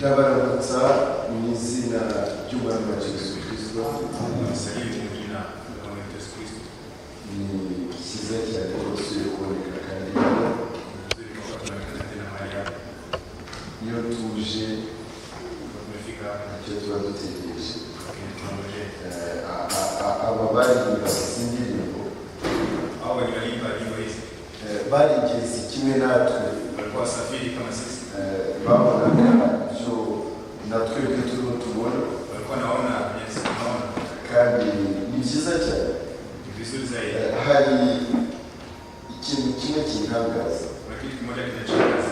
Ndabaramutsa mu izina ry'Umwami wacu Yesu Kirisito. Nawasalimu mu jina la Bwana wetu Yesu Kristo. Ni cyiza cyane rwose kuboneka kandi hano. Ni vizuri kwamba tunaonekana tena mahali hapa. Iyo tuje Kwa tumefika hapa, icyo tuba dutegereje, lakini tunangojea. Aba baririmba izi ndirimbo, Hao wenye waliimba nyimbo hizi barigeze kimwe natwe, walikuwa wasafiri kama sisi, babonaga ibyo na twebwe turimo tubona, walikuwa naona vyenye sisi tunaona. Kandi ni byiza cyane. Ni vizuri zaidi. Hari ikintu kimwe kintangaza. Kuna kitu kimoja kinachangaza.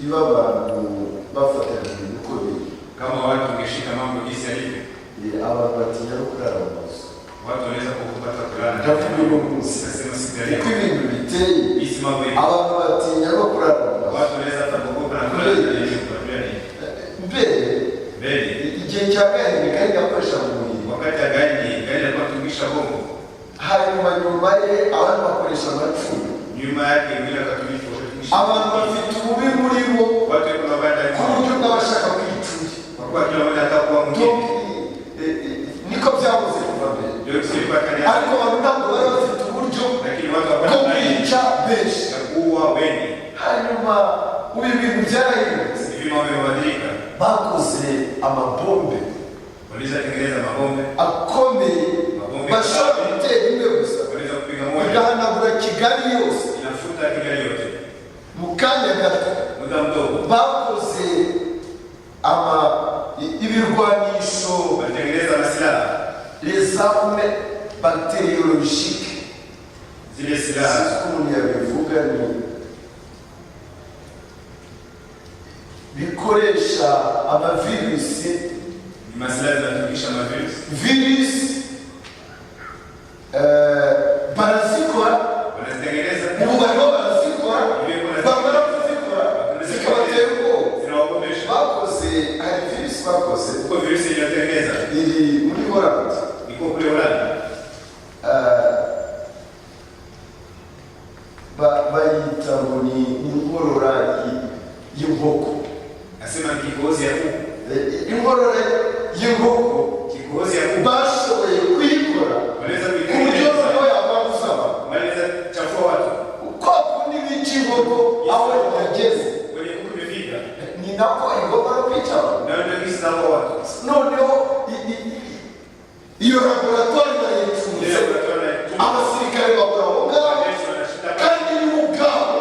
Iyo abantu bafatanya ibintu uko biri, Kama watu wangeshika mambo jinsi yalivyo, abantu batinya no kurara mu mazu. Watu wanaweza kuogopa hata kulala. Ndavuga uno munsi, Nasema siku ya uko leo, ibintu biteye, jinsi mambo ilivyo, abantu batinya no kurara mu mazu. Watu wanaweza hata kuogopa na kulala ndani ya nyumba. Bila nini? Mbere, Mbele, igihe cya Gahini, Gahini yakoresha mu mubiri, wakati ya Gaini, Gaini alikuwa anatumikisha bongo. Hanyuma nyuma ye abandi bakoresha amacumu. Nyuma yake wengine wakatumikisha wakatumikisha. Abantu bafite ububi muri bo, Watu wako na ubaya ndani ku mwao. buryo bw'abashaka kwicuye. Kwa kuwa kila mmoja anataka kuwa mwingine. Donc, niko byahoze kuva mbere, Ndio ilikuwa kani yake. ariko abantu ntabwo bari bafite uburyo Lakini watu hapana bwo hali kwica benshi. ya kuua wengi. Hanyuma ubu ibintu byarahindutse. Hivi mambo yamebadilika. Bakoze amabombe Waliweza tengeneza mabombe, akomeye, mabombe bashobora gutera imwe gusa, waliweza kupiga moja, igahanagura Kigali yose inafuta Kigali yote. Mu kanya gato. Muda mdogo. Bakoze ama ibirwanisho, Walitengeneza masilaha, les armes bactériologiques, zile silaha. Sinzi uko umuntu yabivuga, ni bikoresha amavirusi. Ni masilaha zinatumikisha mavirusi. Virusi, barazikora. Wanazitengeneza, Ubu bariho barazikora, bamara kuzikora zikabatera ubwoba. Zinawaogopesha. Bakoze, hari virusi bakoze, Huko virusi inatengeneza iri muri Holland. Iko kule Holanda. Bayita ngo ni inkorora y'inkoko. Nasema ni kikohozi ya kuku. Inkorora y'inkoko, Kikohozi ya kuku. Bashoboye kuyikora Wanaweza ku buryo kuitengeneza. noneho yakwanduza abantu. Wanaweza chafua watu. Kwa kundi bica inkoko, aho yageze, Kwenye kuku imefika. Ni nako igomba no kwica abantu. Na ndio kisi na watu. Noneho iyo laboratoire barayicunze, Ndio laboratory. Abasirikare bakora aho ngaho, Wanajeshi wanashinda. Kandi nibo ubwabo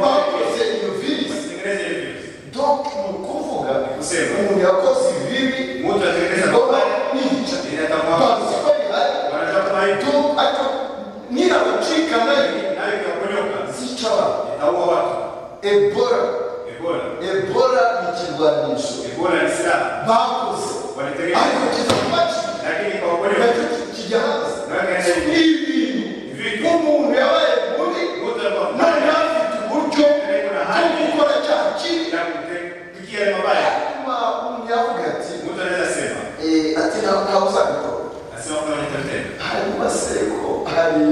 bakoze iyo virusi. Wasitengeneze ile virusi. Donc ni ukuvuga, Kusema. Umuntu yakoze ibibi, Mtu atengeneza igomba mabaya. kwica. Inatamwa. Bazi ko bihari. Wanajua kama hivi. Donc ariko nirabacika nayo, Nayo ikaponyoka. Zica abantu. Itaua watu. Ebola. Ebola. Ebola ni ikirwanisho Ebola ni silaha. bakoze, Walitengeneza. Ariko kiza kubacika, Lakini ikawaponyoka. Nacyo kijya hanze. Nayo ikaenda Ni hivi. ibintu umuntu yabaye mubi, Mtu alikuwa none afite uburyo bwo gukora cyaha kibi. na kutukia yale mabaya. Hanyuma umuntu yavuga ati, Mtu anaweza sema, ati ntawe uzabikora. Nasema kuna mwenye atatenda. Hanyuma se ko hari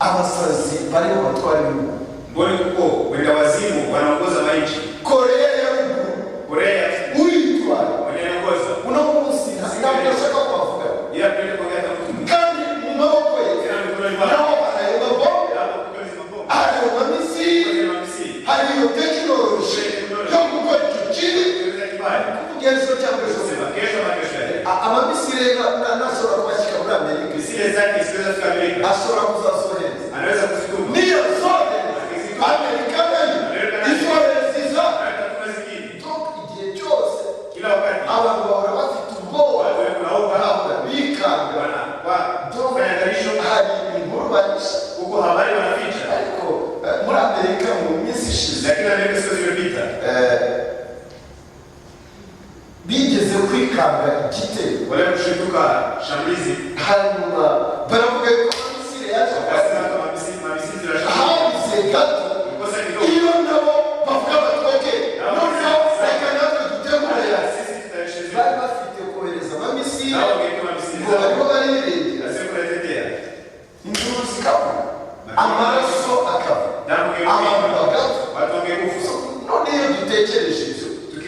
abasazi barimo batwara ibihugu? Mbona kuko wenda wazimu wanaongoza manchi. Koreya ya Ruguru, Korea uyitwara mwenye anaongoza. Uno munsi ntabwo ashaka kubavuga, Yeye apende kuongea hata mtu mwingine. Kandi mu maboko ye Tena mikononi mwake. naho hari ayo mabombe, Hapo kuko hizo mabomu. Hari ayo mamisiri, Kuna mamisiri. Hari iyo tekinoloji yo gukora icyo kibi. Kuweza kibaya. Kuvuga ejo cyangwa ejo, Sema kesho ama kesho yake. Amamisiri ntashobora kubashyika muri Amerika, Misile zake siweza kufika Amerika. Ashobora kuzazohereza. Anaweza kuzituma. Niyo zohereza, Amerika nayo izohereza iza. Anaweza kutuma zingine. Donc igihe cyose Kila wakati abantu bahora bafite ubwoba, watu wako na hofu, bahora bikanga. wana kwa Donc kufanya angalisho hari inkuru bahisha, huko habari wanaficha. Ariko muri Amerika mu minsi ishize, Lakini Amerika siku zilizopita bigeze kwikanga igitero, wale kushituka shambulizi, hanyuma baravuga yuko misile yaje, wakasema kama mamisili zinashambulia. Habuze gato, Kosa kidogo. Iyo nabo bavuga bati okay, noneho reka natwe dutegure. Sisi tutashiriki. Bari bafite kohereza amamisile, Nao wangetuma misili ngo zao. barimo barirengera, Na sio kunatetea. Induru zikava, amaraso akava, Damu abantu ingekuwa. bagapfa. Watu wangekufa.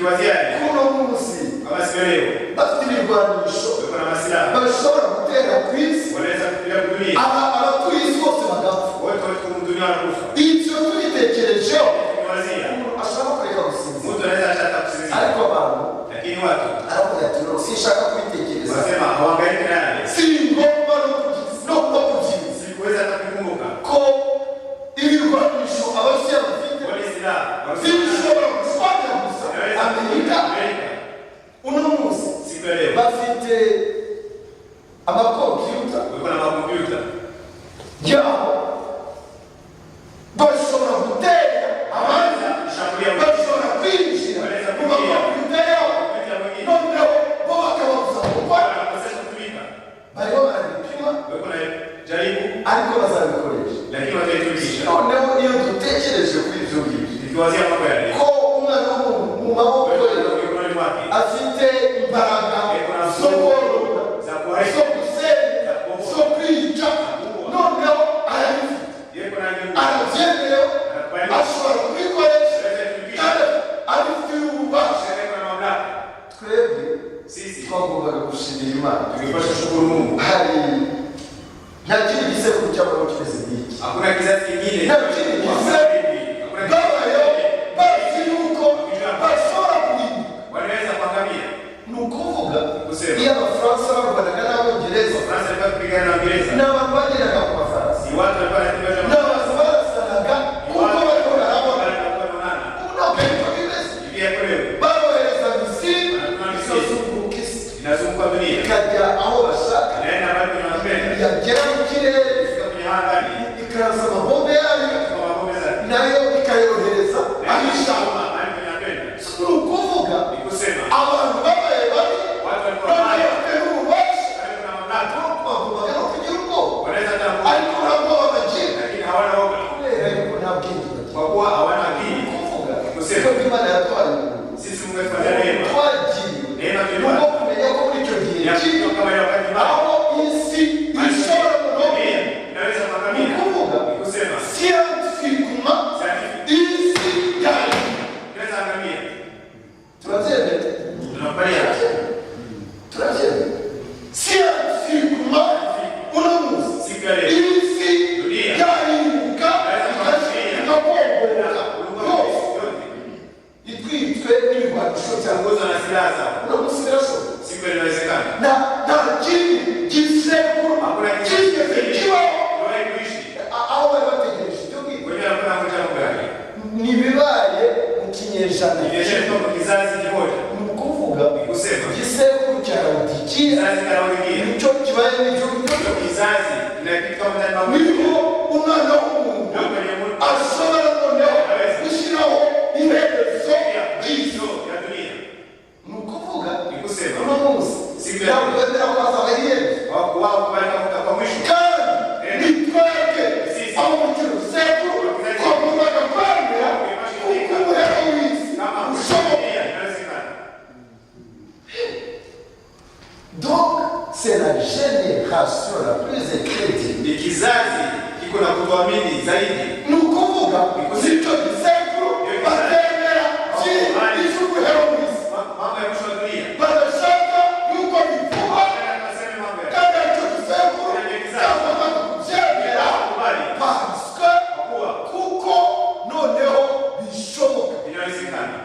Tukiwazia yale, kuno munsi kama siku ya leo bafite ibirwanisho weko na masilaha bashobora gutera ku isi, wanaweza kupiga dunia, abatuye isi bose bagapfa. Wote watu dunia wanakufa. Ibyo tubitekerejeho, Tukiwazia, umuntu ashobora kureka gusinzira. mtu anaweza acha hata kusinzia, Ariko abantu lakini watu aravuga ati: "No, sinshaka kubitekereza." wanasema hawahangaiki naye. Singomba no kubyiza Sikuweza hata kukumbuka ko ibirwanisho Abarusiya bafite wale silaha Warusia bishobora gushwanyaguza wanaweza Amerika. Amerika. Uno munsi Siku ya leo bafite amakompiyuta weko na makompyuta yabo, bashobora gutera abandi, kushambulia wengine, bashobora kwinjira mu makompiyuta yabo, kupita wengine, noneho bo bakababuza gukora. wanakosesha kutumika. Bariho barabipima, Weko na jaribu, ariko bazabikoresha. Lakini wataitumikisha. Noneho iyo dutekereje kuri ibyo ngibyo, Tukiwazia mambo yale, ko umwana w'umuntu mu maboko ye mikononi mwake afite imbaraga zo korora, za kuharibu, zo gusenya, zo kwica, noneho arabifite, yeko na nguvu, arabyemerewe, ashobora kubikoresha anaweza kutumikisha, kandi abifitiye ububasha. yeko na mamlaka. Twebwe Sisi twagombaga gushimira Imana. tungepasha kushukuru Mungu. Hari nta kindi gisekuru cyabaho kimeze nk'iki. Hakuna kizazi kingine, Nta kindi gisekuru hakuna babayeho kizazi kingine bazi yuko bashobora kurimbuka. Wanaweza kuangamia. Ni ukuvuga, Kusema. iyo Abafaransa barwanaga n'Abongereza, Faransa ilikuwa ikipigana na Uingereza, ni abantu bageraga ku Bafaransa, ni watu walikuwa wanapigwa ni abantu barasanaga kuko bariko barabona. walikuwa wanaonana. Ubu ntabwo ariko bimeze. Hivi yako leo Barohereza missile ikazunguruka isi, inazunguka dunia, ikajya aho bashaka, inaenda mahali penye wanapenda, yagera mu kirere ifika kwenye angani, ikaraza amabombe yayo, kwa mabombe zake nayo ikayohereza aho ishaka. mahali penye wanapenda. Ni ukuvuga, Ni kusema abantu babaye babi, watu walikuwa none wabaya, bafite n'ububasha, walikuwa na mamlaka, bagombaga no kugira ubwoba, wanaweza hata kuua, ariko nta bwoba bagira, lakini hawana woga kubera yuko nta bwenge bagira. kwa kuwa hawana akili. Ni ukuvuga, Kusema. twebwe Imana yatwaye umuntu, Sisi Mungu alitufanyia neema, twagiriwe neema ni tulipata uko kumenya ko muri icyo gihe ya kibi, kujua kama ile wakati mbaya aho isi ishobora dunia kunoga, inaweza ni kuangamia. ukuvuga, Ni kusema scientifiquement scientific isi yayo inaweza angamia. Turabyemera? Tunakubaliana. Turabyemera scientifiquement, uno munsi Siku ya leo isi Dunia. yarimbuka, igakongoka yose, yote itwitswe n'ibigwanisho byabo. kuongozwa na silaha zao. Uno munsi birashoboka. Siku ya leo inawezekana. Nta kindi gisekuru Hakuna kigeze kingine kibaho kiliwahi kuishi. Aho bari bategereje ibyo ngibyo. Wenyewe walikuwa wanangoja mambo yake. Ntibibaye mu kinyejana Ni kwa kizazi kimoja. Ni ukuvuga, Ni kusema igisekuru cya Lawodikiya kizazi cha Laodikia nicyo kibaye n'icyo ngicyo. ndio kizazi na kitu kama ndani mambo. Niho umwana w'umuntu Ndio kwenye Mungu ashobora noneho gushyiraho iherezo ry'isi. ya dunia. Ni ukuvuga, Ni kusema uno munsi Siku ya ntabwo bemera ko hazaba iherezo, wao kubarika kwa mwisho. kandi ni twebwe abo mu kino gisekuru twagombaga kwemera kuko umuhero w'isi Kama ushoboka. dunia inawezekana. Donc c'est la génération la plus incrédule. Ni kizazi kiko na kutoamini zaidi. Ni ukuvuga, nicyo gisekuru batemera iby'umuhero w'isi, Mambo ya mwisho wa dunia. badashaka yuko bivugwa, Tunasema mambo ya kandi aricyo gisekuru cyagombaga kubyemera, kubali parce que kwa kuwa kuko noneho bishoboka. Inawezekana.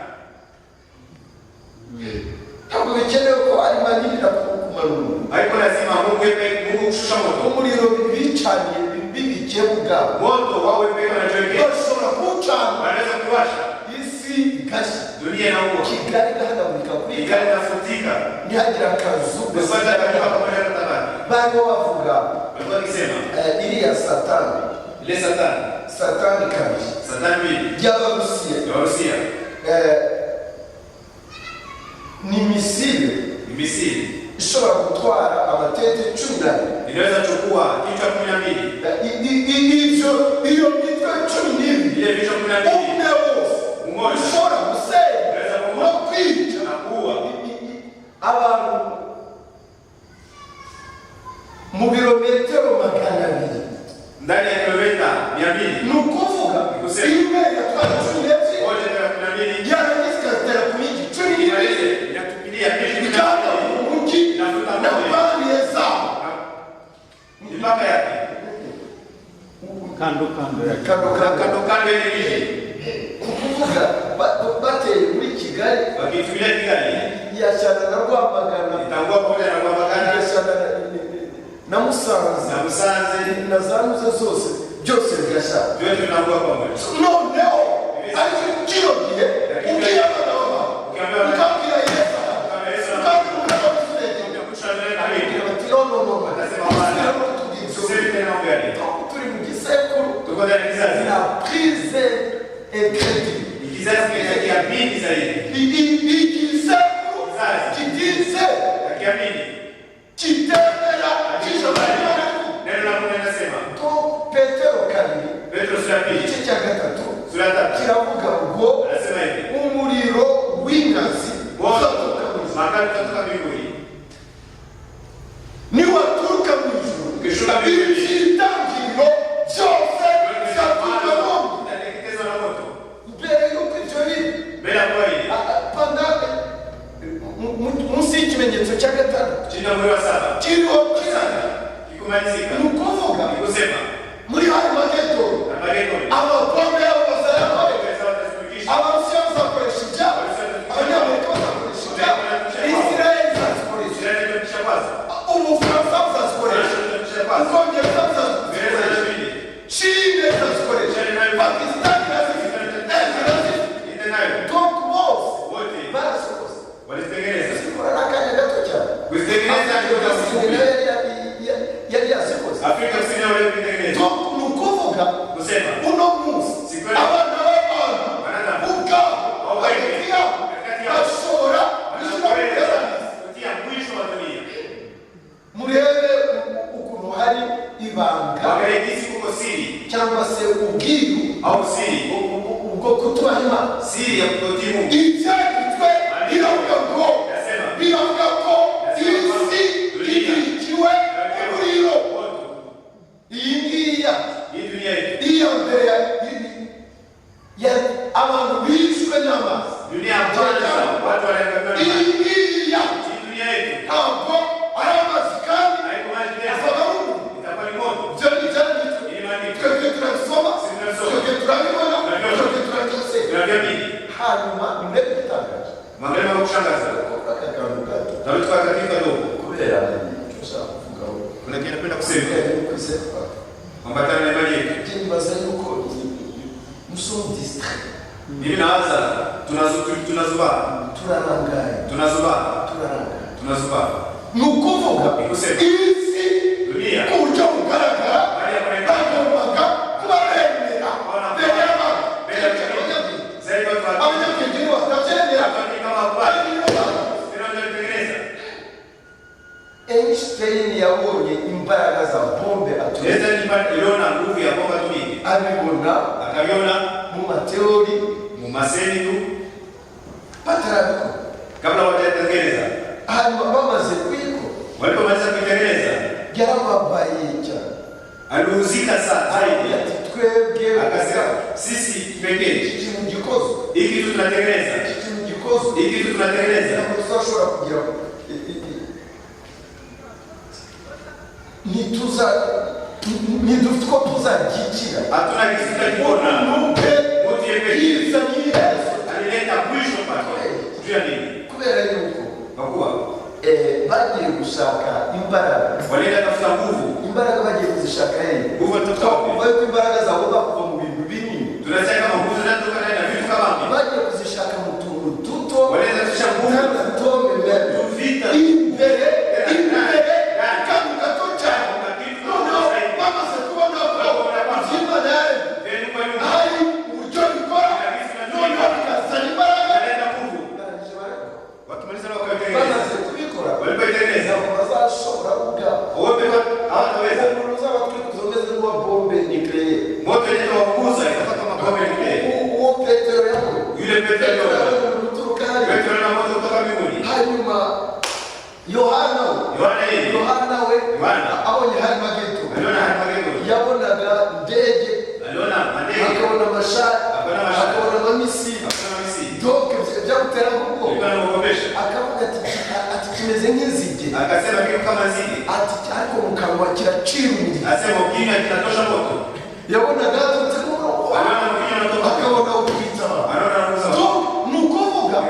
Ntabwo bikenewe ko ari manini na kumanura. Haiko lazima Mungu Mungu kushusha moto. Umuriro bicaniye bibikiye ubwabo, Moto wao peke wanajiwekea. bashobora kuwucana, Wanaweza kuwasha isi igashya, dunia inaua. Kigali igahanagurika kuri Kigali inafutika. ntihagire akazu Usipate hata nyumba pamoja na tabaki. Bariho bavuga Walikuwa wakisema iriya satani, ile satani, satani kabiri satani mbili y'Abarusiya, ya Warusia ni missile ni missile ishobora gutwara amatete 12. Inaweza chukua kichwa 12. Ibyo iyo mitwe 12, Ile vichwa 12 umwe wose Umoja. ushobora gusenya Unaweza no kuua kwica na kuua abantu mu birometero 200. Ndani ya kilomita 200. Ni ukuvuga, Ni kusema. imwe igatwara 12, Moja ndio 12 yarangiza igatera ku yindi cumi Mipaka yake. Kando kando yake. Kando kando. Kando kando ya miji. Kuvuga bateye muri Kigali, Wakitumia Kigali, yashyana na Rwamagana, itakuwa pamoja na Rwamagana igashyana na Musanze na Musanze, na za Nuze zose, byose bigashyana. Vyote vinakuwa pamoja. Noneho ariko kino gihe ubwira abana bawe, ukabwira Yesu, ukabwira umwana w'Isirayeli, bati no no no, usubire no kutubwira ibyo. Useme tena mambo yale. Turi mu gisekuru Tuko ndani ya kizazi. la prise et crédit. Ni kizazi kinachokiamini zaidi. Igisekuru kitize, Hakiamini. kitemera ijambo ry'Imana. Neno la Mungu linasema To Petero kabiri, Petro sura ya pili, igice cya gatatu, sura ya tatu kiravuga ngo anasema hivi: umuriro w'inkazi Moto uzaturuka mu ijuru. makali utatoka mbinguni. Niwaturuka mu ijuru, Ukishuka mbinguni, ibyitangiriro byose bizaturuka mu itateketezwa na moto. Mbere y'uko ibyo biri, Mbele ya kuwa hili, panda munsi y'ikimenyetso cya gatandatu chini ya muhuri wa saba kiriho kirana, kikumalizika, ni ukuvuga ni kusema muri Harimagedoni Armageddon, amabombe yabo bazayakoresha, pesa watazitumikisha, Abarusiya bazakoresha ibyabo, Abanyamerika bazakoresha ibyabo, Isirayeli izazikoresha, Israeli itatumikisha kwanza, Ubufaransa buzazikoresha, Russia itatumikisha kwanza, Ubwongereza Uingereza buzazikoresha, inabidi, Chine izazikoresha, Pakisitani irazifite, Inde irazifite. Inde nayo, Donc bose wote barasokoze, walizitengeneza. zikora n'akanya gato cyane. Kuzitengeneza ni Afurika muda Kusini mfupi. nayo yari yazikoze. Afrika Kusini nao walikuitengeneza. Donc ni ukuvuga Kusema uno munsi Sikweli. abana b'abantu Wanadamu. ubwabo Wao hagati wenyewe. yabo Katikati yao. bashobora gushyira mu wanaweza igerageza. kutia mwisho wa dunia. Murebe ukuntu hari ibanga Angalia jinsi kuko siri cyangwa se ubwiru au siri, ubwo kutubaha Imana. siri ya kutotii Mungu. Ibyanditswe biravuga ngo Nasema biravuga ko isi ibikiwe umuriro. moto. Iyi ngiyi yacu, Hii dunia yetu, iya mbere abantu bishwe n'amazi, dunia ya kwanza watu waliangamia na iyi maji. ngiyi yacu Hii dunia yetu ntabwo ari amazi kandi haiko maji tena, azaba ari umuriro. itakuwa ni moto. Ibyo ni ibyanditswe. Ili maandiko Twebwe turabisoma, twebwe turabibona, twebwe turabyizera. tunaviamini. Hanyuma nimurebe igitangaje. Mwangalie mambo ya kushangaza. Aka kantu gato, Taruti kwa katika dogo. kubera icyo ushaka kuvugaho, Kuna kitu napenda kusema. kubera yuko kwizera kwacu, Ambatana na imani yetu. njye nibaza yuko nous sommes distraits. Mimi nawaza tunazubaa. Turarangaye. Tunazubaa. Turarangaye. Tunazubaa. Ni ukuvuga Ni kusema isi dunia ku buryo bugaragara Hali ya kuonekana. bagombaga kuba bemera mbere y'abantu, mbele ya cyane dunia. abanyabwenge. Zaidi watu wa Abanyabwenge nibo batabyemera, watu ni kama wakubali. kandi nibo babizi. Tena ndio walitengeneza. Einstein yabonye imbaraga za bombe atomike, Naweza nipa iliona nguvu ya bomba atomiki. abibona Akaviona mu mateori, mu maseni tu batarabikora. Kabla hawajatengeneza. Hanyuma bamaze kuyikora, Walipomaliza kuitengeneza, yarababaye cyane. aliuzika sana zaidi. Ati twebwe Akasema sisi pekee iki kintu gikozwe, hiki kitu tunatengeneza, iki kintu gikozwe, hiki kitu tunatengeneza, ntabwo tuzashobora kugira ntituza ntidufite uko tuzagikira. Hatuna kitu tutakipona. Ubwe Mtu yeye pekee yizanye iherezo. Alileta mwisho pake. Juu ya nini? Kubera yuko Kwa kuwa bagiye gushaka imbaraga. Walienda tafuta nguvu, Imbaraga bagiye kuzishaka hehe? Nguvu walitafuta wapi? Twakumva yuko imbaraga zagomba kuva mu bintu binini. Tunasema kama nguvu zinatoka ndani ya vitu kama hivi. Bagiye kuzishaka mu tuntu duto, Walienda tusha nguvu n'amatome menshi tuvita imbere imbere, akantu gato cyane. Noneho bamaze kubona ko iby'Imana yaremye vile nyumba nyumba hari uburyo bikora, noneho bikazana imbaraga. inaleta nguvu. Barangije barabikora. Wakimaliza na wakaitengeneza, Bamaze kubikora, walipoitengeneza ntabwo bazashobora ubwabo. wote hawataweza. Umuntu uzaba twikuze umeze nk'uwa bombe nucléaire, Moto yenyewe wakuza itakuwa kama bombe nuclear. Uwo Petero yabonye, Yule Petro Petero aliona, yabonye uturuka hariya. Petro aliona moto kutoka mbinguni. Hanyuma Yohana we, Yohana yeye Yohana we Yohana. abonye Harimagedoni, aliona Armageddon, yabonaga indege, aliona mandege, akabona amashari, Akabona amashari. akabona amamisiri. Akabona misiri, Donc byamuteraga ubwoba, ilikuwa inamuogopesha. akavuga ati kimeze nk'inzige, Akasema kitu kama nzige, ati ariko mu Kanwa kiracira umuriro. Anasema ukinywa kinatosha moto. Yabonaga haturutse umuriro, Anaona mkinywa unatoka. akabona utwitsa abantu. Anaona anaguza. Ni ukuvuga Ni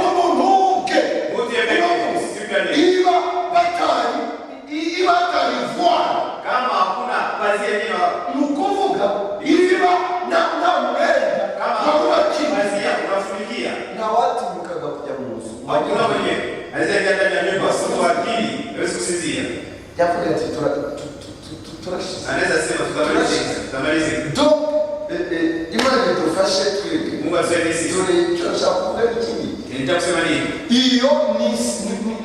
umuntu ubwe Mtu yeye uno munsi, siku ya leo. Iba batari voile, Kama hakuna pazia yenyewe, ni ukuvuga iba nta mwenda kama wari hakuna ubakingiye, pazia unafunikia. ntawatinyukaga kujya mu nzu. Hakuna mwenye anaweza ingia ndani ya nyumba kwa akili, hawezi kusinzia. Yavuga ati turashize. Anaweza sema tutamalizika, tutamalizika. Donc Imana idufashe twebwe. Mungu atusaidie sisi. Dore icyo nshaka kuvuga ni iki ngiki. Nitaka kusema nini? Iyo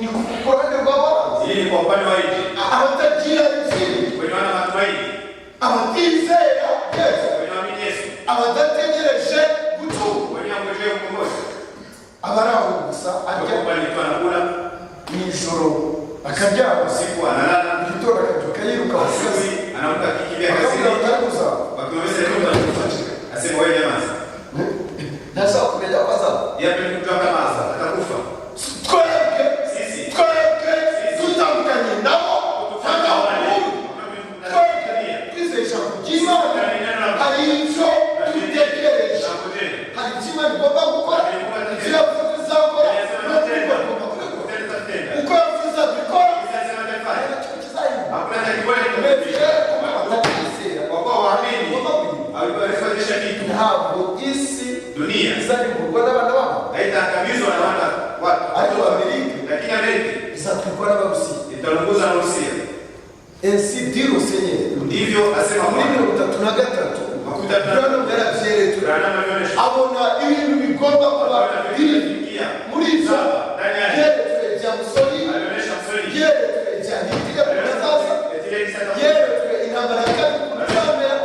ni ku ruhande rw'abahanzi, Hii ni kwa upande wa nje. abatagira ibyiringiro, Wenye wana matumaini, abatizera Yesu, wenye waamini Yesu, abadategereje gucungurwa, wenye wangojea ukombozi. abari aho gusa, arya Kwa upande tu anakula, nijoro akaryama, usiku analala, mu gitondo akabyuka yiruka ku kazi, asubuhi anaamka akikimbia bakabwira kazini. batari kuzaba. Wakimwambia mtu anakufa. Asema wewe nyamaza. Ntashaka kumenya ko azaba. Yeye hapendi kujua kama atakufa. Twebwe, Sisi twebwe dutandukanye nabo ntaho duhuriye. Twebwe twizeye ijambo ry'Imana, hari icyo dutegereje, hari icyo Imana igomba gukora, ibyo yavuze ko izakora no kubikora igomba kubikora uko yavuze izabikora, nta kimwe kizahinduka. Mbere kuba batakwizera ntabwo isi Dunia izarimburwa n'abana babo, haitaangamizwa na wana watu, ariko Amerika lakini Amerika izatwikwa n'Abarusiya. itaunguza na Rusia. Ainsi dit le Seigneur. Ndivyo asema Muri Bwana. 33, 33. Branham yarabyeretswe, Branham alionyesha abona ibintu bigomba kuba biri kufikia muri ibyo. Ndani yake Yeretswe ibya Mussolini, alionyesha Mussolini, yeretswe ibya Hitler azaza, Hitler sasa, yeretswe intambara ya kabiri ku cyamera,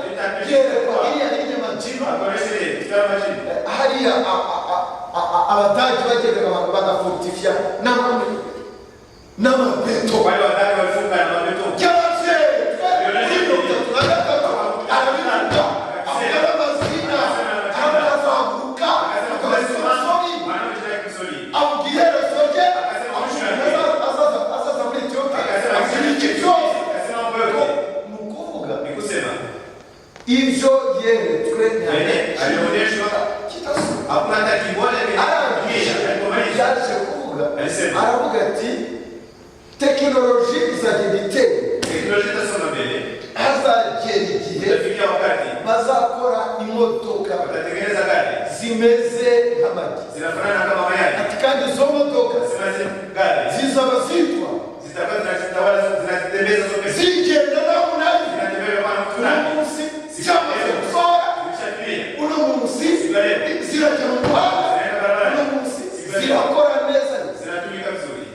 yerekwa iriya n'inyamajino akaonyesha ile kitala majini hariya Abadage bagendaga abantu bagafortifya n'amabeto. Wale wadai walifunga na mabeto. Yarabyeretswe muri 33, arabivuga, avuga n'amazina, arazamuka akabaza Mussolini, Wanaojina Mussolini, avuga iherezo rye, avuga azaza muri Etiyopiya, avuga iki byose. akasema mambo yote. Ni ukuvuga Ni kusema ibyo yeretswe Mwenye alionyeshwa kitasubira. hakuna hata kimoja Arangije kilichotimia alipomaliza. yaje kuvuga, Alisema. aravuga ati tekinoloji izagenda itera, Teknolojia itasonga mbele, hazagera igihe itafikia wakati bazakora imodoka watatengeneza gari zimeze nk'amagi. Zinafanana kama mayai. Ati kandi izo modoka Sema zile gari zizaba zitwa zitakuwa zinatawala, zinatembeza zote, zigenda naho nayo. zinatembea kwa mtu Uno nani munsi cyamaze gusohora, zilishatimia, uno munsi zirajya mu muhanda, zinaenda barabarani, uno munsi zirakora neza. Zinatumika vizuri.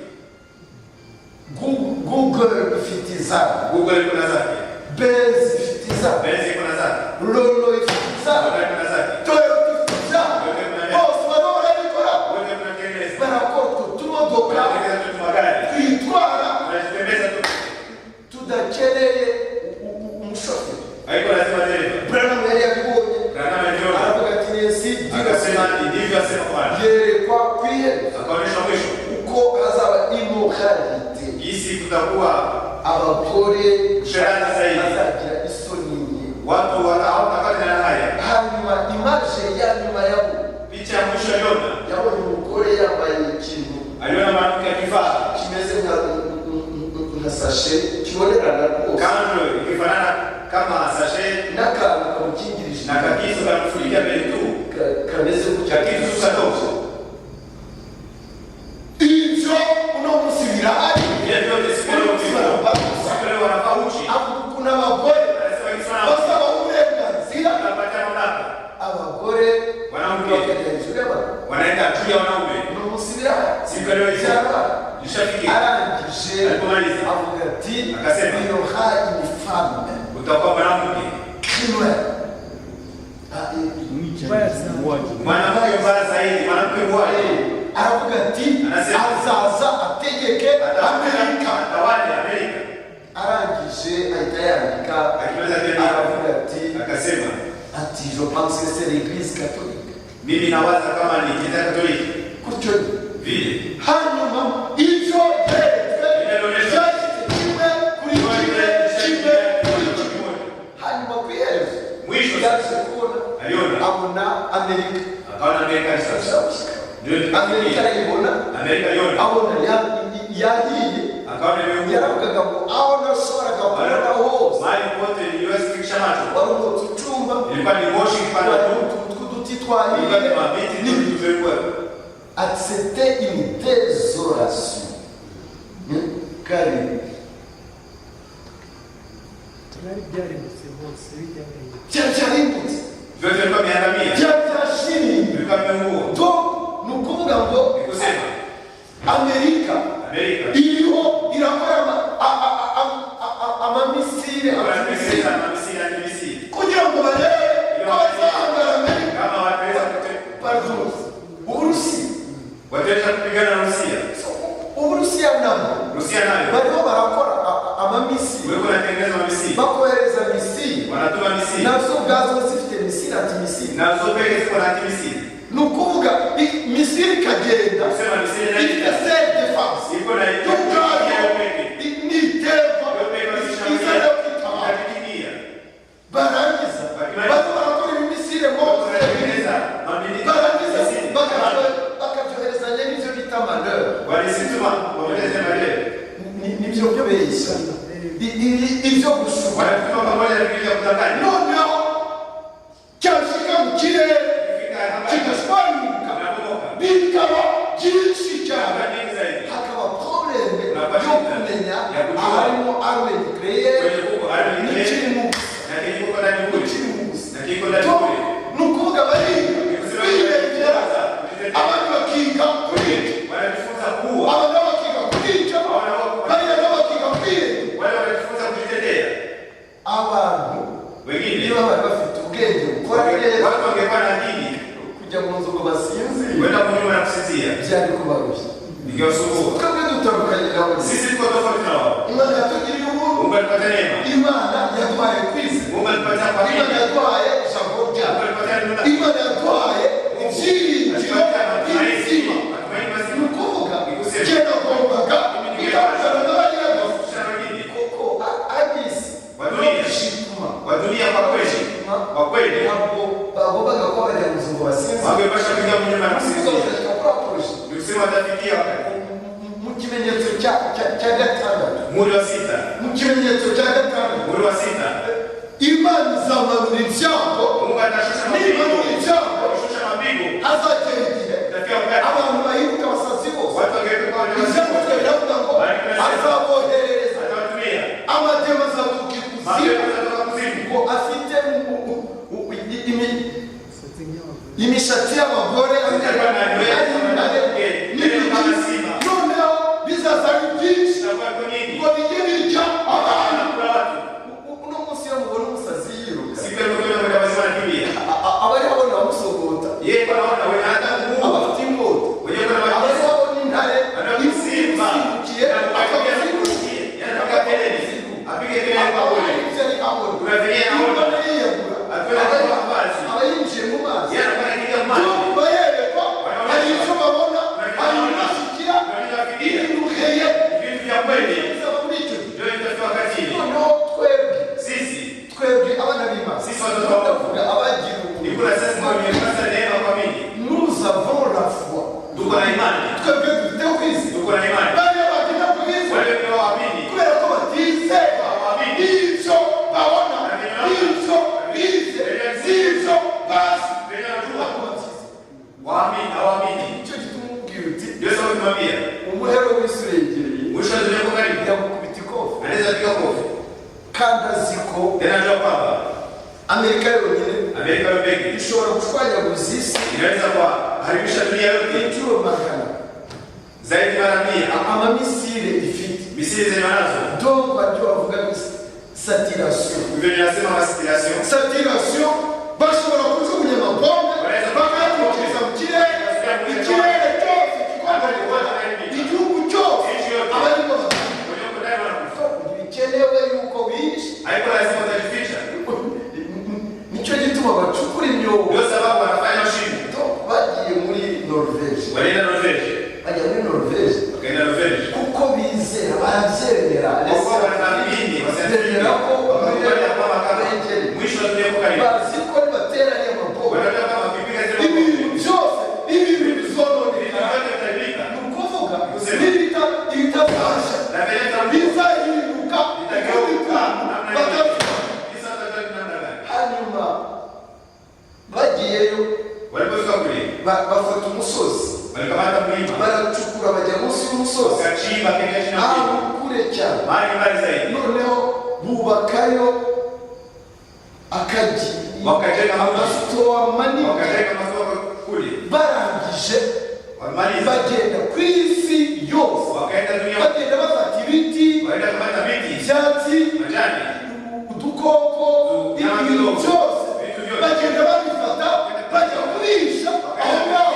Google ifite izabo, Google iko na zake, Benz ifite izabo, Benz iko na zake, Lolo ifite izabo, Honda iko na zake, Toyota ifite izabo, bose barimo barabikora, wote tunatengeneza, barakora utwo tumodoka tunatengeneza tu magari, twitwara tunajitembeza tu, tudakeneye umushoferi. Haiko lazima dereva. Branham yari yabibonye, Branham aliona, aravuga ati ainsi dit le akasema Seigneur. ndivyo asema Bwana, Yerekwa ku iherezo akaonyesha mwisho uko hazaba immoralité, jinsi kutakuwa abagore usherati zaidi, bazagira isoni nke. Watu hawatakuwa na haya. Hanyuma image ya nyuma yabo, Picha ya mwisho aliona, yabonye umugore yambaye ikintu aliona mwanamke akivaa kimeze nka sachet kibonerana rwose, kanzu ikifanana kama sachet n'akantu kamukingirije, na kakitu kamfunikia mbele tu, kameze gutya. Kakitu tu kadogo. Ibyo uno munsi birahari. Vile vyote siku Uno leo munsi vipo. barambara gusa. Siku leo wanavaa uchi. Avuga ukuntu abagore Anasema kisana basaba uburenganzira, wanapata mamlaka, abagore Wanawake. bakajya hejuru y'abagabo. Wanaenda juu ya wanaume. Uno munsi birahari. Siku leo hizo Byarabaye. ishafikia. Arangije Alipomaliza avuga ati Akasema. il y aura une femme utakuwa mwanamke criminelle. Mwanamke mbaya zaidi, mwanamke mbaya. Aravuga ati Anasema. azaza ategeke Amerika. Atawale Amerika. Arangije ahita yandika, Akimaliza kuandika aravuga ati akasema ati je pense que c'est l'église catholique. Mimi nawaza kama ni kanisa Katoliki Gutyo. Vile Hanyuma ibyo yeretswe Inaonyesha. byashyize kimwe kuri kimwe. Hanyuma ku iherezo Mwisho yaje kubona, aliona, abona Amerika. Akaona Amerika sasa. Ndio Amerika tukafikia. arayibona. Amerika aliona, Abona yahiye. Akaona imeungua. Yaravugaga ngo aho nashoboraga kubona hose Mahali pote niliweza kufikisha macho. wari umwotsi ucumba, Ilikuwa ni moshi ikipanda wari tu, utuntu tw'uduti twahiye. Ilikuwa ni mabiti tu tumekuwa. Ati c'était une désolation. Kari Byari byarimbutse hose bijya hejuru. Byari byarimbutse. Vyote vilikuwa vimeangamia. Byari byashiriye. Vilikuwa vimeungua. Donc ni ukuvuga ngo Ni kusema Amerika Amerika iriho irakora amamisile, wanatengeneza mamisili na misili kugira ngo barebe ko bazahangara Amerika. Kama wataweza Pardon, Uburusiya. Wataweza kupigana na Rusia. So, Uburusiya nabwo Rusia nayo bariho barakora amamisile. wewe unatengeneza mamisili. Bakohereza missile, Wanatuma missile. Nazo ubwazo zifite missile, antimissile. Nazo peke ziko na antimissile. Ni ukuvuga missile ikagenda Kusema missile ifite inaenda self defense iko na yo ubwayo hiyo peke. Niterwa Hiyo peke izajya kwitabara. itajikingia. Barangiza baza barakora ibimissile mose, Wanatengeneza mamili. barangiza Missile. bakabyoherezanya n'ibyo bita manœuvre. Walisituma wameleze maneno. Nibyo byo beshya, ibyo gushuka. Wanatuma pamoja na vitu vya kudanganya. Noneho cyashika mu kirere Ikifika hapa kigashwanyuka, inabomoka. bikaba byinshi cyane. Mara nyingi zaidi. Hakaba problème Unapata yo kumenya ya kujua. aharimo arme nucléaire Kwenye huko arme n'ikiri mu na kiko ndani kule. n'ikiri mu busa. Na kiko ndani Donc, kule. ni ukuvuga bariga birengera, abandi bakiga kuri icyo, Wanajifunza kuua. abandi bakiga kuri icyo, bariya nabo bakiga kwirengera. Wale wanajifunza kujitetea. Abantu Wengine niba bari bafite ubwenge bukora neza, watu wangekuwa na akili kujya mu nzu ngo basinzire kwenda kunyuma na kusinzia byari kubarushya. ingewasumbua. Twebwe dutandukanye nabo. Sisi tuko tofauti na wao. Imana yatugiriye ubuntu. Mungu alitupatia neema. Imana yaduhaye kwizera. Mungu alitupatia Imana kuamini. yaduhaye ijambo Mungu ryayo. alitupatia neno lake. Imana yaduhaye ibyiringiro Alitupatia matumaini. bizima. Matumaini Ni mazima. ukuvuga Ni kusema. njye nagombaga gutandukana n'abariya gusa, Kisha wengine kuko ab'isi Wa dunia. shituma wa dunia kwa kweli, kwa kweli ntabwo bagombaga kuba bajya mu nzu ngo basinzire. wangepasha kuingia mnyuma na Ni ukuvuga kusinzia. bazashika kuri approche Ni kusema watafikia wakati mu kimenyetso cya gatandatu. Muhuri wa sita. Mu kimenyetso cya gatandatu, Muhuri wa sita. Imana izamanura ibyago. Mungu atashusha mapigo. Nimanura ibyago, Atashusha mapigo. hazagera igihe Itafika wakati abantu bahinduka abasazi bose. Watu wangeweka kwa wanyama. Ibyanditswe biravuga ngo azaboherereza Atawatumia. amademo azaturuka ikuzimu, Mapepo yatatoka kuzimu. ngo afite Imisatsi nk'iy'abagore. Imishatsi y'abagore n'ibiti. Noneho bizaza ari byinshi, Itakuwa iko nyingi. ngo bijye birya abantu. Anakula watu. Uno munsi iyo mubona umusazi yiruka, Siku ya kwenda kwenda wazima anakimbia. Abari babona bamusogota, Yeye kwa naona wenye hata aba kumuua. afite inkota, Wenyewe kuna abari majeshi. babona intare Anakusimba. imusimbukiye akamusimbukiye. Anapiga kelele. Apige kelele kwa Aba kule. hari ibyo ari abona. Kuna vyenyewe anaona. Imbona yiyagura, Akiona kwa maji. aba yinjiye mu mazi. Yeye anakuwa anaingia maji. Bayerekwa hari icyo babona, hari ibibashikira, Kuna ibintu vitu vya kweli. bizaba muri icyo gihe. Ndio itafika wakati ile. Noneho twebwe, Sisi twebwe abana b'Imana, Sisi watoto wa Mungu. ndavuga abagira ubuntu, ni kuna sasa tumepata neema kwa mingi. Nous avons la foi. Tuko na imani. Twebwe dufite kwizera. Tuko na imani. Bariya bagenda kwizera Wale ndio waamini. kubera ko batizera ibyo babona, ibyo bize, ibyo bazi. Wenye wanajua. Ntabwo babyizera. Waamini, hawaamini. Nicyo gituma umubwira uti Ndio sababu tumwambia umuhero w'isi uregereye, mwisho wa dunia uko karibu. yagukubita ikofi. Anaweza piga kofi. Kandi azi ko Tena anajua kwamba Amerika yonyine Amerika yo peke ishobora gushwanyaguza isi inaweza kuharibisha dunia yote inshuro 100 zaidi mara 100. Amamisile ifite, Misili zenye wanazo. Donc baryo bavuga saturation. Hivyo ninasema maspiration. Saturation, bashobora kujugunya amabombe bakayatwikiriza mu kirere, ikirere cyose kikongerwa, igihugu cyose abarimo Wenye uko ndani wanakufa. Ntibikenewe yuko bihishe. Haiko lazima utajificha. Nicyo gituma bacukura imyobo. Ndio sababu wanafanya shimo. Donc bagiye muri Norvege, Walienda Norvege. bajya muri Norvege Wakaenda Norvege. Kuko bizera, barabyemera, Kwa kuwa wanaamini, bemera ko wakakubali kwamba kama begereye. Mwisho Mwisho wa dunia uko karibu. Bazi ko nibatera ariya mabombe, Wanajua kama wakipiga zile ibintu mabomu, byose, ibintu vitu bizononekara. vyote vitaharibika. Ni ukuvuga Kusema. n'ibitazasha Na vile vitaharibika, bizahinduka ukundi vitageuka kuntu namna hiyo. batavuga. Sasa watajua ni namna gani. Hanyuma bagiyeyo, Walipofika kule, bafata umusozi, walikamata mlima, baracukura, bajya munsi y'umusozi, wakachimba kenda chini ya aho mlima, kure cyane. mahali mbali zaidi. Noneho bubakayo akagi, Wakajenga mji, amasitowa manini. wakajenga masoko kule, Barangije, wamaliza, bagenda ku isi yose, wakaenda dunia, bagenda bafata ibiti, wakaenda kamata miti, ibyatsi, majani, udukoko, ibintu byose, bagenda babifata, bajya kurisha aho ngaho.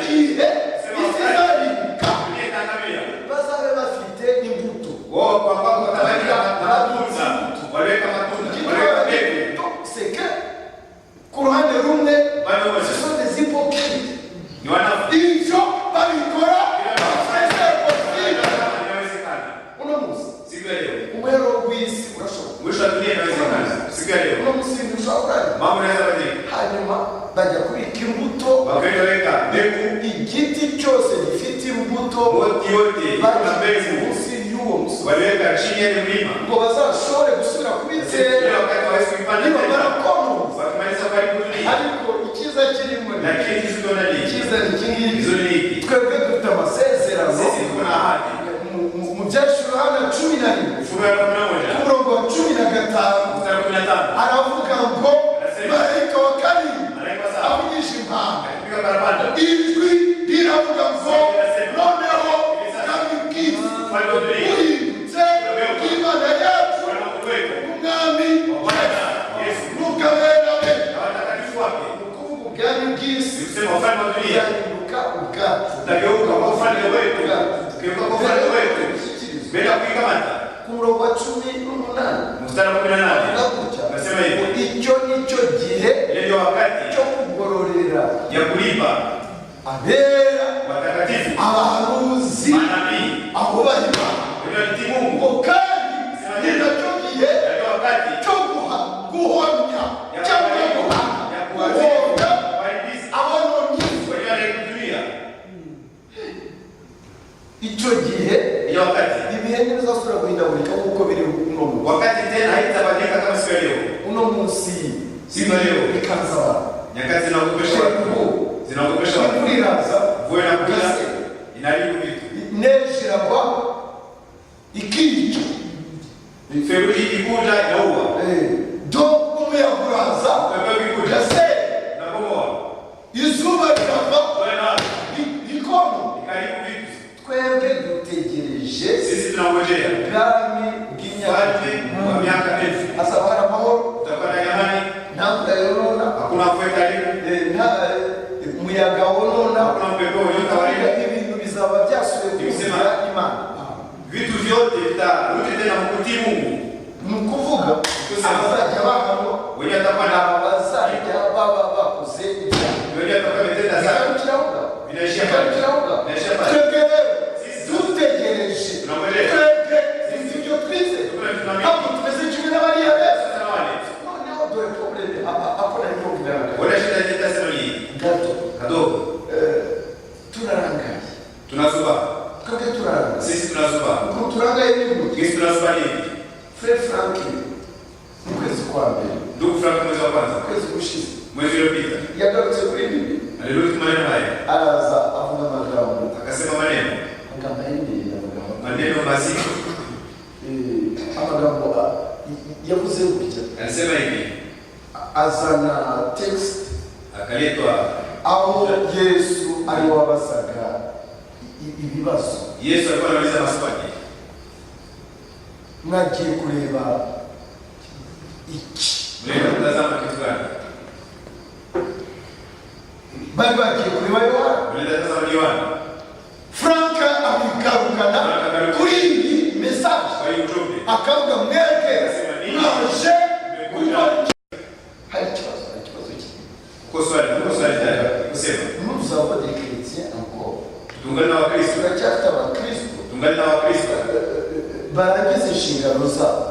Igihe isi izarimbuka, dunia itaangamia. bazabe bafite imbuto. Wao kwa kwako wataweka matunda, waliweka matunda, waliweka mbegu. C'est que ku ruhande rumwe, Upande mmoja ce sont des hypocrites. ni wanafiki, Ibyo babikora, c'est possible. kama inawezekana. Uno munsi, Siku ya leo, umuhero w'isi urashoboka. mwisho wa dunia inawezekana. Siku ya leo Uno munsi ibintu ushobora kurangira. mambo yanaweza badilika. Hanyuma bajya kubika imbuto. Wakaenda weka mbegu, Igiti cyose gifite imbuto moti yote iko na bagiteze mbegu, munsi y'uwo musozi, waliweka chini ya ile mlima. ngo bazashobore gusubira kubitera Ile wakati hawezi kuipanda nibamara tena, konoza. wakimaliza kuharibu dunia. Ariko icyiza kirimo ni Lakini kizuri ni nini? icyiza ni iki ngiki. Kizuri ni hiki. Twebwe dufite amasezerano. Sisi tuko na ahadi. Mu Byahishuriwe Yohana 11, Ufunuo wa 11 ku murongo wa 15, mstari wa 15, aravuga ngo Arasema. marayika wa karindwi malaika wa saba avugisha impanda, akipiga parapanda, ijwi riravuga ngo noneho ubwami bw'isi ufalme wa dunia buhindutse bw'Imana yacu, kwa Mungu wetu, umwami wa Bwana Yesu n'ubw'abera be. Na watakatifu wake. Ni ukuvuga ubwami bw'isi Ni kusema ufalme wa dunia buzahinduka ubwacu. utageuka kwa ufalme wetu, ugeuka kwa ufalme wetu Gushyikirizwa. mbele ya kuikamata. Ku murongo wa 18, Mstari wa 18 avuga gutya, nasema hivi, icyo ni cyo gihe ile ndio wakati cyo kugororera ya kulipa abera, watakatifu, abahanuzi, manabii abubaha Imana, wenye walitii Mungu. ngo kandi ni nacyo gihe Na ndio wakati cyo guhomya ya cyangwa kuharibu, guhana, ya guhonda kuadhibu, kuharibiza abononyi. wenye wanaidunia. Icyo gihe, Ile wakati, ibihe ntibizasubira guhindagurika nk'uko biri uno munsi. Wakati tena haitabadilika kama siku ya leo. Uno munsi Siku ya leo bikanza abantu. Nyakati zinaogopesha watu, zinaogopesha watu. Imvura iraza, Mvua inakuja inaharibu vitu, neige iragwa, ikica. Theluji ikikuja inaua, Donc umuyaga uraza, upepo ukikuja ugasenya. unabomoa, Izuba rirava, jua inawaka rikoma. ikaharibu vitu. Twebwe dutegereje Sisi tunangojea ubwami bw'imyaka ufalme wa miaka 1000. Hazaba hari amahoro. Kutakuwa na amani, Nta mvura yonona, hakuna mvua itaharibu, nta umuyaga wonona. Hakuna upepo wenye utaharibu. Ibintu bizaba byasubiye Ni kumvira Imana. Vitu vyote vitarudi tena mkutii Mungu. Ni ukuvuga Kusema. abazajya bahanwa Wenye watakuwa na abazajya baba bakoze ibyaha. wenye watakuwa wametenda dhambi Bigarukira aho ngaho. vinaishia pale, Bigarukira aho ngaho. vinaishia pale. Twebwe rero Sisi dutegereje, tunangojea. twebwe tuzi ibyo twize, Tukuna tunaamini. ntabwo tumeze kimwe n'abariya beza. Sasa na wale Noneho dore problème ako nari kuvuga wale, shida yetu sema ni hii. Gato. Kadogo. Turarangaye. Tunazuba, Twebwe turarangaye. Sisi tunazuba, Ukuntu turangaye ni gute? sisi tunazuba nini? Frère Frank, mu kwezi kwa mbere, Ndugu Frank, mwezi wa kwanza, ukwezi gushize, mwezi uliopita, yagarutse kuri bibi, alirudi maneno haya, araza avuga amagambo, akasema maneno, amagambo aremereye, amagambo maneno mazito. Amagambo yavuze gutya, Alisema hivi, azana text akaletwa aho Yesu ari wabazaga ibibazo. Yesu alikuwa anauliza maswali, Mwagiye kureba iki? Mlienda kutazama kitu gani? Bari bagiye kureba Yohana. Mlienda kutazama Yohana. Frank abigarukana kuri iyi message, Kwa hiyo ujumbe akavuga mwebwe mwaje gukora iki? Hari ikibazo, hari ikibazo kinini. Kuko swali tayari kusema Nous avons des chrétiens encore, tungali na Wakristo, turacyafite abakristo tungali na Wakristo barangiza inshingano zabo.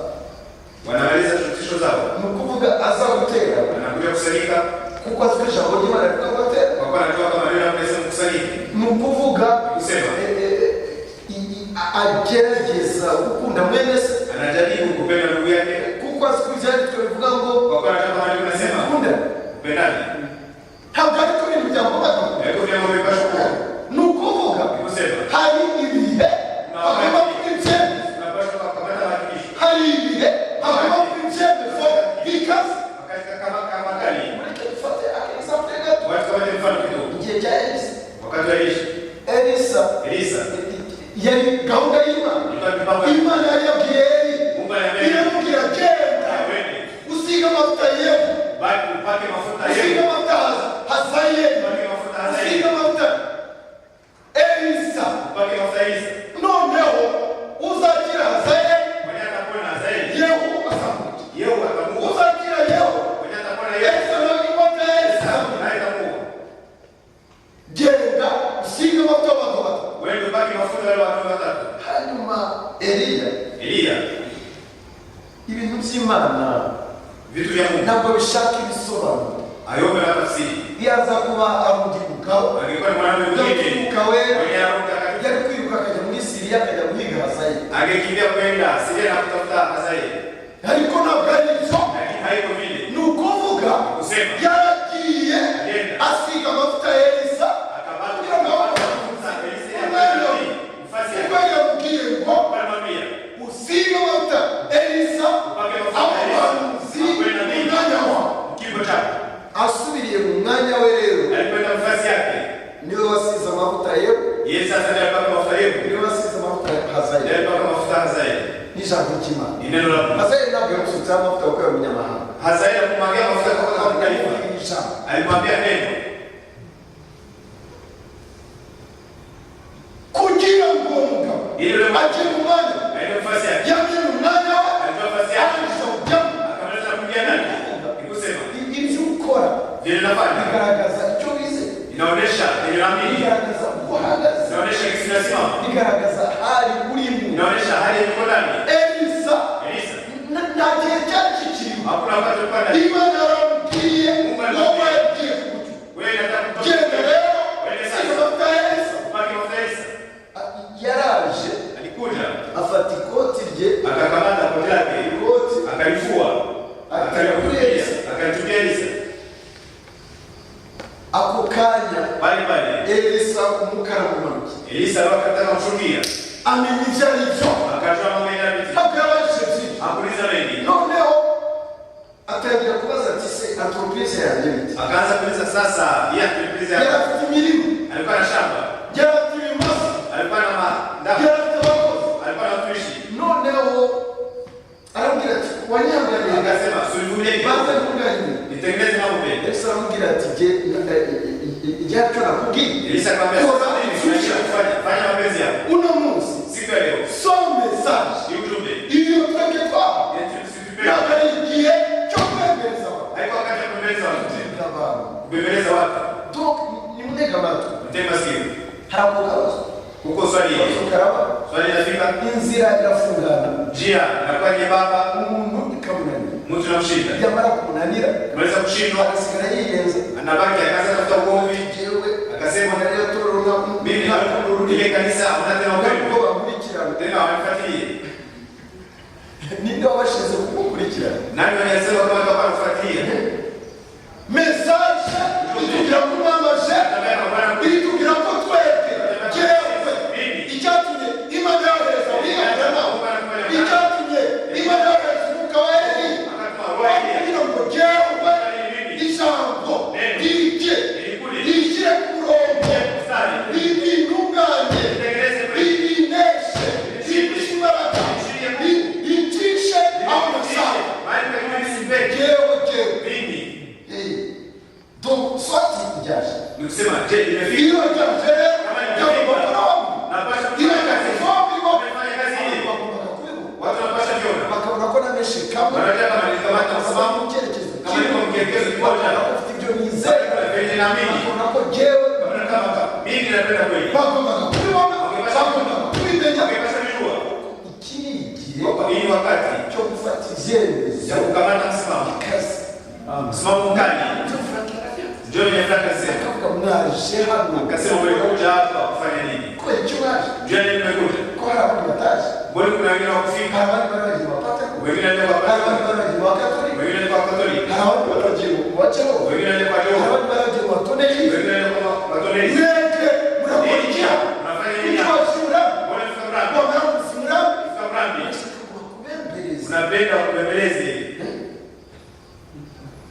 Wanamaliza shurutisho zao. Ni ukuvuga Aza gutera Anakuja kusanyika kuko azi ko ijambo ry'Imana rivuga ko atera. Kwa kuwa anajua kama neno la Mungu linasema mkusanyike. Ni ukuvuga Kusema. Agerageza gukunda mwene se Anajaribu kupenda ndugu yake kuko azi ko ibyanditswe bivuga ngo kwa kuwa anajua kama neno linasema mukundane. Kupendana. Ntabwo ariko ibintu byagombaga. Haiko vyama vipaswa kuwa. Ni ukuvuga Ni kusema hari ibihe hagomba kuba ibyemezo, tunapaswa kukamata hakikisho hari ibihe hagomba kuba ibyemezo bikaze. wakati kama kali. Mureke dufate ak'exemple gato. Watu kama mfano kidogo. Igihe cya Elisa, Wakati wa Elisha, Elisa Elisa yari gahunda y'Imana. ilikuwa mipango ya Imana yari yabwiye Eli, Mungu aliambia iramubwira genda wende usiga amavuta Yehu, bali upake mafuta usiga Yehu, amavuta Hazayeli, upake mafuta Hazaeli, usiga amavuta Elisa. upake mafuta Elisa. Noneho uzakira Hazayeli, Mwenye atapona Hazaeli, Yehu azamwica. Yehu atamuua. Uzakira Yehu, Mwenye atapona Yehu, Elisa nawe inkota ya Elisa. naye atamuua. Genda usiga amavuta y'abantu batatu. Wende upake mafuta wale watu watatu. Hanyuma Eliya, Eliya, ibintu by'Imana vitu vya Mungu ntabwo bishaka ibisobanuro. ayombe na tafsiri. Iyo aza kuba ari undi mugabo Angekuwa ni mwanamume mwingine umwuka wera, mwenye Roho Mtakatifu, yari kwiruka akajya muri Siriya akajya guhiga Hazayeli, angekimbia kwenda Siria na kutafuta Hazaeli, ariko ntabwo ari ibyo. lakini haiko vile. Ni ukuvuga Kusema yaragiye Agenda. asiga amavuta ya Elisa akabaki kugira ngo abone mafuta Elisa Umwanya mfasi kuko yake yamubwiye ngo akamwambia usige amavuta Elisa upake mafuta abo Elisa bahanuzi akuwe mu nabii mwanya wawe. kifo chako. Asubiriye mu mwanya we rero, Alikwenda mfasi yake niwe wasize amavuta Yehu, yeye sasa ndiye alipaka mafuta Yehu, niwe wasize amavuta ya ndiye Hazayeli. alipaka mafuta Hazaeli. N'ijambo ry'Imana, Ni neno la Mungu. Hazayeli ntabwo yamusutseho amavuta kuko yari umunyamahanga. Hazaeli akumwagia mafuta kwa kwa taifa, Ijambo alimwambia neno kugira ngo uwo mugabo ili yule mtu ajye mu mwanya, aende mfasi yake, yamenye umwanya we, alijua nafasi yake, arangiza kujyamo. akamaliza na kuingia ndani. Ni kusema Ibyo ukora vile nafanya bigaragaza icyo wize, inaonyesha yenye naamini, bigaragaza uko uhagaze, inaonyesha kisi nasimama, bigaragaza hali urimo. inaonyesha hali yenye iko ndani. Elisa Elisa nta gihe cyari kikiriho. hakuna wakati ulikuwa ndani. Imana yaramubwiye wowe yagiye kugutu, Wewe nataka kutoka. genda rero Wewe siga sasa amavuta ya Elisa. upake mafuta Elisa. Yaraje Alikuja afata ikoti rye, akakamata koti lake ikoti akalifua akalitupia akalitupia Elisa ako kanya pale pale. Elisa umwuka aramumanukiye, Elisa akataka kumshukia, amenya ibyo ari byo, akajua mambo yanabiti, ntabwo yabajije byinshi. hakuuliza mengi, Noneho atangira kubaza ati se entreprise yanjye bite? akaanza kuuliza sasa, yeye entreprise Yari yake afite imirima, alikuwa na shamba, yari afite ibimasa, alikuwa na mandama, yari afite abakozi. alikuwa na watumishi. Noneho aramubwira ati wanyanganiye, Akasema usivumilie banza kidogo, ntunganye. nitengeneze mambo mengi. Elisa aramubwira ati jye icyo nakubwiye, Elisa akamwambia kora sasa mimi tunaishi kufanya fanya mapenzi yako uno munsi siku ya leo, so message hii ujumbe iyo twebwe twaba yetu tusipewe. ntabwo ari igihe cyo kwemereza abantu, Haiko wakati wa kubembeleza watu, abantu. kubembeleza watu. Donc nimutege amatwi, Mtege masikio, hari akabazo huko swali hili karaba, swali linafika, inzira irafungana, njia inakuwa nyembamba, umuntu ikamunanira, mtu namshinda, yamara kumunanira kumaliza kushindwa agasigara yiyenza, anabaki akaanza kutafuta ugomvi, jewe akasema nariyo torero mimi ile kanisa hamna tena ntabwo upendo bankurikirana. tena, wanifuatilie Ninde wabashinze kugukurikirana? nani? Wanasema kama watu wanafuatilia Message itubwira ko mwamaje, itubwira ko twebwe jewe icyatumye Imana yohereza wiyongera nawe, icyatumye Imana yohereza umwuka wa Eliya kugira ngo jewe ijambo rije rishyire ku murongo, ritunganye, ribineshe, ribihe imbaraga, ricishe aho nashaka jewe jewe. Donc soit ryaje, Nikusema je, imefika iyo ryaje rero ryagomba kuba napasha iyo kufanya ryaje kazi, bagombaga nimefanya kazi hii, kubibona, watu wanapasha viona, bakabona ko nameshe kamwe, wanajua kama nilikamata bakabona msimamo, mu cyerekezo kama kimwe, niko mkielekezo kimoja, bakabona ko mfite ibyo nizera, venye naamini, bakabona ko jewe, kama kama mimi napenda kweli, bagombaga kubibona, bagombaga kubimenya. ungepasha vijua Iki ni igihe kwamba hii wakati cyo gufata ibyemezo ya kukamata msimamo bikaze. Msimamo mkali. Ibyo Frank yaravuze. Ndio yenye Frank alisema. Akavuga mwaje hano Akasema mlikuja hapa kufanya nini? Kubera icyo mwaje? Jua nini mmekuja? Ko hari abandi bataje? Mbona kuna wengine wakufika? Hari abandi bari bagiye mu Bapatekote, Wengine walienda kwa hari abandi Katoliki, bari bagiye mu Bakatolika, wengine walienda kwa Katoliki, hari abandi bari bagiye mu Baceho, wengine walienda kwa hari Jehova, abandi bari bagiye mu Batoneki. wengine walienda kwa Katoliki. Mwebwe murakora iki hano? Unafanya nini Kuki hapa? wasura? Mbona mfika Mrambi? Wamara kusimura? Mfika Mrambi. Bakubembereza Unapenda wakubembeleze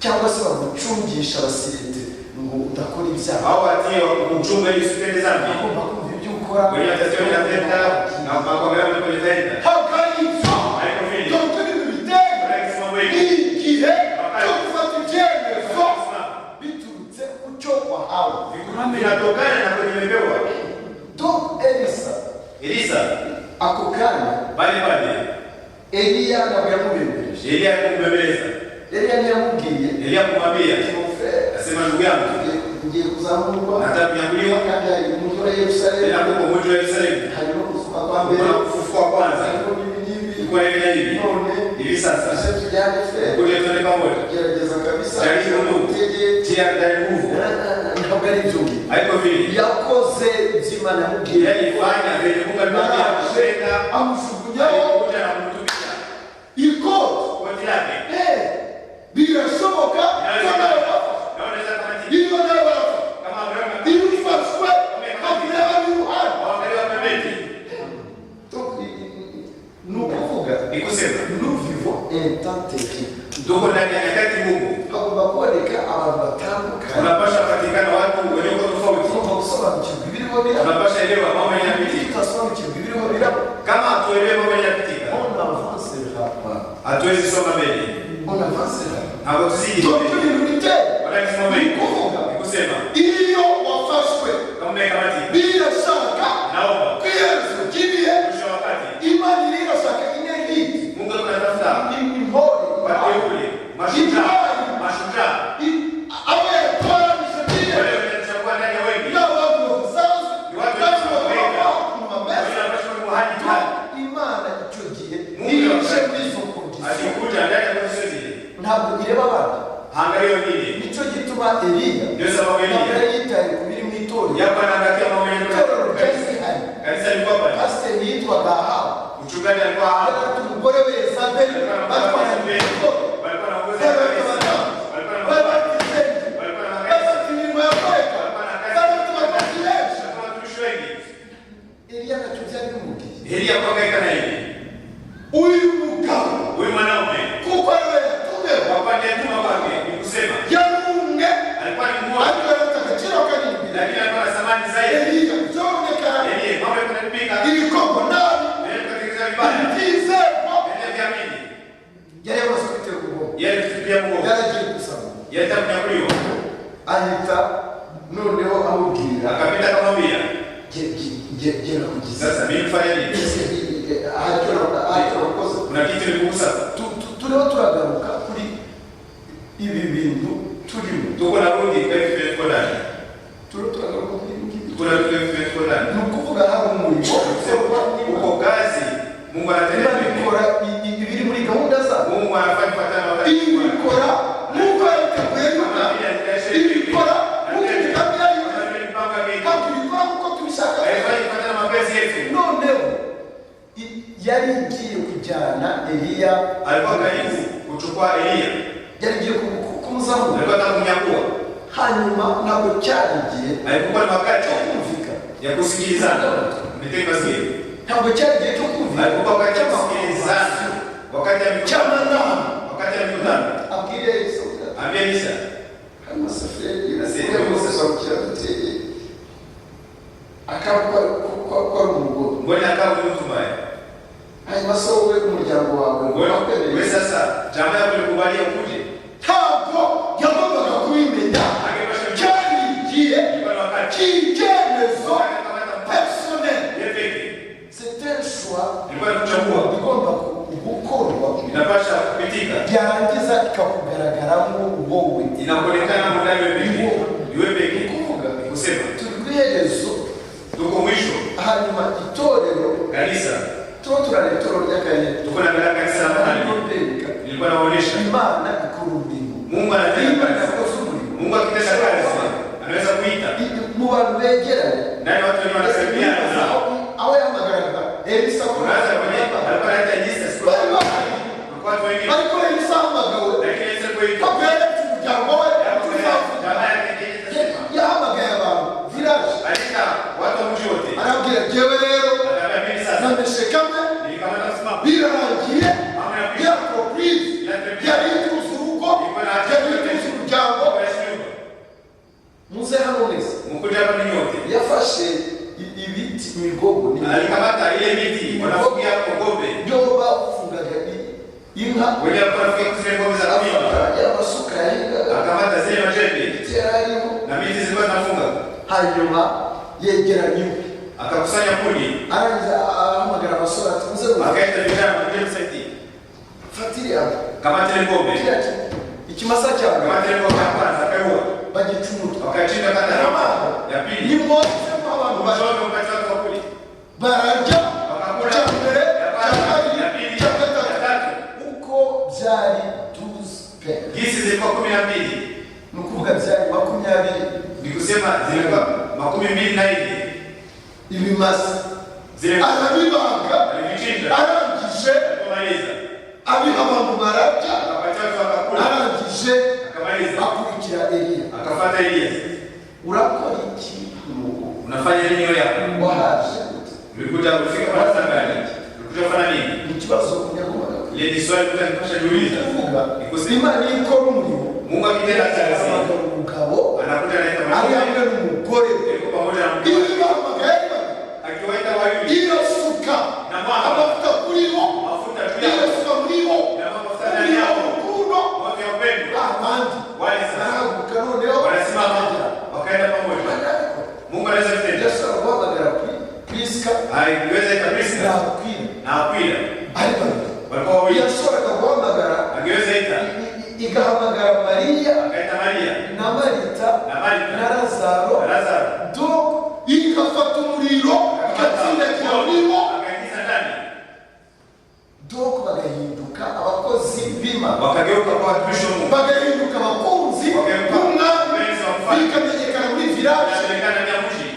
cyangwa se bagucungisha abasirete ngo udakora ibyaha. Au watie wakuchunga ili usitende dhambi. Bagomba kumva ibyo ukora. Wenyewe watasikia unatenda na wakuangalia unapotenda. Ntabwo ari ibyo. Haiko vile. Dore ibintu biteye Kuna kisimamo hiki. ni igihe cyo gufata ibyemezo biturutse ku cyo wahawe. Vinatokana na kwenye umepewa. Donc Elisa Elisa ako kanya pale pale Eliya ntabwo yamubembereje. Eliya kumbembeleza. Eliya ntiyamubwiye Eliya kumwambia, ati mon frère, asema ndugu yangu, ngiye kuzamurwa nataka kunyakuliwa kandi hari umujyi wa Yerusalemu, tena kuko mji wa Yerusalemu harimo kuzuka kwa mbere, kuna kufufuka wa kwanza, harimo n'ibi n'ibi. kulikuwa hivi na hivi None hivi. Sasa ese tujyane frère, kuja tuende pamoja, gerageza kabisa Jaribu ndugu. utege. Tia ndani nguvu. Ntabwo ari ibyo ngibyo. Haiko vile Yakoze ibyo Imana yamubwiye. yeye alifanya vile Mungu alimwambia kutenda, Amujugunyaho alikuja na kumtumisha ikoti. koti lake. Birashoboka ko nawe wafashwe. Na unaweza kama Iyo nawe barafashwe, kama Abrahamu iyo ufashwe bakureba n'iruhande. waangalia pembeni, Donc, ni ukuvuga ni kusema nous vivons un temps terrible. tuko ndani ya nyakati ngumu, Hagomba kuboneka abantu batandukanye. unapasha patikana watu walioko tofauti, Tugomba gusobanukirwa ibirimo biraba. unapasha elewa mambo yanayopitika. Tutasobanukirwa ibirimo biraba, Kama hatuelewi mambo yanayopitika, on n'avancera pas. hatuwezi soma mbele, On n'avancera pas. hapo tuzidi Donc mbele. ibintu biteye Wala ni ukuvuga ni kusema iyo wafashwe kama umekamati, birashaka naomba ko iherezo ry'ibihe mwisho wa wakati Imana iri irashaka inelite, Mungu anatafuta intore, wateule, mashujaa, mashujaa abo yatoranije biye wale watachagua ndani ya wengi, n'abantu basanzwe n'abantu bagomba mu mameza. wale wanapaswa kuwa hadi tano. Imana icyo gihe Mungu ije muri izo conditions, Alikuja ndani ya condition zile, ntabwo ireba abandi. haangalie wengine. Nicyo gituma Eliya Ndio sababu ntabwo Eliya yari yitaye ku biri mu itorero. yapo anaangalia mambo Itorero yenyewe. ryari rihari, Kanisa lilikuwa pale, pasiteri yitwaga Ahabu, mchungaji alikuwa yari hapo, afite umugore we Yezabeli, batwara itorero, walikuwa wanaongoza bari bafite kanisa, abadamu, walikuwa na bari bafite insengero, walikuwa na bari makanisa, bafite imirimo yakoreka, bari bafite abakozi benshi. walikuwa na watumishi wengi. Eliya ntacyo byari bimubwiye. Eliya kwa kaika na hivi Uyu mugabo, huyu mwanaume kuko ari we yatumeho, kwa upande ya tuma kwake ni kusema yari umwe, alikuwa ni mmoja, ariko yari afite agaciro kanini. lakini alikuwa na thamani zaidi. Eliya byonekana Eliya mambo yanaharibika, ibikorwa nabi, yanatekelezwa vibaya, ibyizerwa yanaviamini, yari yamaze kubitera ubwoba, yeye alitupilia mgongo, yari agiye gusaba, yeye atakunyakuliwa. Ahita noneho amubwira, Akapita akamwambia, genda kugiza. sasa mimi mfanya nini? Ntacyo nakoze. Kuna kitu nilikugusa. Turiho turagaruka kuri ibi bintu turimo. Tuko narudi kwa hivi tuko ndani, Turiho turagaruka kuri ibi ngibi. tuko narudi kwa hivi tuko ndani. Ni ukuvuga hari umurimo ukorwa n'Imana. Uko kazi Mungu anatenda Imana vile. ikora ibiri muri gahunda zayo, Mungu anafanya kufuatana na wakati. ibikora nk'uko yabiteguye Kama y'umwana, vile alitayarisha ibikora nk'uko imigambi yayo, kama vile mipango yake. ntabwo ibikora nk'uko tubishaka. Haifanyi kufuatana na mapenzi yetu. Noneho yari igiye kujyana Eliya, Alikuwa karibu kuchukua Eliya, yari igiye kumuzamura. alikuwa anataka kumnyakua. Hanyuma ntabwo cyari igihe Alikuwa ni wakati cyo kumvikana. ya kusikilizana. Mtege masikio. Ntabwo cyari igihe cyo kumvikana, Alikuwa wakati ya kusikilizana, wakati ya mikutano, cy'amanama. wakati ya mikutano. Abwire Elisa, Ambia Elisa, hanyuma saferi Ase- uriya muzamukira duteye akaba ko ari umugore. mbona akawa ni mtu mbaya. Hanyuma se wowe umuryango wawe Wewe wakwemereye? wewe sasa jamaa yako ilikubalia ukuje. Ntabwo yagombaga kubimenya. Angepasha Cyari igihe ilikuwa ni wakati. cy'icyemezo Wakati akamata mpango. personnel. Yeye peke. C'est un choix Ilikuwa ni kuchagua. igomba gukorwa, Inapasha kupitika. byarangiza ikakugaragaramo wowe. Inaonekana ndani wewe peke. Ni wewe peke. Kuvuga Ni kusema turi ku iherezo. Tuko mwisho. Hanyuma itorero, Kanisa tuba turareba itorero ry'akarere, tuko na kanisa la mahali. ariko mbereka Nilikuwa naonyesha Imana ikora umurimo. Mungu anatenda Imana kazi. yakoze umurimo. Mungu akitenda kazi anaweza kuita Mu bantu begeranye, ndani watu wenye wanakaribiana nao. aho yahamagaraga Elisa ko Unaanza kwenye alikuwa anaita Elisa siku bari bahari, kulikuwa watu wengi, ariko Elisa ahamagawe lakini Elisa alipoitwa papa yari afite umuryango we tuzavuga. jamaa yake ndiye itasema. Yahamagaye abantu village, Aliita watu wa mji wote, arabwira jyewe rero akaambia mimi sasa nameshe kamwe nilikamata msimamo, birarangiye, mambo yanakwisha, ya entreprise yari ituze urugo, yari ituze umuryango. kwa nyumba Muze hano mwese. mkuja hapa ni nyote. Yafashe ibiti imigogo ni Alikamata ile miti wanafugia ng'ombe, byo bafungaga inka, wenye walikuwa wanafugia zile ng'ombe za kupima, afata amasuka yahingaga, akamata zile majembe ibiti yari arimo, na miti zilikuwa zinafunga, hanyuma yegeranya inkwi, akakusanya kuni, arangiza ahamagara abasore ati muze mu akaita vijana mkuje msaidie, fata iriya kamata ile ng'ombe, kiriya ikimasa cyawe, kamata ile ng'ombe ya kwanza, akaiua, bagica umutwe. wakachinja kata ya pili, Nimwozemo abantu mchome ukati watu wakuli, bararya, wakakula icya mbere, ya icya kwanza, kabiri, ya pili, icya ya gatatu, tatu. uko byari 12 paires, Gisi zilikuwa 12, ni ukuvuga byari 20, ni kusema zilikuwa 24 ibimasa, zile arabibaga, alivichinja, arangije alipomaliza abiha abantu bararya, akapatia watu wakakula, arangije akamaliza akurikira Eliya. akafuata Eliya. Urakora iki mu rugo? Unafanya nini wewe hapa? Wahaje gute? Ulikuja ulifika kwa saa gani? Ulikuja kufanya nini? Ni ikibazo yagombaga Ile ni swali mtu anapaswa jiuliza. kuvuga. Ni kusema Imana iyo ikora umurimo, Mungu akitenda kazi ahamagara umugabo anakuja anaita ari mwanaume hamwe n'umugore we. yuko pamoja na mke Iyo wake. ibahamagaye ari babiri, Akiwaita wawili iyo suka na mwanga amavuta kuri bo, mafuta juu iyo yao suka muri bo, na mafuta ndani muri bo yao, urukundo, moto ya upendo. abandi Wale sasa barahaguruka noneho wanasimama bakagera. wakaenda pamoja. Imana irabikora. Mungu anaweza kutenda. Yashobora guhamagara Priska Aliweza ita Priska na Akwila na Akwila ari babiri, walikuwa wawili. yashoboraga guhamagara Angeweza ita igahamagara Mariya akaita Maria na Marita na Marita na Lazaro, na Lazaro, donc igafata umuriro igatsindagira muri bo, akaingiza ndani, donc bagahinduka abakozi b'Imana, wakageuka kwa watumishi wa Mungu, bagahinduka abakunzi b'umwami, bikamenyekana muri village inajulikana ndani ya mji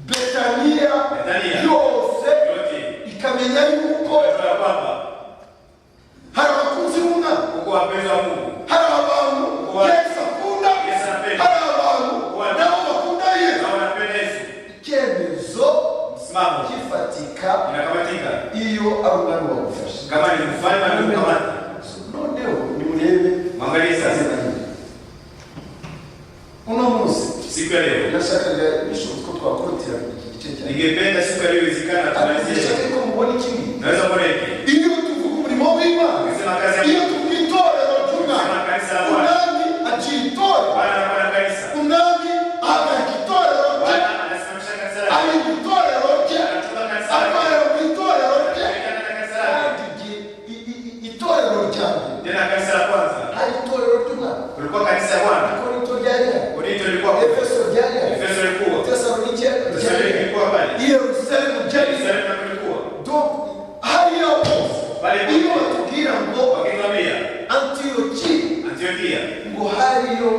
Betaniya Betania yose, yote, ikamenya yuko wakajua ya kwamba hari abakunzi b'umwami, huko wapenzi wa Mungu, hari abantu Yesu akunda, Yesu anapenda, hari abantu nabo bakunda Yesu. na wanapenda Yesu. Icyemezo Msimamo gifatika inakamatika iyo ari umwami wagufashe. kama ni mfalme amekukamata. Noneho nimurebe Mwangalie sasa uno munsi, siku ya leo, nashakaga bishoboka ko twakorotira iki gice cyane, ningependa siku ya leo iwezekana ariko tumalizie. ndashaka ko mubona ikindi. Naweza kuona hiki Iyo tuvuga umurimo w'Imana, ukisema kazi ya iyo Mungu, tuvuga itorero ry'umwami, ukisema kanisa la Bwana, umwami agira itorero, Bwana anakuwa na kanisa, umwami ahagarika itorero rye, Bwana anasimamisha kanisa lake, arinda itorero rye, anachunga kanisa lake, atwarira mu itorero rye. anajulikana na kanisa lake. Kandi itorero rya mbere, Tena kanisa la kwanza hari itorero ry'umwami, kulikuwa kanisa ya Bwana, Korinto ryari hari, Korinto ilikuwa, Efeso ryari hari, Efeso ilikuwa, Tesalonike ryari Tesalonike hari, ilikuwa pale, Yerusalemu ryari hari. Yerusalemu na kulikuwa Donc hariya hose, Pale iyo batubwira ngo wakituambia Antiyoki, Antiokia ngo hariyo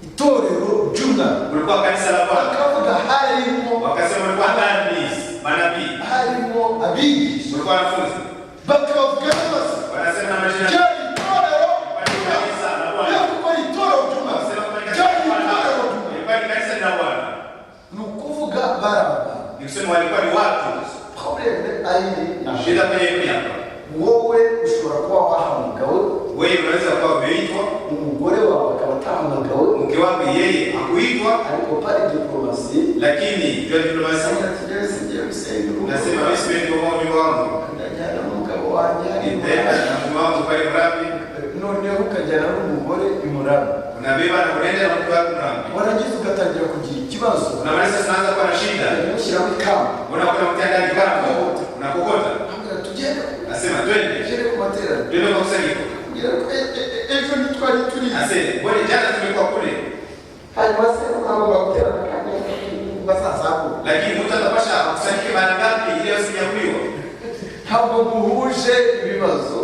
itorero ry'umwami, kulikuwa kanisa la Bwana, bakavuga harimo wakasema kulikuwa ndani manabii, harimo abigisha, kulikuwa wanafunzi, bakabavuga n'amazina, wanasema na majina, ryari itorero ilikuwa ni kanisa la ry'umwami, Bwana, kuko ari itorero ry'umwami, wakasema kwamba ni kanisa ryari la Bwana, itorero ry'umwami, ilikuwa ni kanisa la Bwana. Ni ukuvuga bari abantu. Ni kusema walikuwa ni watu. Problème ayiri, Shida kwenye hii hapa, wowe ushobora kuba wahamagawe, wewe unaweza kuwa umeitwa, umugore wawe akaba atahamagawe, mke wako yeye hakuitwa, ariko par diplomatie, lakini juu ya diplomasia unasema mimi sipendi kubomoa nyumba wangu, ndajyana n'umugabo wanjye hariya, nitaenda na mume wangu pale Mrambi, noneho ukajyana n'umugore i Murambi, unabeba na unaenda na mke wako Mrambi, warangiza ugatangira kugira ikibazo, unamaliza tunaanza kuwa na shida, umushyiraho ikamba, unakuwa mtia ndani kamba, unakokota, ambwira tugende, nasema twende, tugende ku materaniro, twende kwa kusanyiko, kugira ngo ejo ntitwari turi, ase mbona jana tumekuwa kule, hanyuma se mwagomba guterana kandi bazazamuka, lakini mtu atapasha akusanyike mara ngapi ili asinyakuliwa? Ntabwo muhuje ibibazo.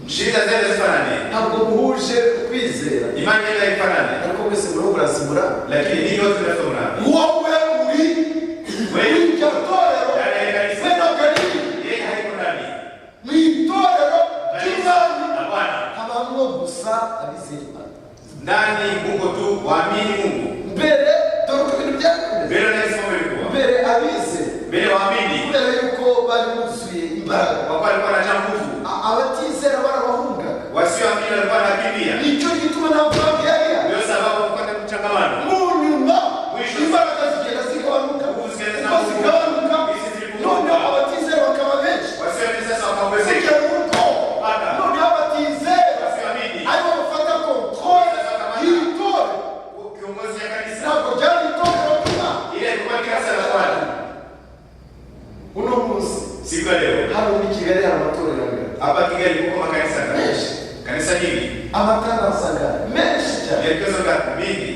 Shida zenu hazifanani. Ntabwo muhuje kwizera. Imani yenu haifanani. Ariko mwese muriho murasimura. Lakini ninyi wote mnasoma. Wowe uri Wewe iryo torero ndani ya kanisa. we ntabwo ari Yeye haiko ndani. mu itorero Kanisa ry'Umwami la Bwana. Habamwo gusa abizera Imana. Ndani huko tu waamini Mungu. Mbere dore uko ibintu byari bimeze. Mbele na Yesu ilikuwa. Mbere abizera Mbele waamini. kubera yuko bari buzuye imbaraga. Kwa kuwa alikuwa anajaa nguvu. Abatizera barabahungaga. Wasioamini walikuwa wanakimbia. nicyo gituma nta mpamvu yari ihari. Ndio sababu kupata mchangamano. Mu nyuma Mwisho. imbaraga zigenda zigabanuka, Nguvu zigenda uko zigabanuka Hizi zilipunguka. noneho abatizera bakaba benshi Wasioamini sasa wakaongezeka. kugera uko Mpaka. noneho abatizera Wasioamini. aribo bafata contrôle y'itorero. Kiongozi ya kanisa. Ntabwo ryari itorero ry'Imana. Ile ilikuwa ni kanisa la Bwana. Uno munsi Siku ya leo hano muri Kigali hari amatorero angana hapa Kigali kuko makanisa menshi. Kanisa nyingi. Amatara asanga menshi cyane. Mielekeo ngapi? Mingi.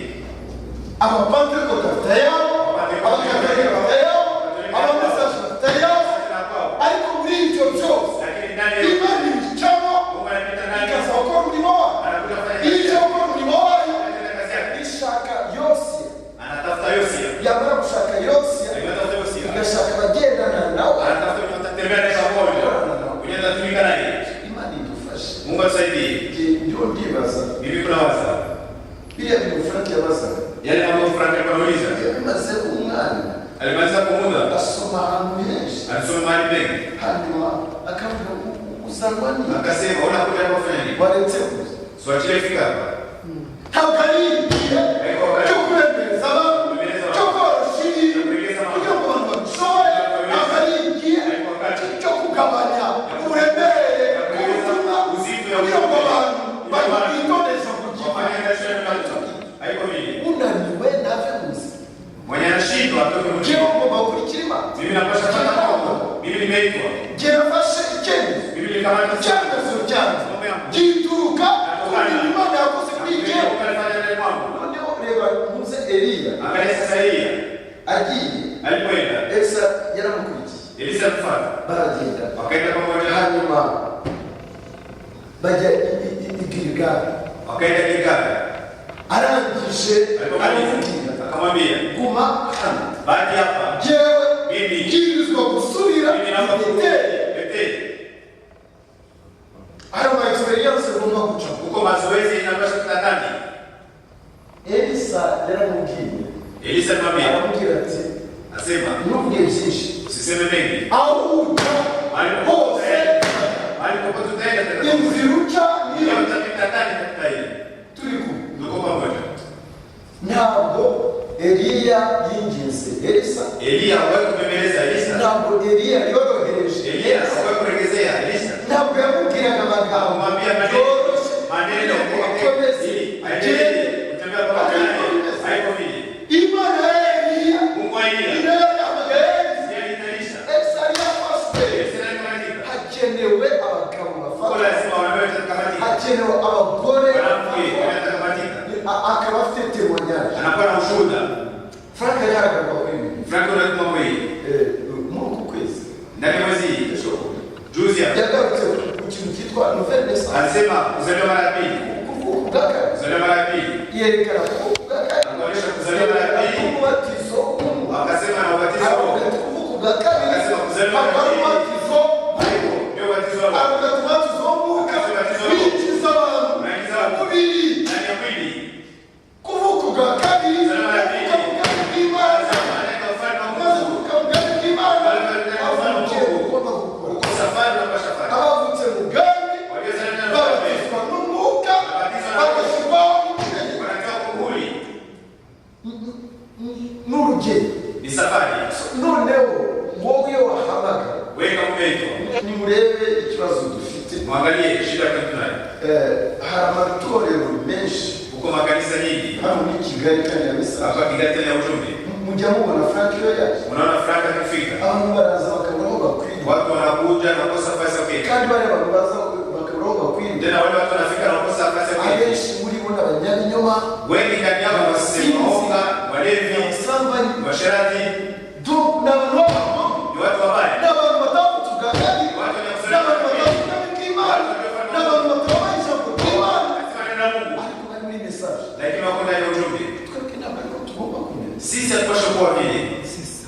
Abapantekote bafite ayabo, abakatolika bafite ayabo, abamesaje bafite ayabo, Na kwao. ariko muri ibyo byose Lakini ndani ya Imana ibicamo Mungu anapita ndani. ikaza gukora umurimo wayo. Anakuja kufanya Iyo kazi. ije gukora umurimo wayo Anatenda kazi yake. Ishaka Yosiya. Anatafuta Yosia. Yamara gushaka Yosiya Anatafuta Yosia. igashaka abagendana nawe. Anatafuta mwenye atatembea naye pamoja. Mwenye atatumika naye. Imana idufashe. Mungu atusaidie. Njye ndiho ndibaza Mimi kuna waza. biriya bintu Frank yabazaga. Yale mambo Frank alikuwa anauliza. Yabimaze umwanya. Alimaliza kwa muda. Asoma ahantu henshi. Alisoma mahali pengi. Hanyuma akavuga ngo uzanwa n'iki? Akasema unakuja hapa kufanya nini? Waretse kuza. Siwachilie fika hapa. Ntabwo ari igihe cyo kuremereza abantu, cyo koroshya ibintu kugira ngo abantu babishobore. Ntabwo ari igihe cyo kugabanya uburemere bw'ubutumwa kugira ngo abantu bitondesha kugira. Wafanye kazi ya mtu. Haiko vile. Unaniwe nave muzi. Mwenye anashindwa atoke Njyewe mjini. ngomba gukurikira Imana. Mimi napasha kufanya mambo. Mimi nimeitwa. Njye nafashe icyemezo, Mimi nilikamata icyemezo cyanjye gituruka ku bintu Imana yakoze kuri njyewe. Mungu alifanya ndani mwangu. Noneho reba muze Eliya Angalia sasa Eliya agiye alipoenda. Elisa yaramukurikiye Elisa alimfuata. baragenda Wakaenda pamoja. hanyuma bajya i Giligali. Wakaenda Gilgali. Arangije Alipomaliza aramubwira akamwambia, guma hano baki hapa. Njyewe Mimi mbwirizwa gusubira mimi naomba i Beteli. Beteli. Ayo ma experience ngomba gucamo. Huko mazoezi inapaswa kutandani. Elisa yaramubwiye Elisa alimwambia, aramubwira ati asema ntuvuge byinshi usiseme mengi. Aho ujya Mahali hose mahali popote utaenda tena. inzira uca Leo niyo utapita ndani katika hili. turi kumwe. Tuko pamoja. Ntabwo Eliya yinginze Elisa. Eliya hakuwahi kubembeleza Elisa. Ntabwo Eliya yorohereje Eliya Elisa. hakuwahi kuregezea Elisa. Ntabwo yamubwiraga amagambo Akamwambia maneno yoroshye maneno kugira ngo akomeze ili agende. aendelee kutembea pamoja naye. Haiko vile. Imana ya Eliya Mungu wa Eliya ni nayo yahamagaye Elisa. ndiye aliita Elisha. Elisa yari yafashwe. Elisa alikamatika. Hakenewe abagabo Kwa bafatwa, lazima wanaume watakamatika. hakenewe abagore Mwanamke bafatwa, atakamatika. akaba afite témoignage. Anakuwa na ushuhuda. Frank yari kuri ibi. Frank unatuma mwili. Muri uku kwezi Ndani ya mwezi hii. ejo bundi Juzi hapa. yagarutse ku kintu cyitwa nouvelle naissance, Alisema kuzaliwa mara ya pili. kuvuka ubwa kabiri. Kuzaliwa mara ya pili. Yerekana kuvuka ubwa kabiri, Akaonyesha kuzaliwa mara ya yerekana pili. umubatizo w'umwuka. Akasema na ubatizo wa Aravuga Roho. ati kuvuka ubwa kabiri Akasema kuzaliwa Akaba mara ya pili. umubatizo, Haiko ndio ubatizo wa Roho. avuga ati umubatizo w'umwuka winjiza abantu Unaingiza watu umubiri. ndani ya mwili. Kuvuka ubwa kabiri, kuvuka mu bwami bw'Imana. Malaika wa ufalme wa Umaze Mungu. kuvuka mu bwami bw'Imana, Avutse ugomba gukora. Uko safari unapasha fanya. abavutse mu bwami Waliozaliwa ndani ya ufalme babatizwa n'umwuka, bagashyirwaho n'itegeko. wanatoa muhuri. N'urugendo Ni safari. noneho wowe iyo wahamagara Wewe kama umeitwa, nimurebe ikibazo dufite. mwangalie shida kwa tunayo. Hari amatorero menshi Huko makanisa nyingi hano muri Kigali kandi ya Misanzu. hapa Kigali tena ya ujumbe. Mujya mubona Frank iyo yaje Unaona Frank akifika, abantu baraza bakabura aho bakwiriye. watu wanakuja na kukosa nafasi ya kuketi. Kandi bariya bantu baza bakabura aho bakwiriye Tena wale watu wanafika na kukosa nafasi ya kuketi. abenshi muri bo ni abanyabinyoma, Wengi kati yao waonga, walevi, abasambanyi. washerati, Donc ni abantu b'abagome, ni watu wabaya. ni abantu batavutse ubwa kabiri, Watu wenye ni kuzaliwa abantu mara ya pili. batavutse ubwami bw'Imana, ni abantu message. Lakini wako ndani ya ujumbe. Twebwe ntabwo ariko tugomba kumera. Sisi hatupasha kuwa vile.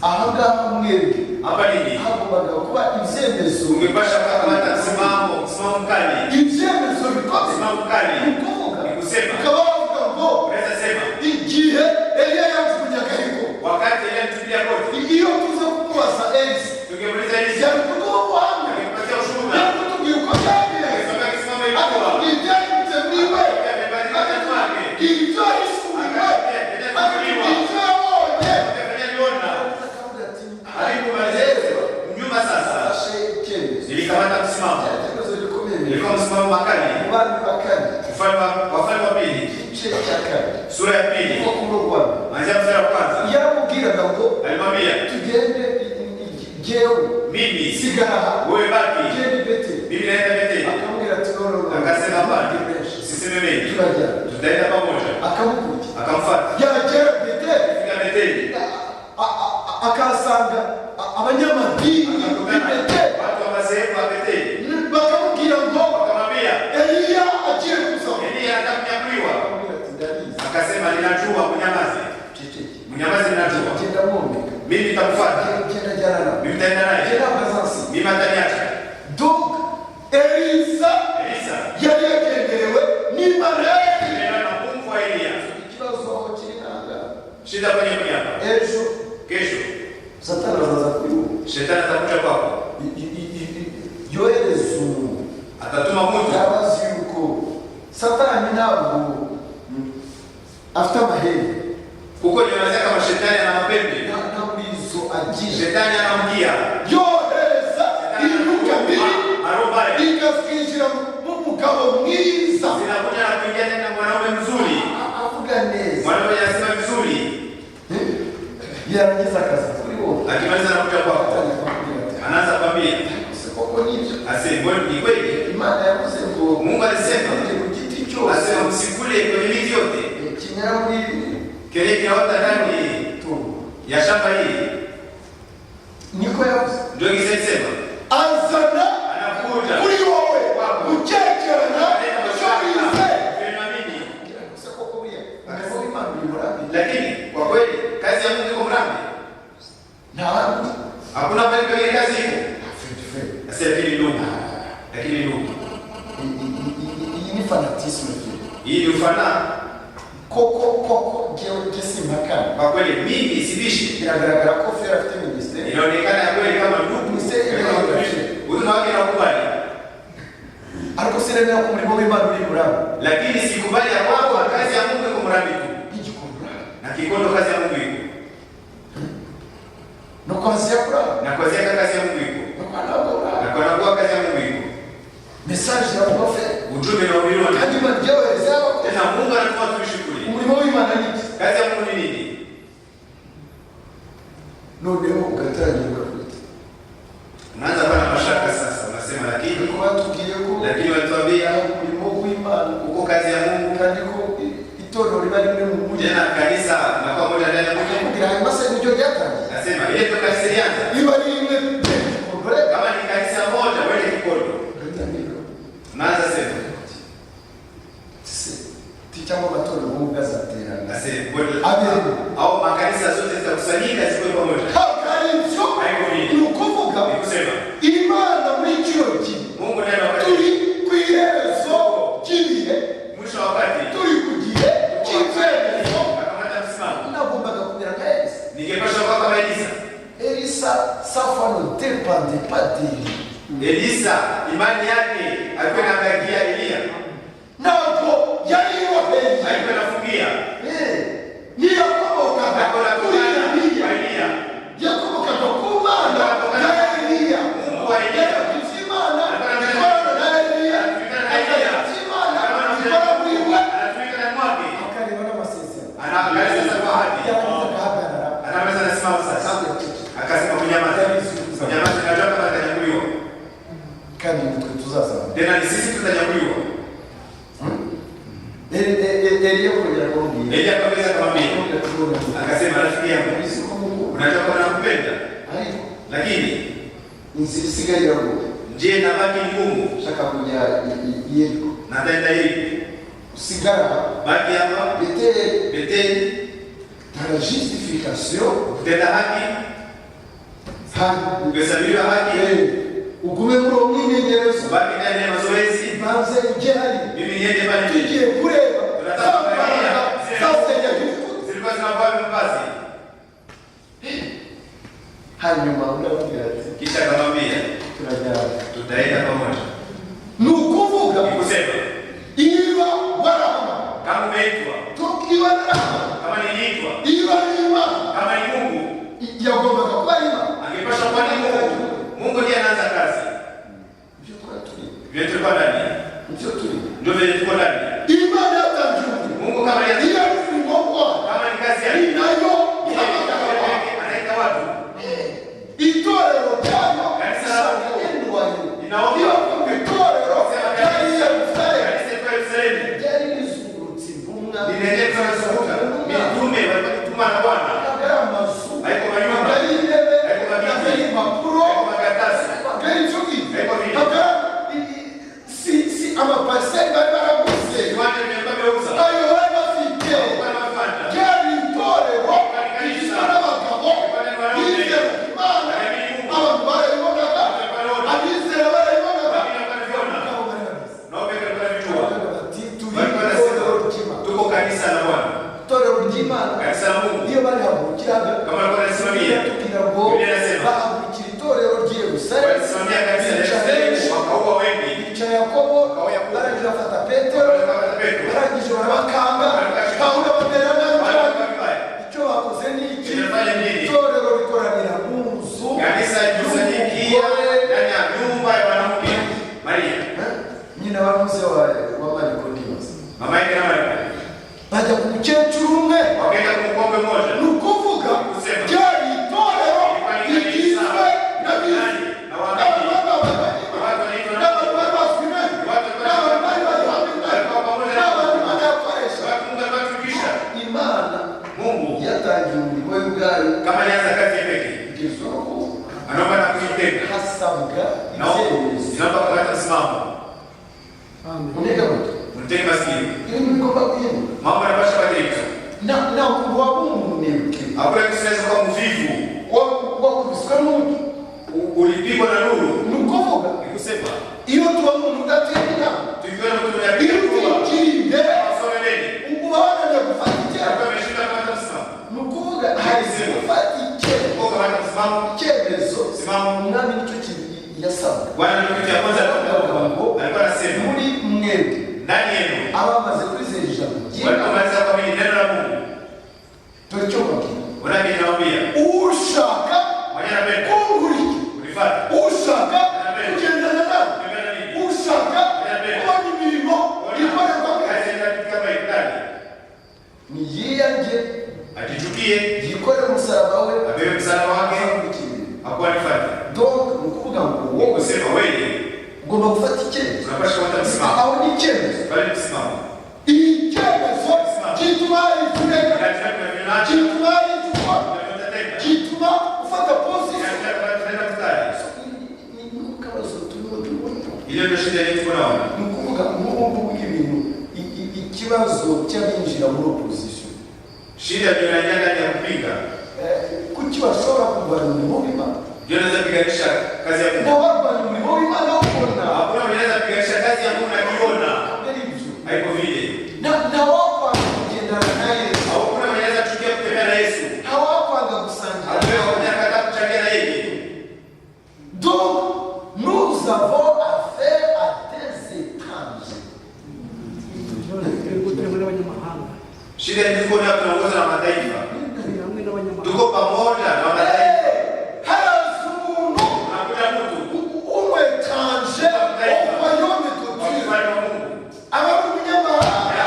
Ahangaha mwebwe Hapa nini? hagombaga kuba ibyemezo, Ungepasha kukamata msimamo, msimamo mkali. Ibyemezo bikomeye. Msimamo mkali. Ni ukuvuga, Ni kusema. ukaba wavuga ngo Unaweza sema igihe Eliya yajugunyaga ariko wakati Eliya alitupilia koti, iyo tuza kumubaza Elisa, tungemuuliza Elisa, yari kuduha ubuhamya, angepatia ushuhuda. yari kutubwira uko byagenze, Angesema kisimamo ilikuwa. akatubwira ibyahindutse muri we, Amebadilika kwake. akatubwira ibyo yahishuriwe, akatubwira ibyo yabonye. Akafanya aliona. Akavuga ati Alipomaliza nyuma sasa afashe icyemezo. nilikamata msimamo. Icyemezo gikomeye. Ilikuwa msimamo makali. Mu Bami ba Kane, Mfalme wa Wafalme wa Pili, igice cya kane, sura ya pili, kuva ku murongo wa mbere. kuanzia mstari wa kwanza. Yaramubwiraga ngo Alimwambia, tugende jyewe mimi sigara aha, wewe baki, tugende i Beteli. Mimi naenda Beteli. Akamubwira ati no, no, no, Akasema hapana, benshi usiseme mengi, turajyana. Tutaenda pamoja. Akamukurikira, Akamfuata. Yagera Beteli, Fika Beteli, akahasanga abanyamadini b'i akakutana Beteli, watu wa madhehebu wa Beteli, bakamubwira ngo wakamwambia Eliya agiye kuza. Eliya anataka kunyakuliwa. Akamubwira ati ndabizi, Akasema ninajua, mnyamaze, ceceke, mnyamaze, ninajua genda mwomeka, mimi nitamfuata, genda jyana nawe, mimi nitaenda naye, genda ntabwo mimi hataniacha. Donc Elisa Elisa yari yagenderewe n'Imana ya Eliya. neno na Mungu wa Eliya. Ikibazo aho kiri nanga, Shida kwenye mnyama. ejo Kesho Satani azaza kuri wowe, shetani atakuja kwako, yohereza umuntu atatuma mtu. yaba azi yuko Satani ntabwo afite amahembe, Kuko niwazia kama shetani ana mapembe, nta murizo agira. Shetani anamkia Yohereza imyuka mibi arobaye ikazinjira mu mugabo mwiza, zinakuja na kuingia ndani ya mwanaume mzuri, avuga neza, mwanaume anasema vizuri, yarangiza akaza kuri wowe, akimaliza anakuja kwako, Satani akamubwira ati anaanza kwambia ese koko nibyo ase, mbona ni kweli Imana yavuze ngo Mungu alisema, mujye ku giti cyose asema msikule kwenye miti yote kimera muri kenye kinaota ndani tungo, ya shamba hii, niko yavuze. ndio kisema azana anakuja kuri wowe gukekerana icyo wizeye. Tunaamini. Ese koko buriya umurimo w'Imana uri murambi, Lakini kwa kweli kazi ya Mungu iko mrambi, nta handi. Hakuna pale pengine kazi iko. Fred, Fred, Sasa lakini ndugu, lakini ndugu, iyi ni fanatisme vile. Hii ni ufanaa. Koko koko jewe jye simpakana, Kwa kweli mimi sibishi. biragaragara ko Fred afite minisiteri, Inaonekana ya kweli kama ndugu Minisiteri huduma wake inakubali, ariko sinemera ko umurimo w'Imana uri murambi, lakini sikubali ya kwamba kazi ya Mungu iko mrambi tu, n'igikundura na kikondo kazi ya Mungu iko, no kwaziya kuramba, na kwazia kazi ya Mungu iko, no kwa ntabwo na kwa nakuwa kazi ya Mungu iko. Message iravuga Fred, Ujumbe na ubiri kandi Imana iryohereza y'abakozi. tena Mungu anatuma watumishi kule. Umurimo w'Imana ni iki? Kazi ya Mungu ni nini? Noneho ugatangira ukavuga, Unaanza kuwa na mashaka sasa, unasema lakini ariko batubwiye ko lakini walituambia umurimo w'Imana, uko kazi ya Mungu, kandi ko itorero riba rimwe mu mujyi, tena kanisa nakuwa moja ndani ya mji. akamubwira hanyuma se niryo ryatangiye, Nasema ile ndio kanisa ilianza. Niba ari rimwe, Gikondore, Kama ni kanisa moja wende Kikondo. ugatangira Unaanza sema se ti cyangwa amatorero ubwo azaterana, nasema kweli Amen. au makanisa zote zitakusanyika zikuwe pamoja. Ntabwo ari ibyo. Haiko vile. Ni ukuvuga Ni kusema Imana muri kino gihe, Mungu naye wakati turi ku iherezo ry'ibihe, mwisho wa wakati turi ku gihe cy'ibyemezo. akamata msimamo. Nagombaga kumera nka Elisa. Ningepasha kuwa kama Elisa. Elisa, sa foi ne dépendait pas d'Élie. Elisa imani yake alikuwa inaangalia Eliya, Ntabwo yari iboheye, alikuwa inafungia, ntiyakomokaga alikuwa kuri anatokana Eliya, kwa Eliya. yakomokaga ku Mana ya Eliya. Mungu wa Eliya. Yaraga iby'Imana ikorana na Eliya, akareba iby'Imana ikora muri we. Anatumika ndani mwake. Akareba n'amasezerano, Anaangalia sasa kwa ahadi. yarangiza agahagarara, Anaweza anasimama sasa. agaceceka. Akasema kunyamaza. Kunyamaza, najua kama atanyakuliwa. Kandi nitwe tuzazana. Tena ni sisi tutanyakuliwa. Eliya kongera akamubwira, Eliya akaweza akamwambia, akamubwira ati none akasema rafiki yangu, ubizi ko mukunda, unajua kama nakupenda, ariko lakini inzira isigaye iragoye, njia inabaki ngumu, ushaka kujya i Yeriko, nataenda hivi, usigara baki hapa, Beteli, Beteli, dans la justification, kutenda haki, hanyuma kuhesabiwa haki, ugume muri uwo mwimenyerezo. Ubaki ndani ya mazoezi. Banze ujye hari Mimi niende pale mbele. Tugiye kureba za mbaraga zasenyaga ibikuta. Zilikuwa zinavaa mavazi. Hanyuma urababwira ati Kisha akamwambia, turajyana. Tutaenda pamoja. Ni ukuvuga Ni kusema iba warahamagawe, kama umeitwa, iba narahamagawe, kama niliitwa, iba ari Imana, kama ni Mungu, yagombaga kuba ari Imana. Angepasha kuwa ni Mungu. Mungu ndiye anaanza kazi. Ibyo twari turi, Vile tulikuwa ndani, ibyo turi. Ndio vile tuko ndani. Imana yatangiye umurimo, Mungu kama ni iyo ari umurimo wayo, kama ni kazi yake, ni nayo ihamagara abantu. Anaita watu. Itorero ryayo Kanisa risanga endwayo. Iyo itorero ryari i Yerusalemu, Kanisa ilikuwa Yerusalemu. Ryari rizungurutse intumwa, Linaendelea kuzunguka. Mitume walikuwa wakitumwa na Bwana. ntabwo ari amazu, Haiko manyumba. ntabwo ari intebe, Haiko ntabwo ari mabiti. impapuro, Haiko makaratasi. ntabwo ari icyo ngicyo, Haiko vile. ntabwo ari si amapariseri bari baraguze, Viwanja vilikuwa vimeuza. ayo bari bafite. Walikuwa na viwanja. Ryari itorero rigizwe n'abagabo bizera Imana, abantu barayibonaga, abizera barayibonaga, Wengine walikuwa wanaviona. nabo bari babizi. Na wao pia walikuwa wanavijua. baravuga bati turi Walikuwa itorero wanasema ry'Imana. tuko kanisa la Bwana. Itorero ry'Imana Kanisa la Mungu. iyo barihagurukiraga, Kama walikuwa wanasimamia. tubwira ngo Biblia inasema bahagurukira itorero ry'i Yerusalemu, walisimamia kanisa la bica Yerusalemu, benshi, wakaua wengi. bica Yakobo, Wakaua Yakobo. barangije bafata Petero, Wakapata Petro. barangije barabakanga, Pawulo bamera nabi Wale cyane. walikuwa vibaya. Icyo bakoze ni iki? Kinafanya nini? Itorero rikoranira mu nzu Kanisa lilikusanyikia ndani ya nyumba ya mwanamke Maria, nyina wa Mose wa Mariko Ndimasi, mama yake na Maria. bajya ku mukecuru umwe. Wakaenda kwa mkongwe mmoja. Ni ukuvuga Kusema. ryari itorero rigizwe n'abizera, n'abantu bari bambaye Watu wanaitwa n'abantu bari bazwi neza, n'abantu bari bari hamwe Walikuwa pamoja na n'abantu Imana yakoresha. watu Mungu aliwatumikisha. Imana Mungu yatangiye umurimo we ubwayo, kama alianza kazi yake pekee, kugeza ubu anaomba na kuitenda. hasabwa Na ibyemezo. inaomba kupata msimamo. Amen. Munega muto, Mteni masikio. ibintu bigomba guhinduka. Mambo yanapaswa kubadilika. Nta muntu waba umunebwe, Hakuna kitu kinaweza kuwa mvivu. Wakubiswe n'umucyo. Ulipigwa na nuru. Ni ukuvuga Ni kusema Iyo tuba umuntu udatera inama, tukiona mtu mwenye iyo apiga hatua, utikiri imbere, asome mbele. uba wananiwe gufata icyemezo. Alikuwa ameshinda kupata msimamo. Ni ukuvuga hari gufata icyemezo. Kwa kupata msimamo, Icyemezo Msimamo. umwami nicyo kintu yasabwa. Bwana ndio kitu ya kwanza alikuwa alikuwa anasema Muri mwebwe ndani yenu abamaze kwizera ijambo ry'Imana, walipomaliza kuamini neno la Mungu, dore icyo mbabwira. unake nawaambia Ushaka mwenye anapenda kunkurikira, unifuate, ushaka kugendana nawe, tembea na mimi, ushaka kubona imirimo ikorerwa mu kazi inapitika kama ndani, Niyiyange, ajichukie, yikorere umusaraba we, abebe msalaba wake, akurikire. hakuwa nifuate. Donc ni ukuvuga ngo Ni wowe kusema wewe ugomba gufata icyemezo. unapaswa kupata msimamo, Aho ni icyemezo. bali msimamo Icyemezo gituma hari icyo ureka, Inataka kuna gituma hari icyo ukora, tunavyotenda, gituma ufata position. inataka tunaenda mstari. Ni kabazo turimo tubona. Ile ndio shida yetu tunaona. Ni ukuvuga nk'ubu ngubu ibintu ikibazo cy'abinjira muri opposition. Shida ndio inaingia ndani ya kupinga. Kuki bashobora kurwanya umurimo w'Imana? Ndio inaweza piganisha kazi ya Mungu. Ntawarwanya umurimo w'Imana awubona. Hakuna mwenye anaweza piganisha kazi ya Mungu na kiona. Ntabwo ari ibyo. Haiko vile. Ntawakwanga kugendana na Yesu. Hakuna mwenye anaweza kuchukia kutembea na Yesu. Ntawakwanga gusangira. Hakuna mwenye anakataa kuchangia na yeye. Donc, nous avons affaire à des étrangers. Turi turi hamwe n'abanyamahanga. Shida ni tuko na tunaongozwa na mataifa. Turi hamwe n'abanyamahanga. Tuko pamoja na mataifa. Haraza umuntu Unakuta mtu umu étranger au royaume de wa Dieu, ufalme wa Mungu. aba ari umunyamahanga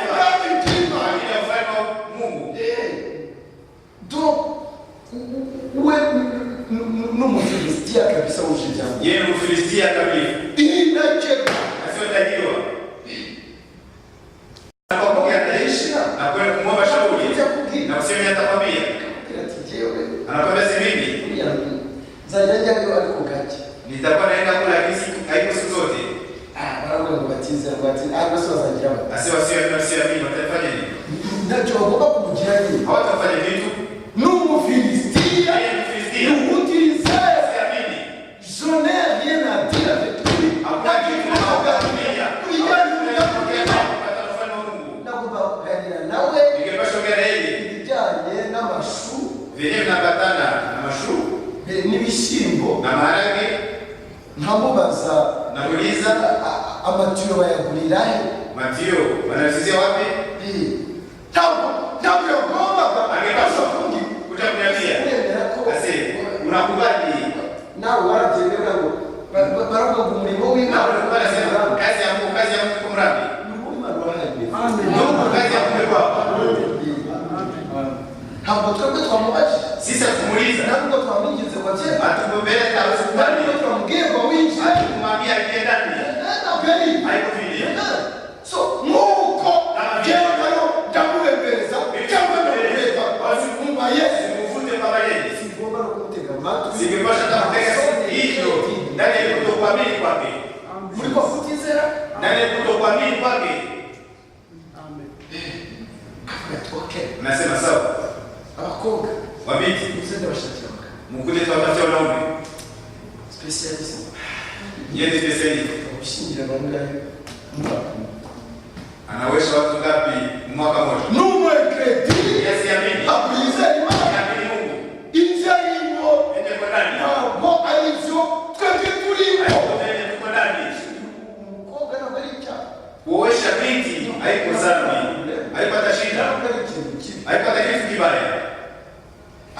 ubwami bw'Imana. Kwa ajili ya ufalme wa Mungu. Donc, we n'Umufilisitiya kabisa wuje ibyangombwa. Yeye ni Mfilistia kamilifu. Inakeka Asiyotajiwa. Anapokea na kwenda kumwomba shauri na kusema atakwambia. Akakubwira ati jyewe Anakwambia si mimi buriya nzajya njyayo ariko gake. Nitakuwa naenda kula lakini haiko siku zote. Ah, baravuga ngo batize ngo batize, ah, bose bazagira bati Asiwa sio wasioamini watafanya nini? Ntacyo bagomba kumugira nyine. Hawatafanya kitu. Ni Umufilisitiya. Yeye ni Mfilistia. Ni utizera. Siamini. Je n'ai rien à dire avec lui. Hakuna kitu tunachokuambia. Kubijyanye n'ubwami. Kupata ufalme wa Mungu. Nagomba kuganira nawe Ningepasha ongea na yeye. ibijyanye n'amashu Vyenyewe vinapatana na mashu n'ibishyimbo, na maharage. nkamubaza Namuuliza amatiyo bayagurira he? Matio wanasizia wapi? Ntabwo yagombaga Angepaswa kuja kuniambia. kuremera ko Ase, unakubali? Nawe warabyemera ngo baravuga ngo umurimo Na w'Imana unakubali, sema kazi ya Mungu iko Murambi. Umurimo w'Imana urahageze. Ndugu, kazi ya Mungu iko hapa. Ntabwo twebwe twamubajije. Sisi hatumuuliza. Ntabwo twamwinginze ngo abyemere. Hatumwombea hata hawezi kubali. Ntabwo twamubwiye ngo winjire. Hatumwambia aingie ndani. Ntabwo ari Haiko vile. so nk'uko njyewe nayo ndamubembereza cyangwa ndamureba mu mayezi. Simuvute kama yeye. Singomba no kumutega amatwi. Singepasha hata kutega hivyo ndani ya kutokuamini kwake. Muri kwa kutizera. Ndani ya kutokuamini kwake. Amen. Kavuga ati okay. Nasema sawa. Abakobwa Wabiti, muze ndabashakira abagabo. mkuje tuwatafutie wanaume. Specialist. Yeye ni specialist. Gushyingira bangahe umwaka umwe? Anawesha watu ngapi mwaka mmoja? N'umwe kredi. Yeye asiamini. Ntabwo yizera Imana. Asiamini Mungu. Ibyo arimo Yeye kwa ndani. ntabwo ari byo twebwe turimo. Haiko vile tuko ndani. Umukobwa ntabwo ari icyaha. Kuowesha binti haiko dhambi. Haiko hata shida. Ntabwo ari ikintu kibi. Haiko hata kitu kibaya.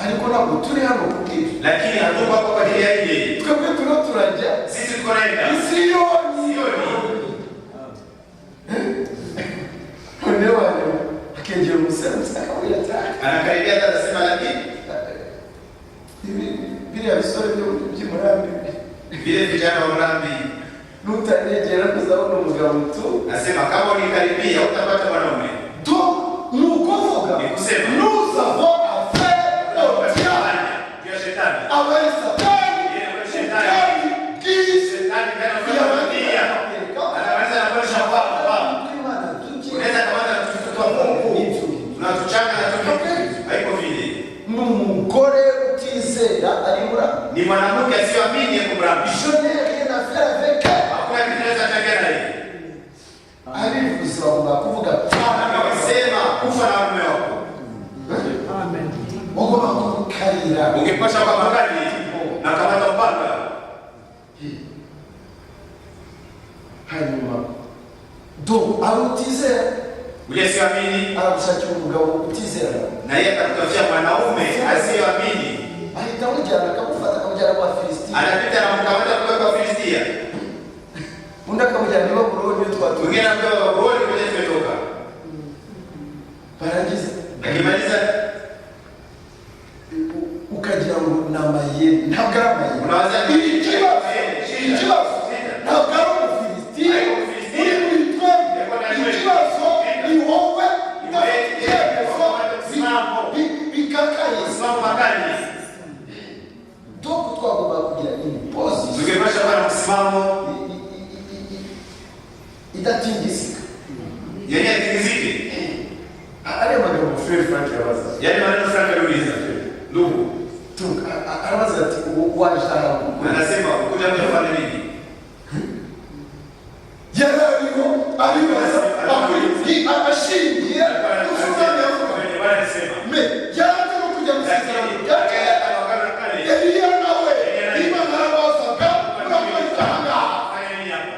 Ariko ntabwo turi hano kubw'ibyo. Lakini hatuko hapa kwa ajili ya ile. Twebwe turiho turajya Sisi tuko naenda. Isiyoni. Sioni. Noneho hanyuma akegera umusore akamubwira ati "Ah, Anakaribia hata anasema lakini ibi biriya bisore by'i Murambi vile vijana wa Murambi nutanegera ntuzabona umugabo tu." nasema kama unikaribia utapata mwanaume. Donc ni ukuvuga Ni kusema. nous avons affaire au diable. Juu ya shetani. Aba ari Satani Yeye ni shetani. ubwami bw'isi. Shetani ndiye anafanya dunia. Anaweza anakuonyesha kwamba Imana tujye unaweza kamata na mtoto wa Mungu. Tunatuchanga na tu. Haiko vile. Ni umugore utizera ari Murambi. Ni mwanamke asiyoamini yuko Murambi. Je n'ai rien à faire avec elle. Hakuna kitu naweza changia na yeye. Abivuze bagomba kuvuga Amesema kufa na mume wako. Amen. Bagomba kumukarira. Ungepasha kwa makali na kamata upanga. Hanyuma do ari utizera Ule asiyoamini aragushakira umugabo utizera. Na yeye atakutafutia mwanaume asiyoamini. Ahita amujyana akamufata akamujyana kwa Filisitiya. Anapita na mkamata kutoka kwa Filistia. Undi akamujyana i Babuloni iyo twatuye. Mwingine anapewa Babuloni kwenye tumetoka. Barangiza Akimaliza ukagira ngo ni amayeri, ntabwo ari amayeri. Unawaza Ikibazo ikibazo ntabwo ari Umufilisitiya uri muri twebwe, ikibazo ni wowe udafite ibyemezo bikakaye. Msimamo makali. Donc twagomba kugira une position Tungepasha kuwa na msimamo idatingizika. Yenye hatingiziki. Ariya magambo Frere Frank yabaza. Yaani maneno Frank aliuliza. Ndugu, Arabaza ati waje aha gukora? Anasema ukuja mtu afanye nini? Yari ariho abibaza ashingiye ku byo yavuga. Kwenye Bwana alisema. Me yari no kujya mu isezerano Lakini rya kera. akaenda kwa agano la kale. Eliya nawe Imana yarabazaga urakora icyaha. Fanya nini hapa?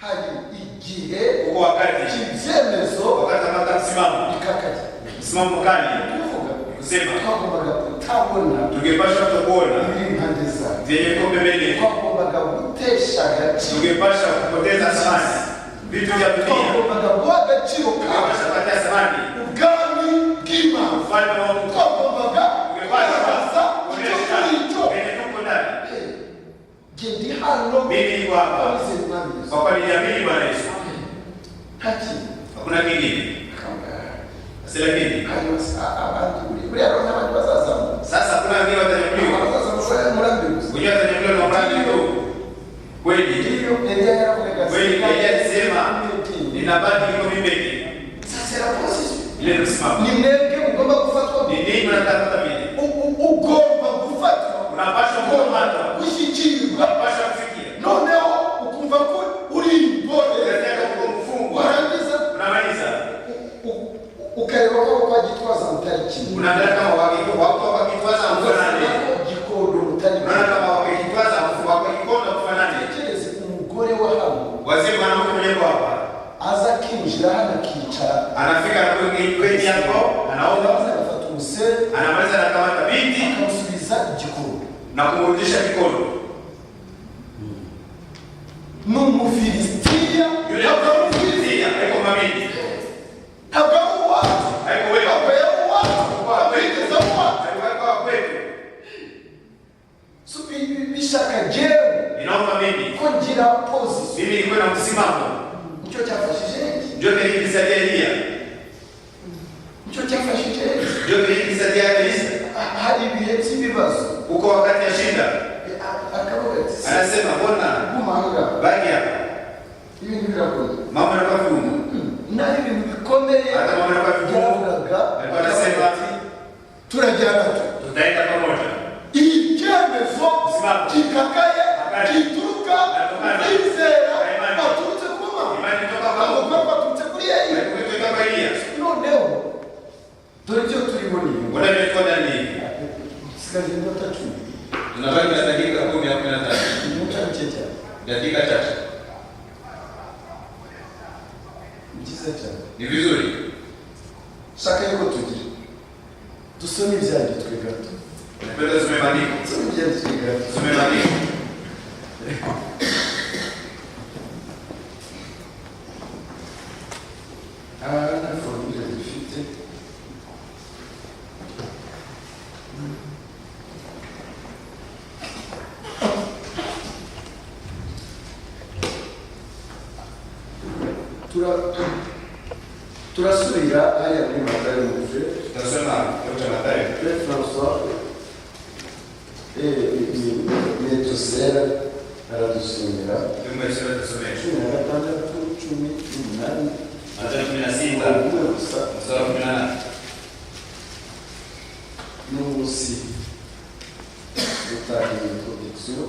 Hari igihe Uko wakati ibyemezo wakati amata msimamo bikakaye. msimamo mkali Kuvuga kusema twagombaga kutabona tungepasha kutokuona ibiri impande zacu. vyenye viko pembeni, Twagombaga gutesha agaciro. tungepasha kupoteza thamani vitu vya dunia, Twagombaga guha agaciro kawe tungepasha kupatia thamani ubwami bw'Imana. Ufalme wa Mungu, Twagombaga tungepasha kugaragaza icyo kuonyesha turi cyo. vyenye tuko ndani. Jye ndi hano Mimi niko hapa nizeye Umwami Yesu. kwa kuwa niliamini Bwana Yesu, Nta kindi. Hakuna kingine. Sasa lakini Hanyuma abandi buriya rero n'abandi bazazamuka. Sasa kuna wengine watanyakuliwa, Abazazamuka Murambi gusa. wenyewe watanyakuliwa na Murambi tu kweli. Iyo Eliya yaravugaga Kweli Eliya alisema ninabaki niko mimi peke. Ça, c'est la position. Ile ni msimamo. Ni mwebwe mugomba gufatwa. Ni nini unatafuta vile? Ugomba gufatwa. Unapaswa kukamatwa. Gushyikirwa. Unapaswa kufikia. Noneho ukumva ko uri imbohe. Unataka kuwa mfungwa. Warangiza Unamaliza. ukareba ko kwa Gitwaza mutari kimwe. Unaangalia kama watu wa Gitwaza mfanane. Gikondo mutari kimwe. Unaona kama wa Gitwaza wa Gikondo mfanane. Tekereze umugore wa hano. Wazee mwanamke mwenyewe hapa. Aza akinjira hano akicara. Anafika kwenye hapo, anaomba, agafata umusere, anamaliza anakamata binti, akamusubiza igikondo na kumrudisha kikondo. Ni Umufilisitiya. Yule Mfilistia haiko mamini. Ntabwo ari uwacu. Haiko wewe. Ntabwo yari uwacu. Ntabwo yigeze aba uwacu. Haiko wa kwetu. So, bishaka jewe Inaomba mimi. ko ngira position. Mimi nilikuwa na msimamo. Nicyo cyafashije Eliya. Ndio kile Eliya. Nicyo cyafashije Eliya. Ndio kile Elisa. Hari ibihe by'ibibazo. Uko wakati ya shida. Akavuga ati, Anasema mbona guma aha ngaha. baki hapa. Ibintu birakomeye. Mambo yanakuwa vigumu. Naho ibintu bikomeye Hata mambo yanakuwa vigumu. yaravugaga, Alikuwa anasema turajyana tu. Tutaenda pamoja. Icyemezo Msimamo. gikakaye Akali. gituruka Natokana. kwizera Na imani. baturutse ku Mana. Imani itoka kwa Mungu. Ntabwo baturutse kuri Eliya. Kutoka kwa Eliya. Noneho dore ibyo turimo ni ibi. Mbona imekuwa ndani hivi? Dusigaje iminota 10. Tunabaki na dakika 10 au 15. Iminota mike cyane. Dakika chache. Ni byiza cyane. Ni vizuri. Shaka yuko tugira dusome ibyanditswe gato. Napenda tusome maandiko. Dusome ibyanditswe gato. Tusome maandiko. Aha nta formule dufite. Turasubira hariya muri Matayo muve. Tutasoma kitabu cha Mathayo. Père François Metusera aradusomera. Mungu alisema tusomee. 16, 18. Mathayo 16. Umwe gusa. Mstari wa 18. N'umunsi dutangiye introduction.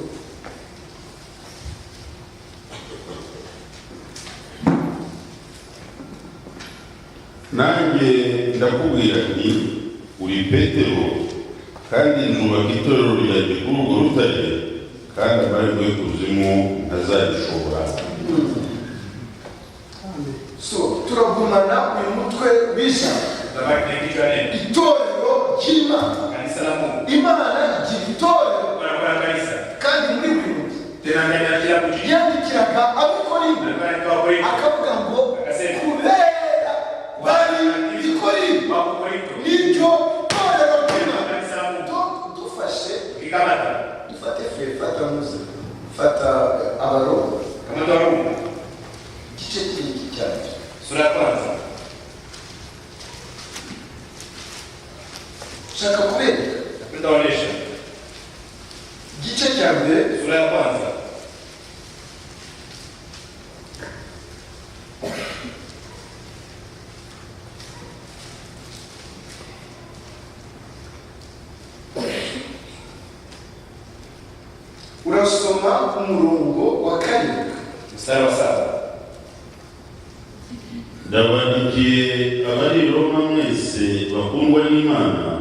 Nanjye ndakubwira nti uri Petero, kandi nubaka itorero ryanjye kuri urwo rutare, kandi amarembo y'ikuzimu ntazarishobora. So turagumana uyu mutwe w'ijambo. Tutabaki na kichwa neno. Itorero ry'Imana. Kanisa la Mungu. Imana igira itorero. Kuna kanisa. Kandi muri buri mujyi. Tena ndani ya kila mji. Yandikiraga ab'Ikorinto. Alikuwa anaitwa Wakorinto. Akavuga ngo Akasema, kubera bari i Korinto Wako Korinto. niryo torero ry'Imana. Kanisa la Mungu. Dufashe Ukikamata. dufate fe, fata muze, fata Abaroma. Kamata Warumi. Igice cy'iki cyane. Sura ya kwanza. Shaka kubereka. Napenda waonyeshe. Igice cya mbere. Sura ya kwanza. Urasoma umurongo wa 7. Mstari wa 7. Ndabandikiye abari i Roma mwese bakundwa n'Imana,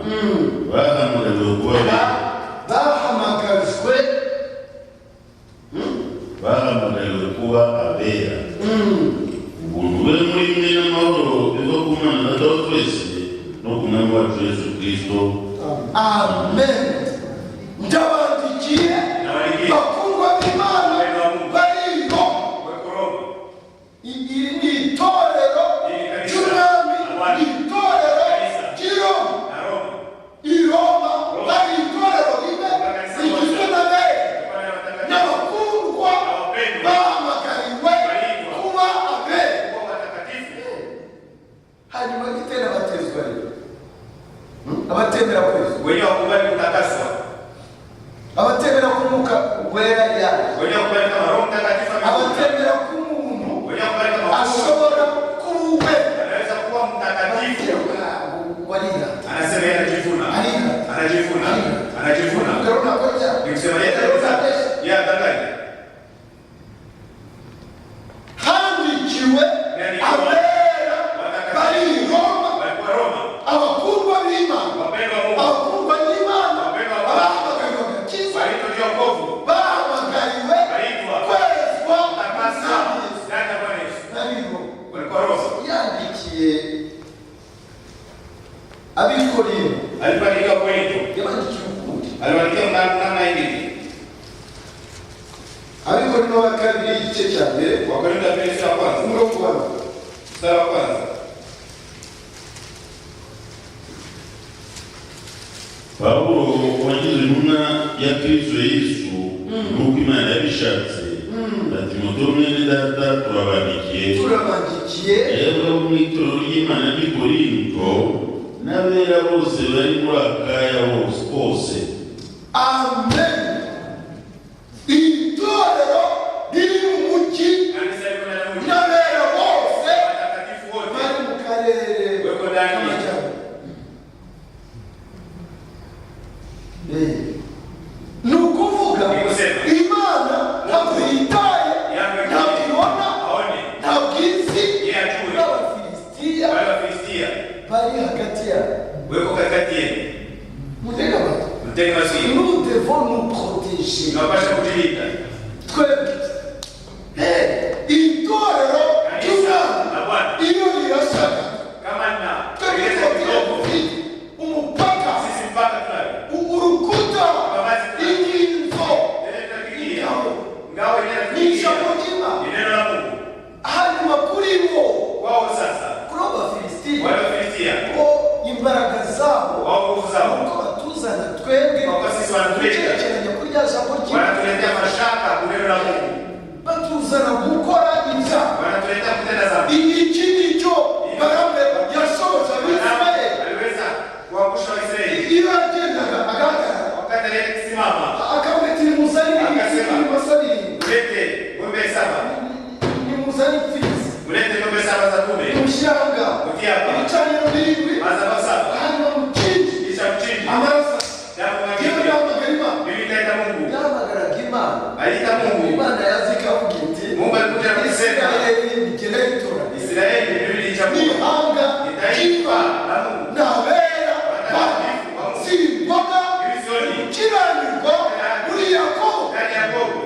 bahamagariwe kuba abera. Bahamagajwe. Bahamagariwe kuba abera. Ubuntu bube muri mwe n'amahoro biva ku Mana Data wa twese no ku Mwami wacu Yesu Kristo. Amen. Ndabandikiye bakundwa b'Imana bari i Roma. Iri ni itorero ry'Umwami, ni itorero ry'i Roma. I Roma bari itorero rimwe rigizwe n'abera n'abakundwa bahamagariwe kuba abera. Hanyuma itera abatezwa rero. Abatemera kwezwa. Wenye wakubali kutakaswa. Abatemera ko Umwuka Wera yaje. Wenye wakubali kama Roho Mtakatifu amekuja. Abatemera ko umuntu Wenye wakubali kama ashobora kuba uwera. Anaweza kuwa mtakatifu. Anajibu. Warira. Anasema yeye anajivuna. Anajivuna. Anajivuna. Ukarona koja. Ni kusema yeye yeye atadanganya. Handikiwe abera bari i Roma, Walikuwa Roma. abakundwa b'Imana, Wapendwa wa Mungu. abakundwa n'Imana, Wapendwa wa Mungu. abahamagariwe agakiza, Waliitwa juu ya wokovu. bahamagariwe Waliitwa kwezwa kutakaswa na Yesu. ndani ya Bwana Yesu. Bari i Roma. Walikuwa Roma. Yandikiye ab'i Korinto, Alipoandikia Korinto, yabandikiye ukundi. aliwaandikia namna hii. Ab'i Korinto wa kabiri igice cya mbere, Wakorinto wa pili sura ya kwanza, umurongo wa mbere. mstari wa kwanza. Pawulo wagize intumwa ya Kristo Yesu nk'uko Imana yabishatse, na Timoteyo mwene data, turabandikiye, Turabandikiye rero bo mu itorero ry'Imana ry'i Korinto n'abera bose bari muri Akaya bose. Amen. Itorero riri mu mujyi Kanisa liko ndani ya mji. n'abera bose Watakatifu wote bari mu karere weko ndani. k'amajyaruguru. Ni ukuvuga Ni kusema. Imana ntabwo yitaye, ntabwo ibona, Aone. ntabwo izi Yeye ajue. n'Abafilisitiya Wale Wafilistia bari hagati yabo. weko katikati yenu. Mutege amatwi. Mtege masikio. Nous devons nous protéger. Tunapasha kujilinda. Twebwe itorero Kanisa ry'Umwami la Bwana iyo rirashaka, kama na twebwe gereza tuba kidogo, dufite umupaka, sisi mpaka tunayo. urukuta, inginzo, Yenyewe tunafikia. ingabo Ngao yenyewe ni tunafikia. ijambo ry'Imana. Ni neno la Mungu. Hanyuma kuri bo, Wao sasa kuri abo Bafilisitiya, wale Wafilistia bo imbaraga zabo wao nguvu zao nuko batuzana twebwe kwa kuwa sisi wanatuleta, gukekeranya kuri rya jambo ry'Imana, wanatuletea mashaka ku neno la Mungu, batuzana gukora ibyaha. wanatuletea kutenda dhambi. Iki nicyo Balamu yashoboje Abisirayeli. Aliweza kuangusha Waisraeli Iyo yagendaga agahagarara, wakati aliyesimama, akavuga ati nimuzane Akasema, nimuzane mlete ng'ombe saba, nimuzane imfizi, mlete ng'ombe saba za dume, nimushyire aha ngaha, mtie hapa ibicaniro birindwi, madhabahu saba, hanyuma mukingi kisha mchinje amaraso. damu Yewe mwagike. yahamagara Imana, Mimi nitaita Mungu, yahamagaraga Imana, aliita Mungu. Imana yaza ikavuga iti Mungu alikuja na kusema Isirayeli nigenda yitoranya, Israeli mimi nilichagua, n'ihanga ni taifa ry'Imana, la Mungu, n'abera watakatifu wa Mungu, simbona Mimi sioni gukiranirwa muri Yakobo. ndani ya Yakobo.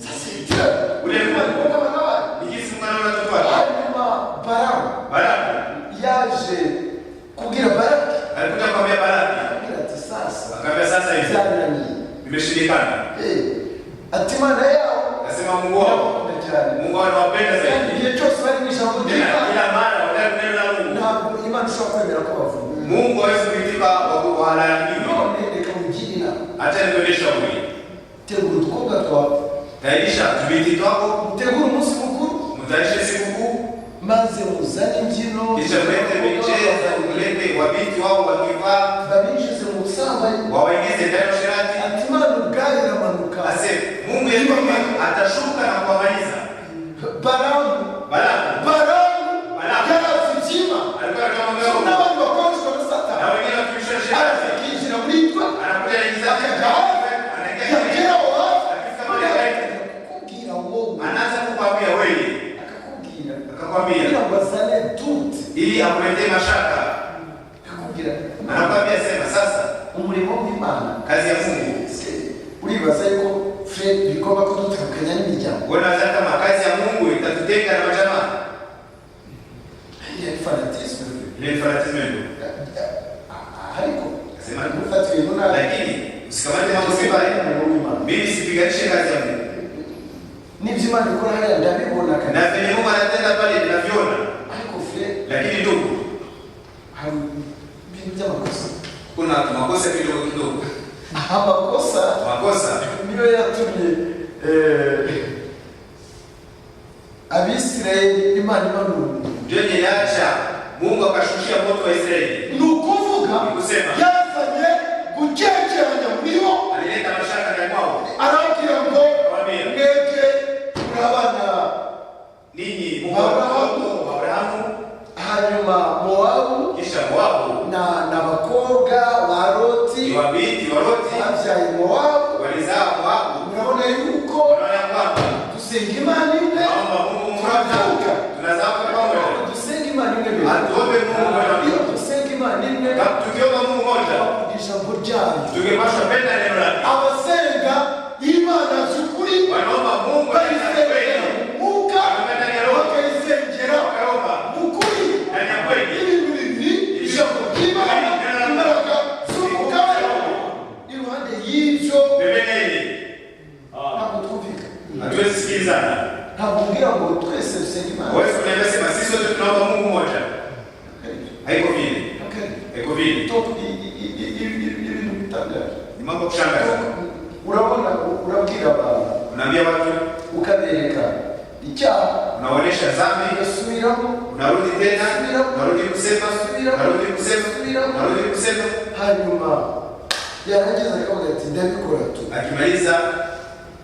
Sasa ibyo Ule Mungu. abana bayo. Ni jinsi Mungu anaona watoto wake. Hanyuma Balamu Balaamu yaje kubwira Baraki, alikuja kumwambia Balaki, aramubwira ati sasa akamwambia sasa hivi byananiye. imeshindikana. Ati Imana yao Akasema Mungu wao, irabakunda cyane, Mungu wao anawapenda kandi zaidi. igihe cyose bari mu ijambo Tena ry'Imana, kila mara wanataka neno la Mungu. ntabwo Imana ishobora kwemera ko bavuma. Mungu hawezi kuitika walaaniwe. None reka mugire inama, Acha nikuendeshe shauri. tegura udukobwa twawe, Tayarisha tubiti twako, mutegure umunsi mukuru, mtayarishe sikukuu, maze muzane imbyino, kisha mlete michezo, mlete wabiti wao wakivaa, babinjize mu busambanyi. wawaingize ndani ya usherati. Ati Imana ubwayo iramanuka. Ase Mungu yeye mwenyewe atashuka na kuwamaliza. Balamu, Balaamu Balamu Balamu. yarazi iby'Imana, alikuwa anajua mambo ya Mungu. n'abandi bakoreshwa na Na Satani, wengine wakimisha usherati. araza akinjira muri twe, Anakuja anaingiza akajya hafi, anaingia chini. yagera aho hafi, Akifika mahali karibu, akakubwira wowe, anaanza kukwambia wewe, akakubwira akakwambia kugira ngo azane dute, ili akuletee mashaka. akakubwira Anakwambia sema sasa, umurimo w'Imana. kazi ya Mungu. Se, uribaza yuko Fred bigomba kudutandukanya n'imiryango? Wewe unadhani kama kazi ya Mungu itatutenga na majamaa? Iyo ni fanatisme. Ile ni fanatisme ndio. Ariko Sema ntufate ibintu nabi. lakini usikamate mambo vibaya. Umurimo w'Imana. Mimi sipiganishe kazi ya Mungu. N'ibyo Imana ikora hariya ndabibona Na kabisa. vile Mungu anatenda pale ninaviona. Ariko Fred, Lakini ndugu, hari ibintu by'amakosa. kuna makosa kidogo kidogo. Amakosa Makosa niyo yatumye Abisirayeli Imana imanura umuriro. ndio yenye Mungu akashushia moto wa Israeli. Ni ukuvuga Ni kusema yazanye gukekeranya muri bo, alileta mashaka ndani mwao. arababwira ngo Akawaambia, mwebwe muri abana ninyi mko watoto wa Abrahamu, hanyuma Mowabu Kisha Moabu na n'abakobwa ba Loti ni wabinti wa Loti babyaye Mowabu. walizaa Moabu. Murabona yuko Unaona kwamba Dusenga Imana imwe, tunaomba Mungu mmoja, Tunavuka. tunazama pamoja, dusenga Imana imwe rero. atuombe Mungu mmoja. Iyo dusenga Imana imwe, Kama tukiomba Mungu mmoja, twavuga ijambo ryayo. tungepaswa penda neno lake. Abasenga Imana by'ukuri Wanaomba Mungu ndani ya bayisengera kweli, mu mwuka, Wanaomba ndani ya roho, bakayisengera wakaomba mu kuri. Ndani ya kweli. Ibintu bibiri, ijambo ry'Imana, imbaraga z'umwuka. Iruhande y'ibyo Pembeni hili ntabwo twumvikana. Hatuwezi sikilizana. Ntabwo mbwira ngo twese dusenga Imana. Huwezi kuniambia sema sisi sote tunaomba Mungu mmoja. Haiko vile. Okay. Haiko vile. Donc, ibintu bitangaje. Ni mambo ya kushangaza. Urabona, urabwira abantu, Unaambia watu, ukabereka icyaha, unaonyesha dhambi, ugasubiramo, unarudi tena, unarudi kusema, unarudi kusema, unarudi kusema. Hanyuma yarangiza akavuga ati ndabikora tu. Akimaliza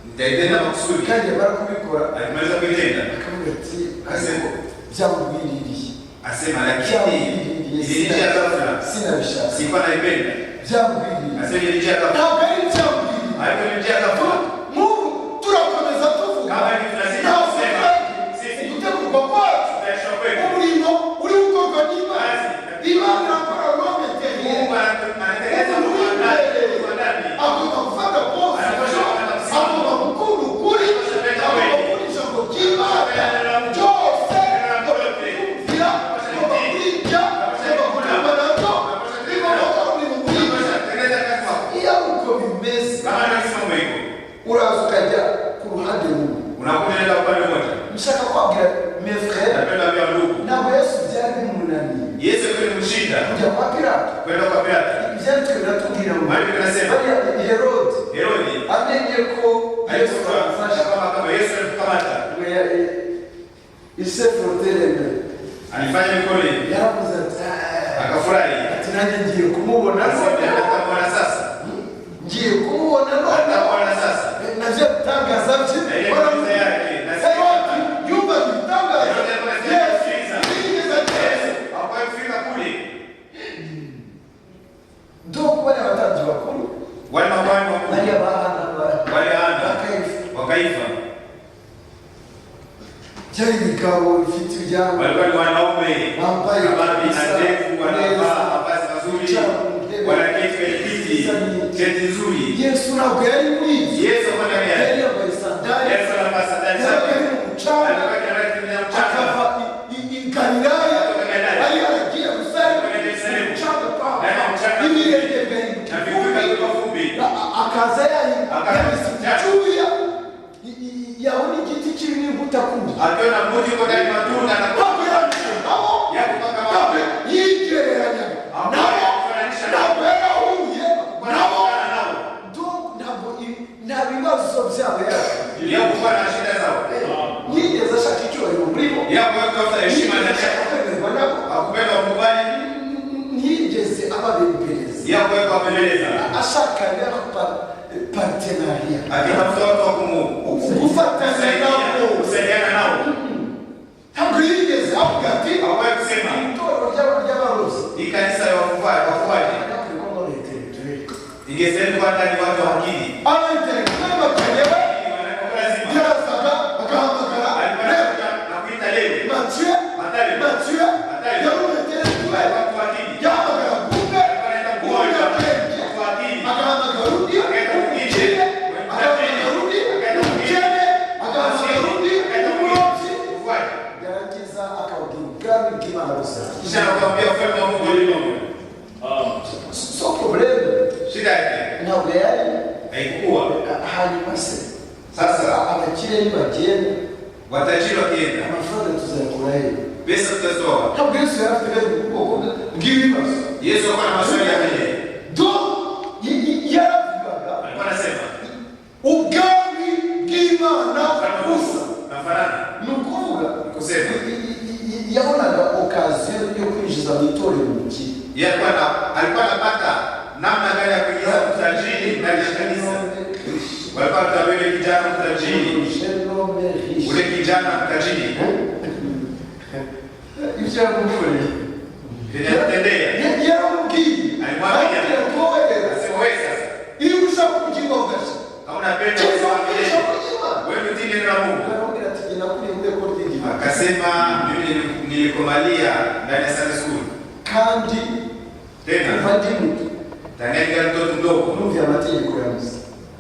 nitaitenda makusudi. Kandi yamara kubikora, Akimaliza kuitenda, akavuga ati Asema. Byamugwiririye, asema lakini byamugwiririye, ilinijia ghafla. sinabishaka, Sikuwa naipenda. byamugwiririye. Asema ilinijia ghafla. Ntabwo ari ibyabwiriye. Haiko ilinijia ghafla. Nk'ubu turakomeza tuvuga, Kama hivi tunazidi ntabwo kusema sisi gutegurwa kwacu, tutaishwa kwetu. umurimo uri gukorwa n'Imana. Imana irakora rwameteye. Mungu anatengeneza mtu wa ndani, mtu wa ndani. Agomba gufata position, agomba gukunda ukuri, agomba gukunda ijambo ry'Imana ryose, agomba kumvira, agomba kurya, agomba gutumba nabyo, bigomba gukora umurimo muri ibyo. Anatengeneza kazi kwako. Iyo ari uko bimeze, Kama ndio mambo iko. uraza ukajya ku ruhande rumwe. Unakuja nenda upande mmoja. Nshaka kubabwira, mes frères, Napenda pia ndugu. ntabwo Yesu byari bimunaniye Yesu alimshinda kujya kwa Pilato. Kwenda kwa Pilato. Ibyanditswe biratubwira ngo Maandiko yanasema bariya Herode Herodi amenye ko Yesu alikuwa amufashe, kama kama Yesu alikamata. ngo il s'est frotté les mains. Alifanya mikono hivi. Yaravuze ati "Ah," Akafurahi. ati nanjye ngiye kumubona Akasema noneho, nitamuona sasa. ngiye kumubona noneho. Nitamuona sasa. Navyo bitangaza bye. Na ile miujiza yake na Herodi yumvaga ibitangaza. Herodi alikuwa anasikia Yesu miujiza. ntiyigeze agera. Yesu hakuwahi kufika kule. Donc bariya batambyi bakuru, Wale makuhani wakuu, bariya bahana wale Hana bakaifa, wa Kaifa byari ibigabo bifite ibyangombwa, walikuwa ni wanaume bambaye mababi na kabisa ndevu, wanavaa neza, mavazi mazuri, bicara mu ntebe wanaketi kwenye kiti, cheti nzuri. Yesu ntabwo yari muri ibyo. Yesu hakuwa ndani Yari yake. yambaye sandali, Yesu anavaa sandali Yabaga zake. ari mu mucanga, Alikuwa akitembea mchanga. akava i Galilaya, Kutoka Galilaya. ari yaragiye Yerusalemu, Kwenda Yerusalemu. umucanga pa Ndani ya mchanga. ibirenge bigahinduka Na miguu ivumbi. ikageuka vumbi. Akaza Akaza yabise icyuya, yabona igiti kirimo imbuto akumva. Akiona mti uko ndani matunda na Ntabwo yarangije nabo, yako kama ntabwo mawe. yigereranyaga nabo, Kufananisha nabo. ntabwo yarahuye nabo. Kufanana nao. Donc ntabwo nta bibazo byabo yari Yakuwa na shida zao. yigeze ashaka icyubahiro muri bo, Yakuwa kutafuta heshima yigeze ndani ashaka yao. kwemerwa nabo, Hakupenda wakubali. ntiyigeze ababembereza, Yakuwa kuwapeleleza. ashaka leur partenariat, Akitafuta watu wa gufatanya kusaidia, nabo. kusaidiana nao. Ntabwo yigeze avuga ati Hakuwahi kusema itorero ry'abarozi hii kanisa ya wafuaji, wafuaji agakwiye kuba ari intellectuel. ingestahili kuwa ndani watu wa akili. Aba intellectuel bakenewe. Wanakuwa lazima. Yarazaga bagahamagara Alikuwa Lewi. anakuja na kuita Lewi. Mathieu, Matayo. Mathieu Matayo. yari umu intellectuel. Watu wa akili. Yahamagara Gume, Alikuwa anaita mgonjwa. umunyabwenge, Watu wa akili. agahamagara undi Akaita mwingine. umukire, agahamagara undi Akaita mwingine. umukene, agahamagara undi Akaita mwingine. umurobyi. Mfuaji. Yarangiza akababwira ubwami bw'Imana gusa. Kisha anakuambia ufalme wa Mungu ulimo. So problème Shida yake ntabwo yari haikuwa hanyuma se sasa abakire nibagenda, watajiri wakienda, amafaranga tuzayakura he? Pesa tutazitoa. Ntabwo Yesu yari afite ibibazo bw'ubwoko bw'ibibazo. Yesu alikuwa na maswali ya mwenyewe. Do yaravugaga Alikuwa anasema ubwami bw'Imana busa. nafanana Ni ukuvuga kusema yabonaga occasion yo kwinjiza mu itorero umukire. yeye alikuwa anapata namna gani ya kuingiza utajiri ndani ya kanisa. Walikuwa wanataka yule kijana mtajiri, Jeune homme riche. ule kijana mtajiri Ibyo yamukoreye, Vyenye alitendea. Yaramubwiye. Alimwambia. Aramubwira ati wowe rero Akasema wewe sasa iyo ushaka ubugingo bugashira kama unapenda kiza uzima wa milele, ijambo ry'Imana. wewe utii neno la Mungu. Aramubwira ati jye nakuriye muri école ry'igihugu Akasema mimi nilikomalia ndani ya Sunday school. Kandi Tena kuva ndi muto tangia ningali mtoto mdogo numviye amategeko ya Musa.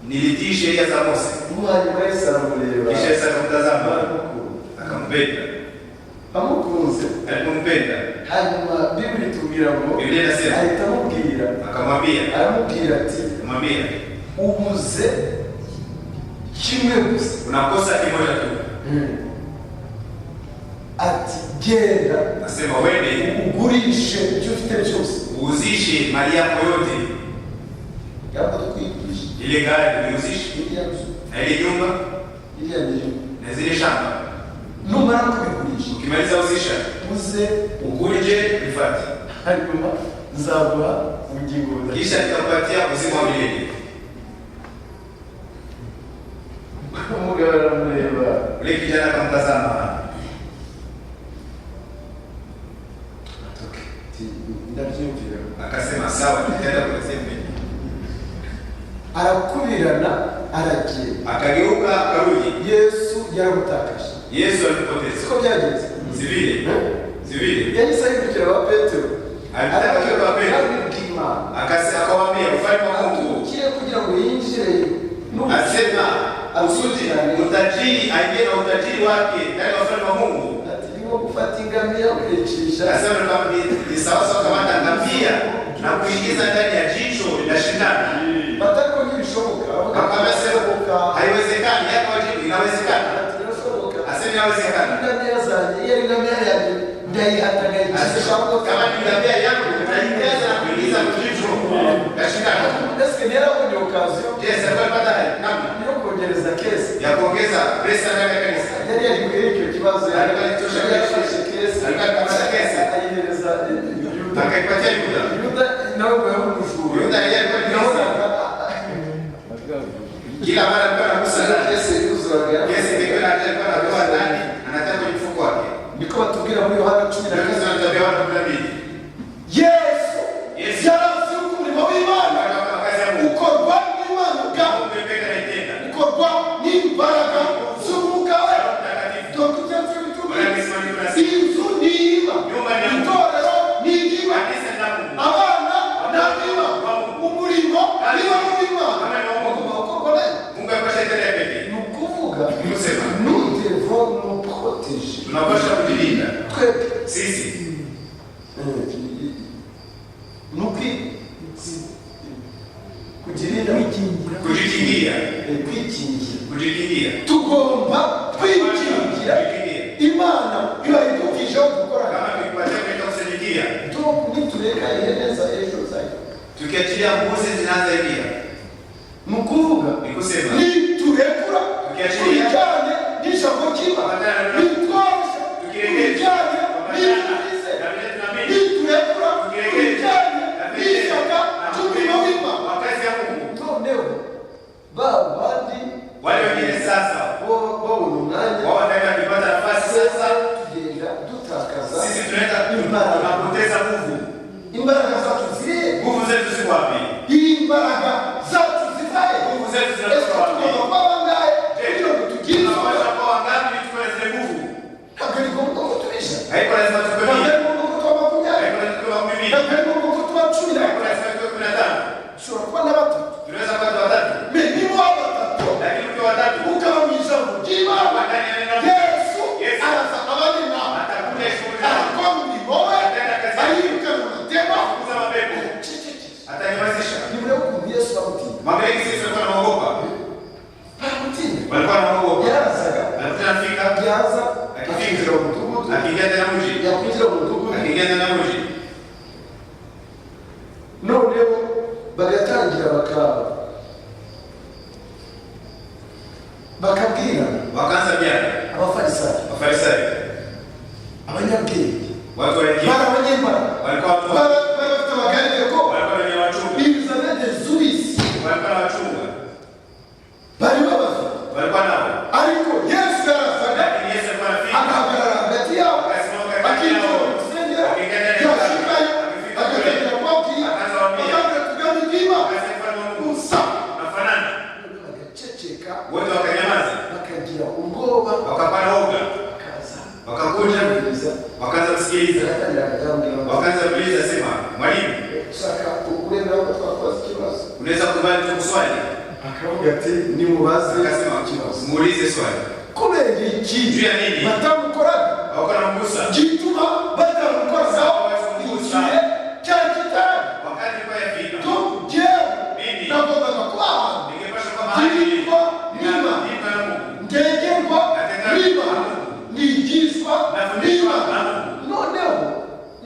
Nilitii sheria za Mose. Hanyuma Yesu aramureba. Kisha Yesu akamtazama, aramukunda. Akampenda. Amukunze, Alipompenda, hanyuma Bibiri itubwira ngo Biblia inasema ahita amubwira, akamwambia, aramubwira ati akamwambia, ubuze kimwe gusa. Unakosa kimoja tu. Ati genda Nasema wende ugurishe ibyo ufite byose. Uuzishe mali yako yote, Yamaze kwigisha ile gari uiuzishe, iriya nzu, na ile nyumba iriya mirima. Na zile shamba. Numara kubigurisha, Ukimaliza uzisha, uze ukuje nifuate, hanyuma nzaguha ubugingo budashira. Kisha nitakupatia uzima wa milele. Umugabo aramureba. Ule kijana akamtazama, Ati ndabyumvira. Akasema sawa, nitaenda kuelezea mbele. Arakubirana aragenda. Akageuka akarudi. Yesu yaramutakaje. Yesu alimpoteza. Siko byagenze? Si vile? Si vile? Yahise ahindukira ba Petero. Alitaka kwa Petero. Arabwira Imana. Akawaambia ufalme wa Mungu. Atukire kugira ngo yinjire. Asema kusudi utajiri aingie na utajiri wake ndani ya ufalme wa Mungu. Ati ni nko gufata ingamiya ukayicisha. Asema ni kama ni sawa sawa kamata ngamia na kuingiza ndani ya jicho la shindano. Batari ntibishoboka. Aravuga ati, Akamwambia sema birashoboka. haiwezekani, yeye akawajibu inawezekana. Ati birashoboka. Asema inawezekana. Ingamiya zanjye iyo ari ingamiya yanjye ndayihata nkayicisha. Asema kama ni ngamia yangu nitaikaza na kuingiza kwa jicho la shindano. Ese ntiyarabonye occasion Yes, alikuwa alipata namna yo kongereza caisse ya kuongeza pesa ndani ya kanisa. Yari yarikuye icyo kibazo. Alikuwa alitosha Yari yarafashe caisse, Alikuwa alikamata caisse. Ayihereza Yuda. Akaipatia Yuda. Yuda nawe ngo yari umujura. Yuda yeye alikuwa ni mwizi. Kila mara alikuwa anagusa ndani. Caisse yuzuraga. Caisse ilikuwa alikuwa anatoa ndani, anatia kwenye mfuko wake. Niko batubwira muri Yohana cumi na Ndio kane. tunatambia Yohana 12. Yesu Yesu. yarazi yuko umurimo w'Imana Kama kazi ya Mungu. ukorwa n'Imana ubwayo, Mungu pekee anaitenda. ukorwa n'imbaraga z'umwuka we. Mtakatifu. Dore ibyo bitubwira. Bwana Yesu ni Inzu ni iy'Imana, Nyumba ni ya Mungu. itorero ni iry'Imana, Kanisa ni la Mungu. abana ni ab'Imana, umurimo ni uw'Imana, Kama ni wa Mungu. ugomba gukorwa nayo. Mungu alipasha itenda yeye pekee. Ni ukuvuga Ni kusema nous devons nous protéger tunapaswa kujilinda twebwe. Sisi. Ni ukwi kujirinda. Kujikingia. Kwikingira. Kujikingia. Tugomba kwikingira. Kujikingia. Imana iba idukijeho gukora. Kama tukipatia kwenda kusanyikia, Donc nitureka ihene za ejo zayo, tukiachilia mbuzi zinaanza ingia. Ni ukuvuga Ni kusema niturekura Tukiachilia. tujyane n'ijambo ry'Imana, nitworoshye tujyane n'ibyo, na vile tunaamini niturekura tujyane n'ishyaka ry'umurimo w'Imana, wa kazi ya Mungu. Noneho ba bandi Wale wengine sasa bo babona umwanya, wao wataenda kupata nafasi sasa, tugenda dutakaza sisi tunaenda imbaraga. Tunapoteza nguvu. Imbaraga zacu ziri Nguvu zetu ziko wapi? Imbaraga zacu zivahe? Nguvu zetu Ese zinatoka wapi? tugomba kuba bangahe kugira ngo tugire izo Tunapaswa mbaraga? kuwa wangapi ili tuwe na zile nguvu? Ntabwo ari ngombwa ko tubisha, Haiko lazima tuwe ntabwo 100. ari ngombwa ko tuba 20, Haiko lazima tuwe 20. ntabwo ari ngombwa ko tuba 10 Haiko lazima tuwe 15. Dushobora kuba na batatu. Tunaweza kuwa watatu. Mais niba waba batatu, Lakini ukiwa watatu ukaba mu ijambo ry'Imana, ukiwa ndani ya neno la Mungu, Yesu Yesu araza abane nawe, atakuja shughuli zako. arakora umurimo we, Atenda kazi yake. arirukana amatema. Kufukuza mapepo. Atanyamazisha. Nimurebe ukuntu Yesu bamutinya. Mwambie sisi walikuwa wanaogopa. Baramutinya. Walikuwa wanaogopa. Yarazaga, Alikuwa anafika, yaza Akifika. akinjira mu mudugudu, akiingia tena mji, yakwinjira mu mudugudu, akiingia tena mji. Noneho bagatangira bakabwirana. Wakaanza biana. Abafarisayo, Wafarisayo, abanyabwenge, watu wa hekima, Bari abanyembaraga, walikuwa watu bari bari bafite amagaride ko walikuwa wenye wachunga, ils avaient des huissiers, walikuwa na wachunga, bari babafite. Walikuwa nao. Ariko Yesu yarazaga, Lakini Yesu alikuwa anafika, agahagarara hagati yabo, akasimama katikati akinjira yao, mu rusengero, akiingia ndani ya hekalu, yashikayo Akavuga ati nimubaze Akasema ikibazo. Muulize swali. Kubera iki Juu ya nini? batamukoraga? Hawakuwa wanamgusa. Gituma batamukoraho igihe cyari kitari. Wakati ilikuwa yafika. Jewe Mimi. nagombaga kuba ahantu Ningepasha kuwa mahali. ndirindwa n'Imana, Nilindwa na Mungu. ndegerwa n'Imana, nigishwa Nafundishwa n'Imana. na Mungu. Noneho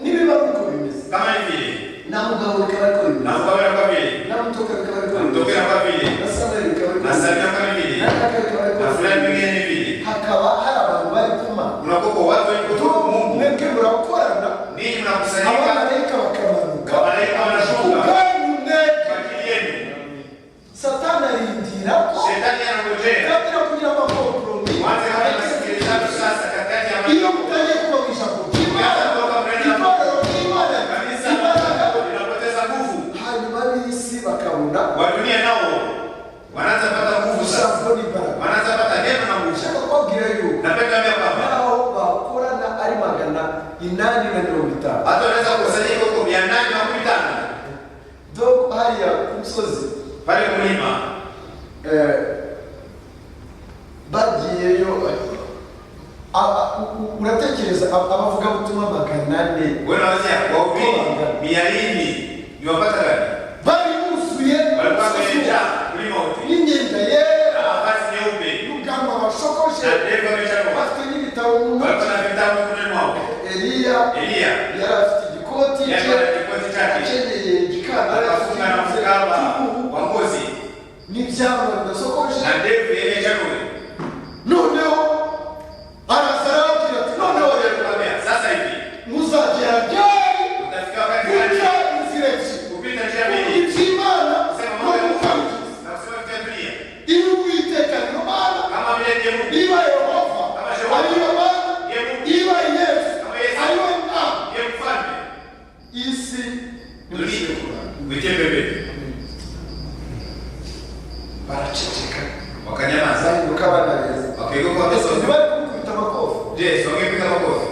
nibiba ari uko bimeze, Kama ni vile. na mugabo bikaba ariko Na bimeze, mkawera kwa vile. na mutoka bikaba ariko bimeze, Mtokera kwa vile. na Samweli bikaba ariko Na bimeze, Samia kwa vile. na kaka bikaba ariko Na fulani bimeze, mwingine ni vile. hakaba hari abantu bari kumana. Kunakuwa watu wenye kutoka Mungu. Mwebwe murakorana, Ninyi mnakusanyika. abamarayika bakamanuka Wamalaika wanashuka. Ubwanyu mwebwe. Kwa ajili yenu. Satani arindira ko Shetani anangojea. Tangira kugira amacompromis. Mwanze kama masikilizano sasa katikati ya Iyo watu. mutangiye kuva mu ijambo ry'Imana, itorero ry'Imana Kanisa imbaraga, linapoteza nguvu. hanyuma ab'isi bakabona Wa dunia nao wanaanza pata nguvu sasa. ijambo n'imbaraga. Wanaanza pata neno na nguvu. Nshaka kubabwira yuko Napenda kuambia kwamba naho bakorana ari 850, hata wanaweza kukusanyika huko 850 donc hariya ku musozi, pale mlima. Bagiyeyo uratekereza abavugabutumwa 400? Wewe unawazia wahubiri 400 ni wapata gani? Bari buzuye Walikuwa wamejaa mlima wote. n'imyenda yera, Na mavazi meupe. n'ubwanwa bashokoje, Na ndevu wamechanua. bafite n'ibitabo mu ntoki. Walikuwa na vitabu mikononi mwao. Eliya Eliya yari afite igikoti yeye cye, alikuwa na kikoti chake. akenyeye igikandara Akafunga na mkaba wa ngozi n'ibyanwa bidasokoje. Na ndevu yenye chanue. Noneho araza arababwira ati noneho rero Akamwambia, sasa hivi muzagera ryari utafika wakati gani guca inzira ebyiri, kupita njia kuvuga mbili, iby'Imana kusema no mambo ya gukora Mungu ibyiza. Na kusema vitu vya dunia. Iyo Uwiteka niyo Mana, Kama vile ndiye Mungu, niba Yehova Kama Jehova. ariyo Mana, Ndiye Mungu. niba Yesu Kama Yesu. ariwe Mwami, ndiye mfalme, Isi dunia uitie pembeni. Baraceceka, Wakanyamaza, bahinduka abana beza. wakaigeuka Ese watoto. ntibari kumukubita amakofi? Je, si wangepiga makofi?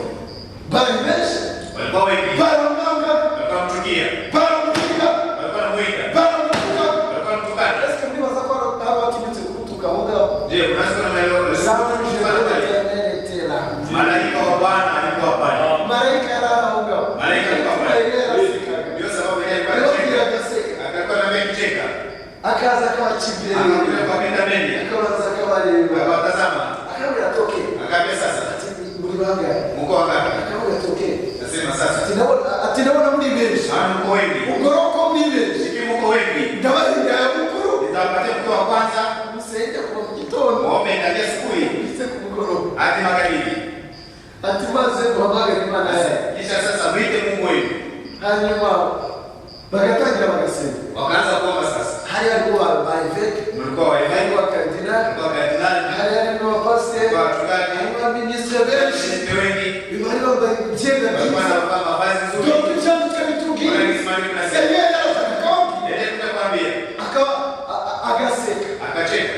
Bari benshi, Walikuwa wengi, baramwanga, walikuwa wanamchukia, baramuhiga, walikuwa wanamuiga, baramutuka. walikuwa wanamtukana. Ese muribaza ko hari abatinyutse kumutuka aho ngaho? Je, kuna siku namna hiyo L'ange de pale? l'Éternel était là. Malaika wa Bwana alikuwa pale. Marayika yari ari aho ngaho. Malaika alikuwa pale. Eliya yarasekaga. Ndio sababu yeye alikuwa Yarababwira anacheka. agaseka, Akakuwa na kucheka. akaza akabaca imbere, Akakuja kwa kwenda mbele. akabanza akabareba, Akawatazama. akabwira ati okay, Akaambia sasa, ati muri bangahe? mko wangapi? Akabwira ati okay, Nasema sasa, ati ndabona, ati ndabona muri benshi, maana mko wengi. Ubwo rero ko muri benshi, Siki mko wengi. ndabarinda ya mukuru. Nitawapatia mke wa kwanza, musenge kuva mu gitondo muombe ndani asubuhi ndetse ku mugoroba, hadi magharibi. ati maze muhamagare Imana yawe. Kisha sasa mwite Mungu wenu. Hanyuma bagatangira bagasenga. Wakaanza kuomba sasa. Hari harimo ba évêque, Mlikuwa wa harimo évêque, ba cardinal, mlikuwa kardinali, hari harimo abapasiteri, mlikuwa wachungaji, harimo abaminisitiri benshi, minisitiri wengi, bari bambaye imyenda walikuwa myiza. wanavaa mavazi nzuri. Dore ibyanditswe bitubwira, Wanasimama nasema, Eliya yarazaga akababwira, yeye kuja akaba agaseka, akacheka.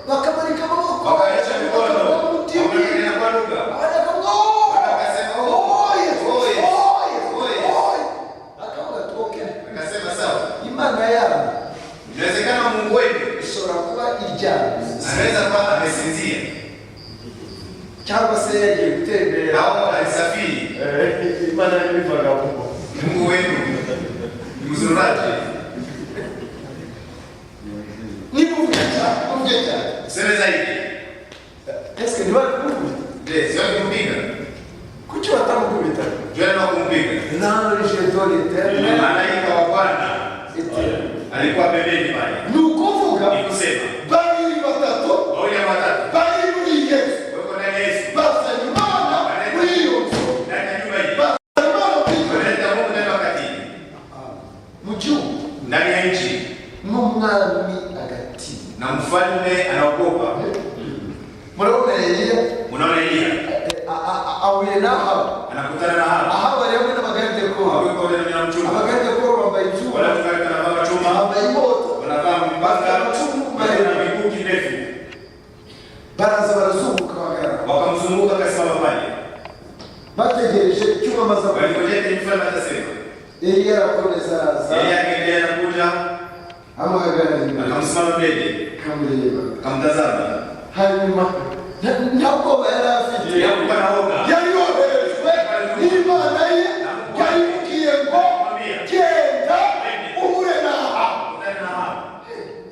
Bakamarika amaboko, Wakaonyesha mikono, bakavuga mu ndimi, wakanena kwa lugha. abandi bakavuga, "Oh, Wakasema, "Oh, oh, yes, oh, yes, oh, yes, oh, yes." oh, yes." Akavuga ati, "Okay, Akasema sawa. Imana yabo Inawezekana Mungu wenu ishobora kuba iryamye, anaweza kuwa amesinzia cyangwa se yagiye gutembera." au alisafiri. Imana yabivagamo. Mungu wenu ni mzururaji. Nimuvuge cyane, muvuge cyane. Useme zaidi. Ese ntibari kumukubita? Je, si wakumpiga? Kuki batamukubita? Jua ni wakumpiga. L'ange de l'Éternel Malaika wa Bwana était là. alikuwa pembeni pale. Ni ukuvuga Ni kusema babiri, batatu wawili ama watatu bari muri Yesu, wako ndani ya Yesu, bazanye Imana muri iyo nzu, ndani ya nyumba hii, bazanye Imana muri iyo nzu. wanaleta Mungu ndani wakati hii, Mu gihugu, ndani ya nchi, n'umwami agatinya. Na mfalme anaogopa. Murabona Eliya, Unaona Eliya ahuye n'Ahabu. Anakutana na Ahabu. Ahabu ari hamwe n'abagaridekoro. Ahabu yuko ndani ya mchumba. Abagaridekoro bambaye ibyuma, Wala wachungaji wanavaa chuma, bambaye inkota, wanavaa mipanga, na mikuki ndefu. Baraza barazunguka bahagarara, Wakamzunguka akasimama pale. Bategereje icyuma amaze avuga. Walingojea kile mfalme atasema. Eliya arakomeza araza. Eliya akaendelea kuja. Amuhagarara imbere. Akamsimama mbele. Akamureba. Akamtazama. Hanyuma nta bwoba yari afite. Hakuwa na woga. Yari yoherejwe n'Imana ye, yayibwiye ngo genda uhure na Ahabu. Kutana na Ahabu.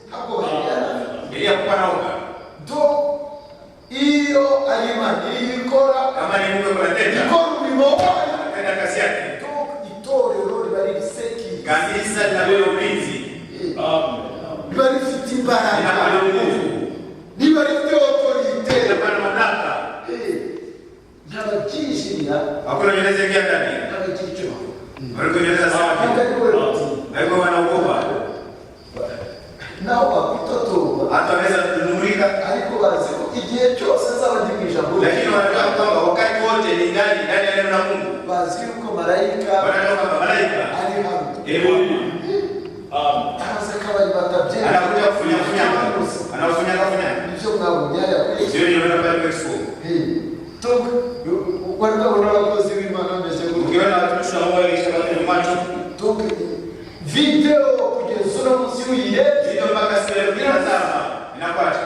Nta bwoba yari afite. Eliya hakuwa na woga. Do iyo ari Imana iriho ikora, Kama ni Mungu anatenda, ikora umurimo wayo, anatenda kazi yake. do itorero riba riri sekiri, Kanisa linapewa ulinzi, riba rifite imbaraga, linakuwa na nguvu, riba rifite autorité. linakuwa na mamlaka. Ntababyinjirira. Hakuna mwenye anaweza ingia ndani. Ntabagira icyo bavuga. Walikuwa wanaweza sema Ntabwo kitu. ari we batinya. Walikuwa wanaogopa. Naho bakwitotomba, Hata wanaweza kunung'unika, ariko bazi ko igihe cyose azaba ari mu ijambo rye. lakini wanajua kwamba wakati wote ni ndani ndani ya neno la Mungu. Bazi yuko marayika Wanajua kwamba malaika ari hano. yeye Araza akabari batabyemera. anakuja kufunyafunyanga, anafunyanga funyanga. Nibyo mwabonye hariya kuri Sio niliona pale kwa expo. Donc wari babona abakozi b'Imana bameze gutya. Ukiona watumishi wa Mungu wakiisha kwa macho, Donc video kugeza uno munsi uyirebye, ndio mpaka siku ya leo inatazama, inakuacha.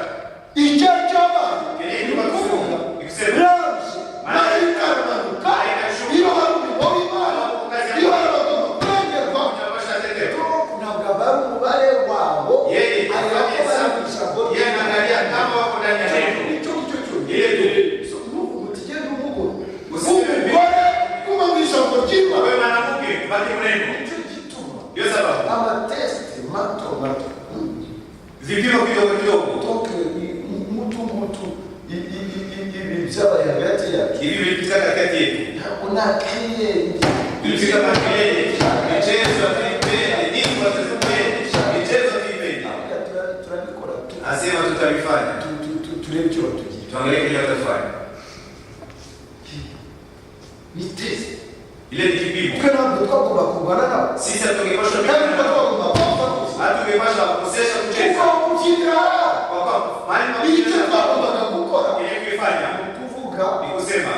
icyo cyabaye Kenye ni ukuvuga ikusema raje marayika aramanuka. Iyo hari umurimo w'Imana, iyo hari abagomba kurengerwa, unapasha tetewa. donc ntabwo aba ari umubare wabo, Yeye areba ko afanye bari mu hesabu. ijambo Yeye anaangalia kama wako ndani ya neno. icyo ngicyo cyonyine. Ile tu. So, nuvuga uti genda umugore, Usiseme umugore guma mu ijambo ry'Imana. Wewe mwanamke, baki mneno. Nicyo gituma Ndio sababu amatesite mato mato, vipimo kidogo kidogo donc mutu mutu ibi byabaye hagati yacu, hivi vilipita katikati yetu, ntabwo nakiriye. vilipita makelele, michezo hatuipendi, nyimbo hatuzipendi, michezo hatuipendi. Turabikora Asema tutavifanya, turebe icyo batugira. tuangalie kile watafanya. Ni test. Ile ni kipimo. Twe ntabwo twagomba kurwana nabo, Sisi hatungepashwa kandi kupigana, twagomba gupfa gusa, hatungepashwa kukosesha kucheza kuko kubyinira kwa kwa mahali pa icyo kucheza. twagombaga gukora Kile kuifanya ni ukuvuga ni kusema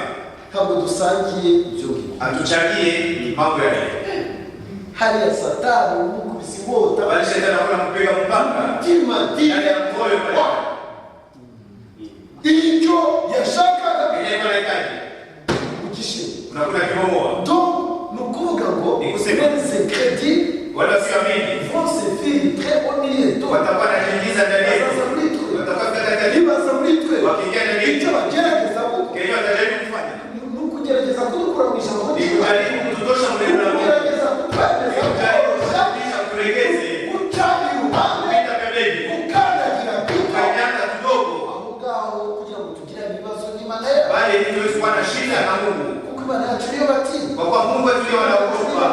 ntabwo dusangiye ibyo ngibyo. hatuchangie mambo ya leo. Hariya Satani umukubise inkota, Bali shetani anakuwa anakupiga mpaka mutima ndani ya moyo pale. Icyo yashakaga Kile alikuwa anahitaji ugishinga. unakuta kibomoa. Donc ni ukuvuga ngo Ni kusema. même ces crédits Wale wasioamini vont se filtrer au milieu de watakuwa wanajiingiza ndani yetu, bazaza muri twe, watakuwa katikati yetu, nibaza muri twe, wakiingia ndani yetu, icyo bagerageza gukora kile watajaribu kufanya ni ukugerageza kudukura mu ijambo ni ry'Imana, kujaribu kututosha mlima ni wa Mungu, ukugerageza ni kutwemeza kujaribu kutworosha, kututisha, kutulegeze, guca iruhande, kupita pembeni, gukandagira duto kukanyaga kidogo, aho ngaho kugira ngo tugirane ibibazo n'Imana yacu, bali ili tuweze kuwa na shida na Mungu, kuko Imana yacu niyo batinya. kwa kuwa Mungu wetu ndiye wanaogopa,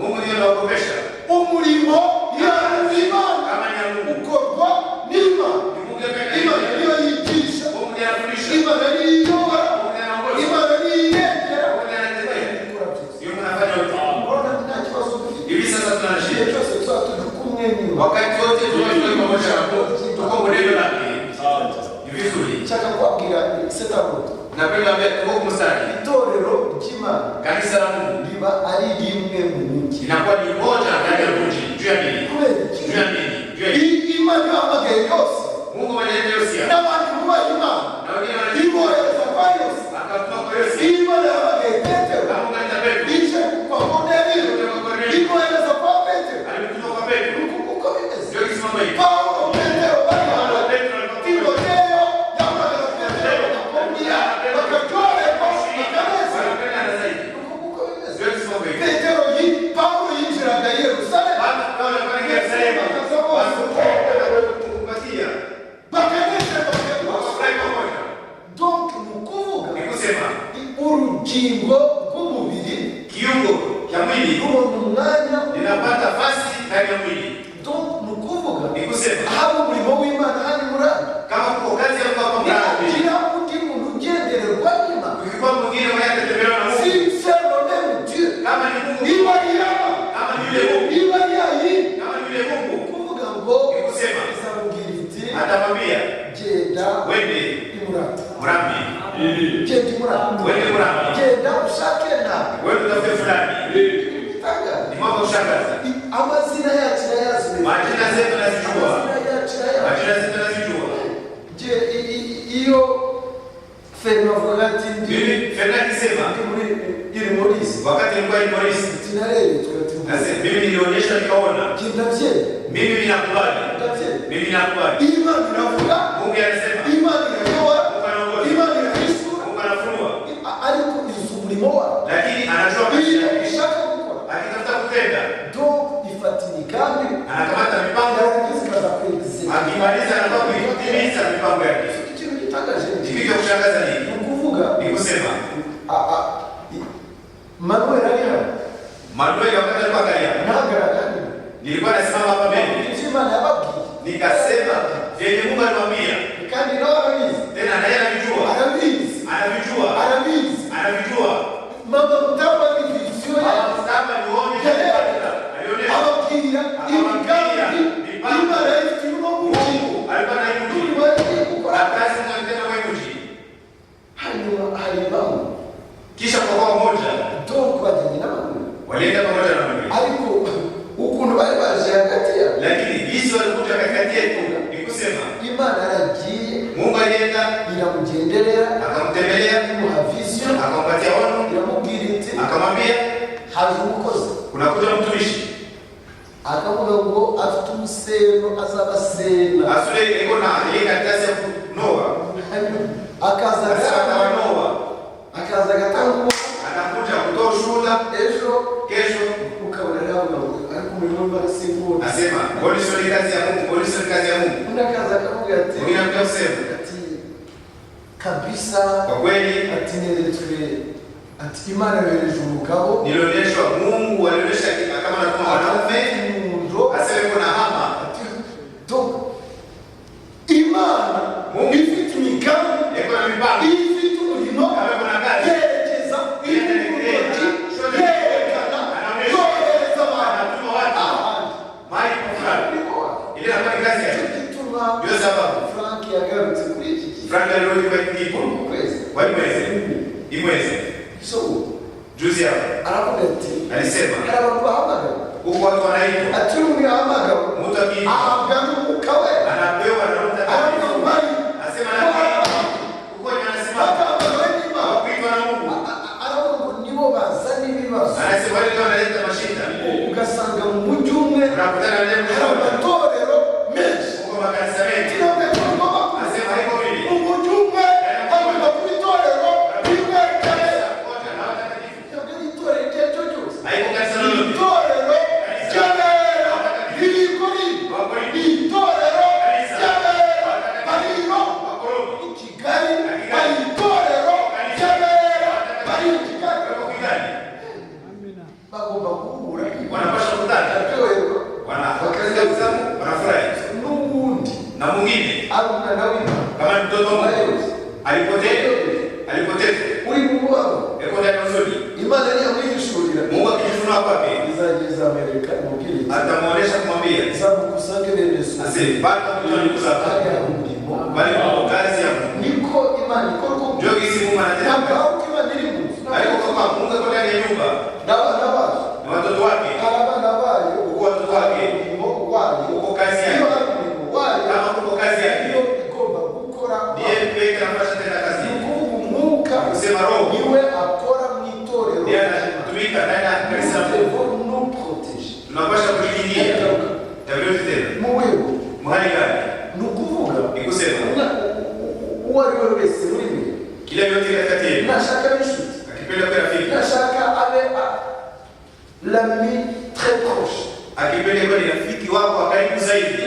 Mungu ndiye anaogopesha. Umurimo y'Imana Kama ni ya Mungu, ukorwa n'Imana. ni Mungu ndiye Imana anayefanya. niyo yigisha, Mungu ndiye anafundisha, Imana niyo iyobora, Mungu ndiye anaongoza, Imana niyo irengera. Mungu ndiye anatetea. Ikora byose. Ndio Mungu anafanya yote. Urabona nta kibazo dufite. Hivi sasa tuna Igihe shida. cyose tuba turi kumwe n'Imana. Wakati wote tukiwa pamoja na Mungu, tuko mwenendo lake. Ni vizuri. Nshaka kubabwira setabuto, Napenda kuambia tuko mstari. itorero ry'Imana Kanisa la Mungu riba ari rimwe mu mujyi. inakuwa ni moja ndani ya mji. Juu ya nini? Kubera iki? Juu ya nini? Juu ya nini? Imana yahamagaye yose Mungu mwenyewe Yosia. n'abandi bubaha Imana, Na wengine wanajibu ibohereza kwa Yose. akatuma kwa Yosia. Imana yahamagaye Petero, Kama Mungu alita Petro, ije kwa Korneliyo, ibohereza kwa Petero. alimtuma kwa Petro. Uko bimeze. Ndio kisimamo hiki. Paulo, Petero bari hamwe. Petro alikuwa Timoteyo yahuraga na Petero bakakumira, bakaryoherwa, bakanezerwa. wanapendana zaidi. Uko bimeze. Ndio kisimamo hiki. Petero Paulo yinjiraga i Yerusalemu, Bado Paulo alikuwa Yerusalemu. Watu bakanezerwa, bakaryoherwa. Wakafurahi pamoja. Donc ni ukuvuga Ni kusema urugingo rw'umubiri kiungo cha mwili rubona umwanya. linapata nafasi ndani ya mwili. Donc ni ukuvuga Ni kusema haba umurimo w'Imana hano muri aya, kama kuko kazi ya Mungu hapa mtaani, nihagira undi muntu ugendererwa n'Imana, ukikuwa mwingine mwenye atatembelewa na Mungu, si c'est le même Dieu, kama ni Mungu, niba ari Yama, kama ni yule Mungu, niba ari Yayini, kama ni yule Mungu, kuvuga ngo ni kusema izamubwira iti atamwambia genda wende imurata, Murambi, genda imurata, wende Murambi, genda ushake nawe. wende utafute fulani. Bitangaje. Ni mambo ya kushangaza. Amazina yacu irayazi. Majina zetu nilionyeshwa nikaona. Njye ndabyemera. Mimi ninakubali. Ndabyemera. Mimi ninakubali. Imana iravuga. Mungu anasema. Imana irayobora. Mungu anaongoza. Imana irahishura. Mungu anafunua. Ariko izi umurimo wayo. Lakini anajua kazi Iyo yake. ishaka gukora, Akitafuta kutenda, donc ifata imigambi, anakamata mipango, yarangiza ikaza kwegizeka. akimaliza anakuwa kuitimiza mipango yake. Ikintu gitangaje ni Kitu cha kushangaza ni ni ukuvuga ni kusema Manuel ari hano. Manuel wakati alikuwa angalia, Ntagaragara. nilikuwa nasimama hapa mbele, Ibyo Imana yababwiye, nikasema vyenye Mungu alimwambia, kandi nawe arabizi. tena naye anavijua, Arabizi. anavijua, Arabizi. anavijua. Mama Mutamba ni vision ye. Mama Mutamba nione alionyesha Ababwira imigambi Imana ifitiye uno muji. Mungu alikuwa na hii mji N'umurimo yagiye gukora. na kazi Mungu alitenda kwa hii mji. Hanyuma hari bamwe, Kisha kwa kwa moja donc bajyanye n'amaguru, walienda pamoja na Manuel, ariko ukuntu bari baje hagati yabo, lakini jinsi walikuja katikati yetu ni kusema Imana yaragiye Mungu alienda iramugenderera, akamtembelea, imuha vision, akampatia ono, iramubwira iti akamwambia haje umukozi, kunakuja mtumishi akavuga ngo afite umuseno azabasena. asule iko na ile karatasi ya kunoa, Akaza asema atawanoa, akaza agatanga uwo anakuja kutoa ushuhuda ejo, kesho, ukabona rero avuga ngo ariko umurimo w'Imana sinkunda. asema polisi ni kazi ya Mungu, polisi ni kazi ya Mungu. Undi akaza akavuga ati Mwingine anakuja kusema ati kabisa, kwa kweli ati neretswe, ati Imana yohereje umugabo nilionyeshwa Mungu alionyesha kama anatuma wanaume, inyundo, asema yuko na hama ati donc Imana Mungu ifite imigambi, yuko na mipango, ifite umurimo, kama yuko na kazi, yerekeza irundi, yerekana yohereza abantu anatuma watu ahandi. mahali fulani, ile inakuwa ni kazi Nicyo yake. gituma Ndio sababu Frank yagarutse kuri iki gihe Frank alirudi kwa kipo mu kwezi kwa mwezi imwezi so juzi hapa aravuga ati alisema hari abantu bahamagawe, huku watu wanaitwa, ati uyu muntu yahamagawe mtu akiitwa ahabwa n'umwuka we, anapewa na Roho aravuga Mtakatifu, ngo bari asema nani huko ni anasimama batahamagawe n'Imana, kuitwa na Mungu, aravuga ngo nibo bazana ibibazo, anasema wale ndio wanaleta mashida. ugasanga mu mujyi umwe Unakutana na hari mtu mmoja amatorero menshi. huko makanisa mengi, Kirombe tugomba kuba anasema haiko vile mu mujyi umwe hagomba kuba itorero rimwe ry'abera. Wote na watakatifu, Ntabwo ari itorero iryo ari ryo ryose, haiko kanisa lolote itorero ry'abera riri kuri itorero ry'abera bari i Roma, Wakoroma i Kigali bari itorero ry'abera bari i Kigali, wako Kigali, Amina. bagomba guhura, wanapasha kutana, bakaryoherwa, wanafurahia, wanafurahi n'ubundi na mwingine ari umwana w'Imana kama ni mtoto wa Mungu alipotea, alipotezwa, uri mu mubabaro, yuko ndani ya huzuni. Imana niyamwihishurira Mungu akijifunua kwake izageza Amerika imubwire iti atamuonesha kumwambia, zamuka usange bene so, aseme bado mtu alikuza hari hari umurimo, bali kwa kazi ya Mungu. niko Imana ikora uko Ndio gisi Mungu anatenda ntabwo kazi. ari uko Imana iri mu nzu Haiko kwa Mungu yuko ndani ya nyumba n'abana bayo, na watoto wake, hari abana bayo, huko watoto wake, umurimo wayo, huko kazi iyo yake, hari umurimo wayo kama huko kazi yake niyo igomba gukora. ni yeye pekee anapasha tenda kazi. Ni ukuvuga umwuka Kusema Roho niwe akora mu itorero, ndiye anatumika ndani ya kanisa la nous Mungu. devons nous protéger. Tunapasha kujikingia tabiri tena Mu rwego mahali gani? ni ukuvuga Ni kusema uwo ari we wese muri mwe kila yote katikati yetu nashaka abe inshuti, akipenda kuwa rafiki, nashaka abe l'ami très proche, akipenda kuwa ni rafiki wako wa karibu zaidi,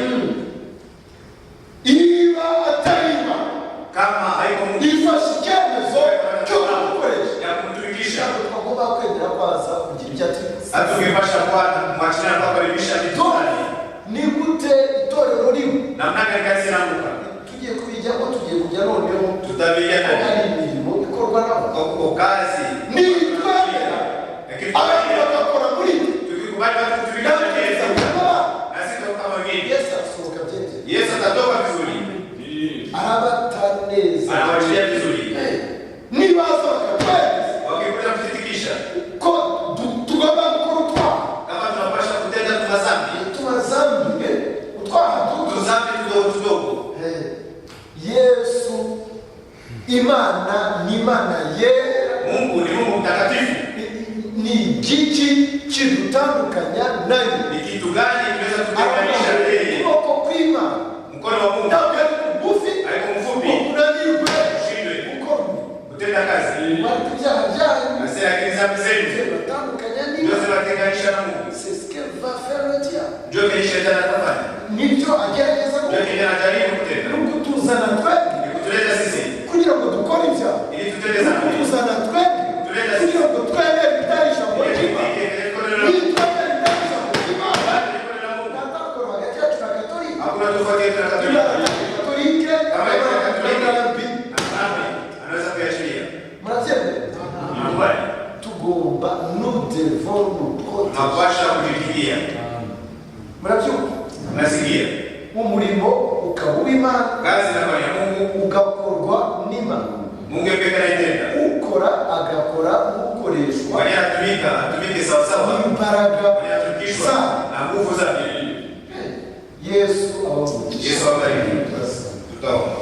iba atari Imana kama haiko Mungu ifashe icyemezo cyo kumukoresha, ya kumtumikisha, ntabwo twagomba kwemera kwaza kugira ibyo atuzi. hatungepasha kuwa kumwachana na kukaribisha vitu fulani. Ni gute itorero rimwe Namna gani kazi inaanguka? tugiye kubijyamo, tugiye kujya noneho Tutavilia ko nani hari imirimo ikorwa n'abantu kwa kwa kazi, nitwemera lakini abantu bagakora muri twe, tukikubali watu kutumika natwe ndani yetu, tuzakora nk'abandi. na sisi tutakuwa kama wengine. Yesu arasohoka byegeye, Yesu atatoka vizuri, arabataneza, anawachilia vizuri. nibaza bakatwemeza Wakikuja kututikisha ko tugomba gukora utwaha, kama tunapasha kutenda tunazambi, tubazambiye utwaha duto. tuzambi tudogo tudogo. Yesu Imana ni Imana yera, Mungu ni Mungu mtakatifu. ni igiki Kidutandukanya nayo? Ni kitu gani kinaweza kutenganisha na yeye? Ukuboko kw'Imana Mkono wa Mungu ntabwo ari mugufi haiko mfupi, ngo unanirwe ushindwe gukora kutenda kazi. Ariko ibyaha byanyu Nasema lakini dhambi zenu batandukanya ndio n'Imana. zinatenganisha na Mungu. C'est ce que va faire le diable. Ndio kile shetani atafanya, Nibyo agerageza ndio gukora. kile anajaribu kutenda, Ni ukutuzana twebwe ni kutuleta sisi kugira ngo dukore ibyaha, ili tutende ni dhambi, ukutuzana twebwe kutuleta sisi kugira ngo twemere ibitari ijambo ili ry'Imana. tuingie kwenye mkono la Mungu. Nitwemere ibitari ijambo ry'Imana, Bali mkono la Mungu. ntatakora hagati yacu na Katolika. Hakuna tofauti yetu na Niba Katoliki. Katolike Kama niba yeye Katoliki, na mbi dhambi anaweza kuiachilia. Murabyemera? Nakubali. Tugomba, nous devons nous protéger. Tunapasha kujikingia. Murabyumva? Unasikia? Umurimo ukaba uw'Imana, Kazi inakuwa ni ya Mungu, ugakorwa n'Imana. Mungu yeye pekee anaitenda. Ukora agakora nk'ukoreshwa Mwenye anatumika, atumike sawa sawa. n'imbaraga Mwenye anatumikishwa za na nguvu zake. Yesu abamugisha. Yesu awabariki. Tutaomba.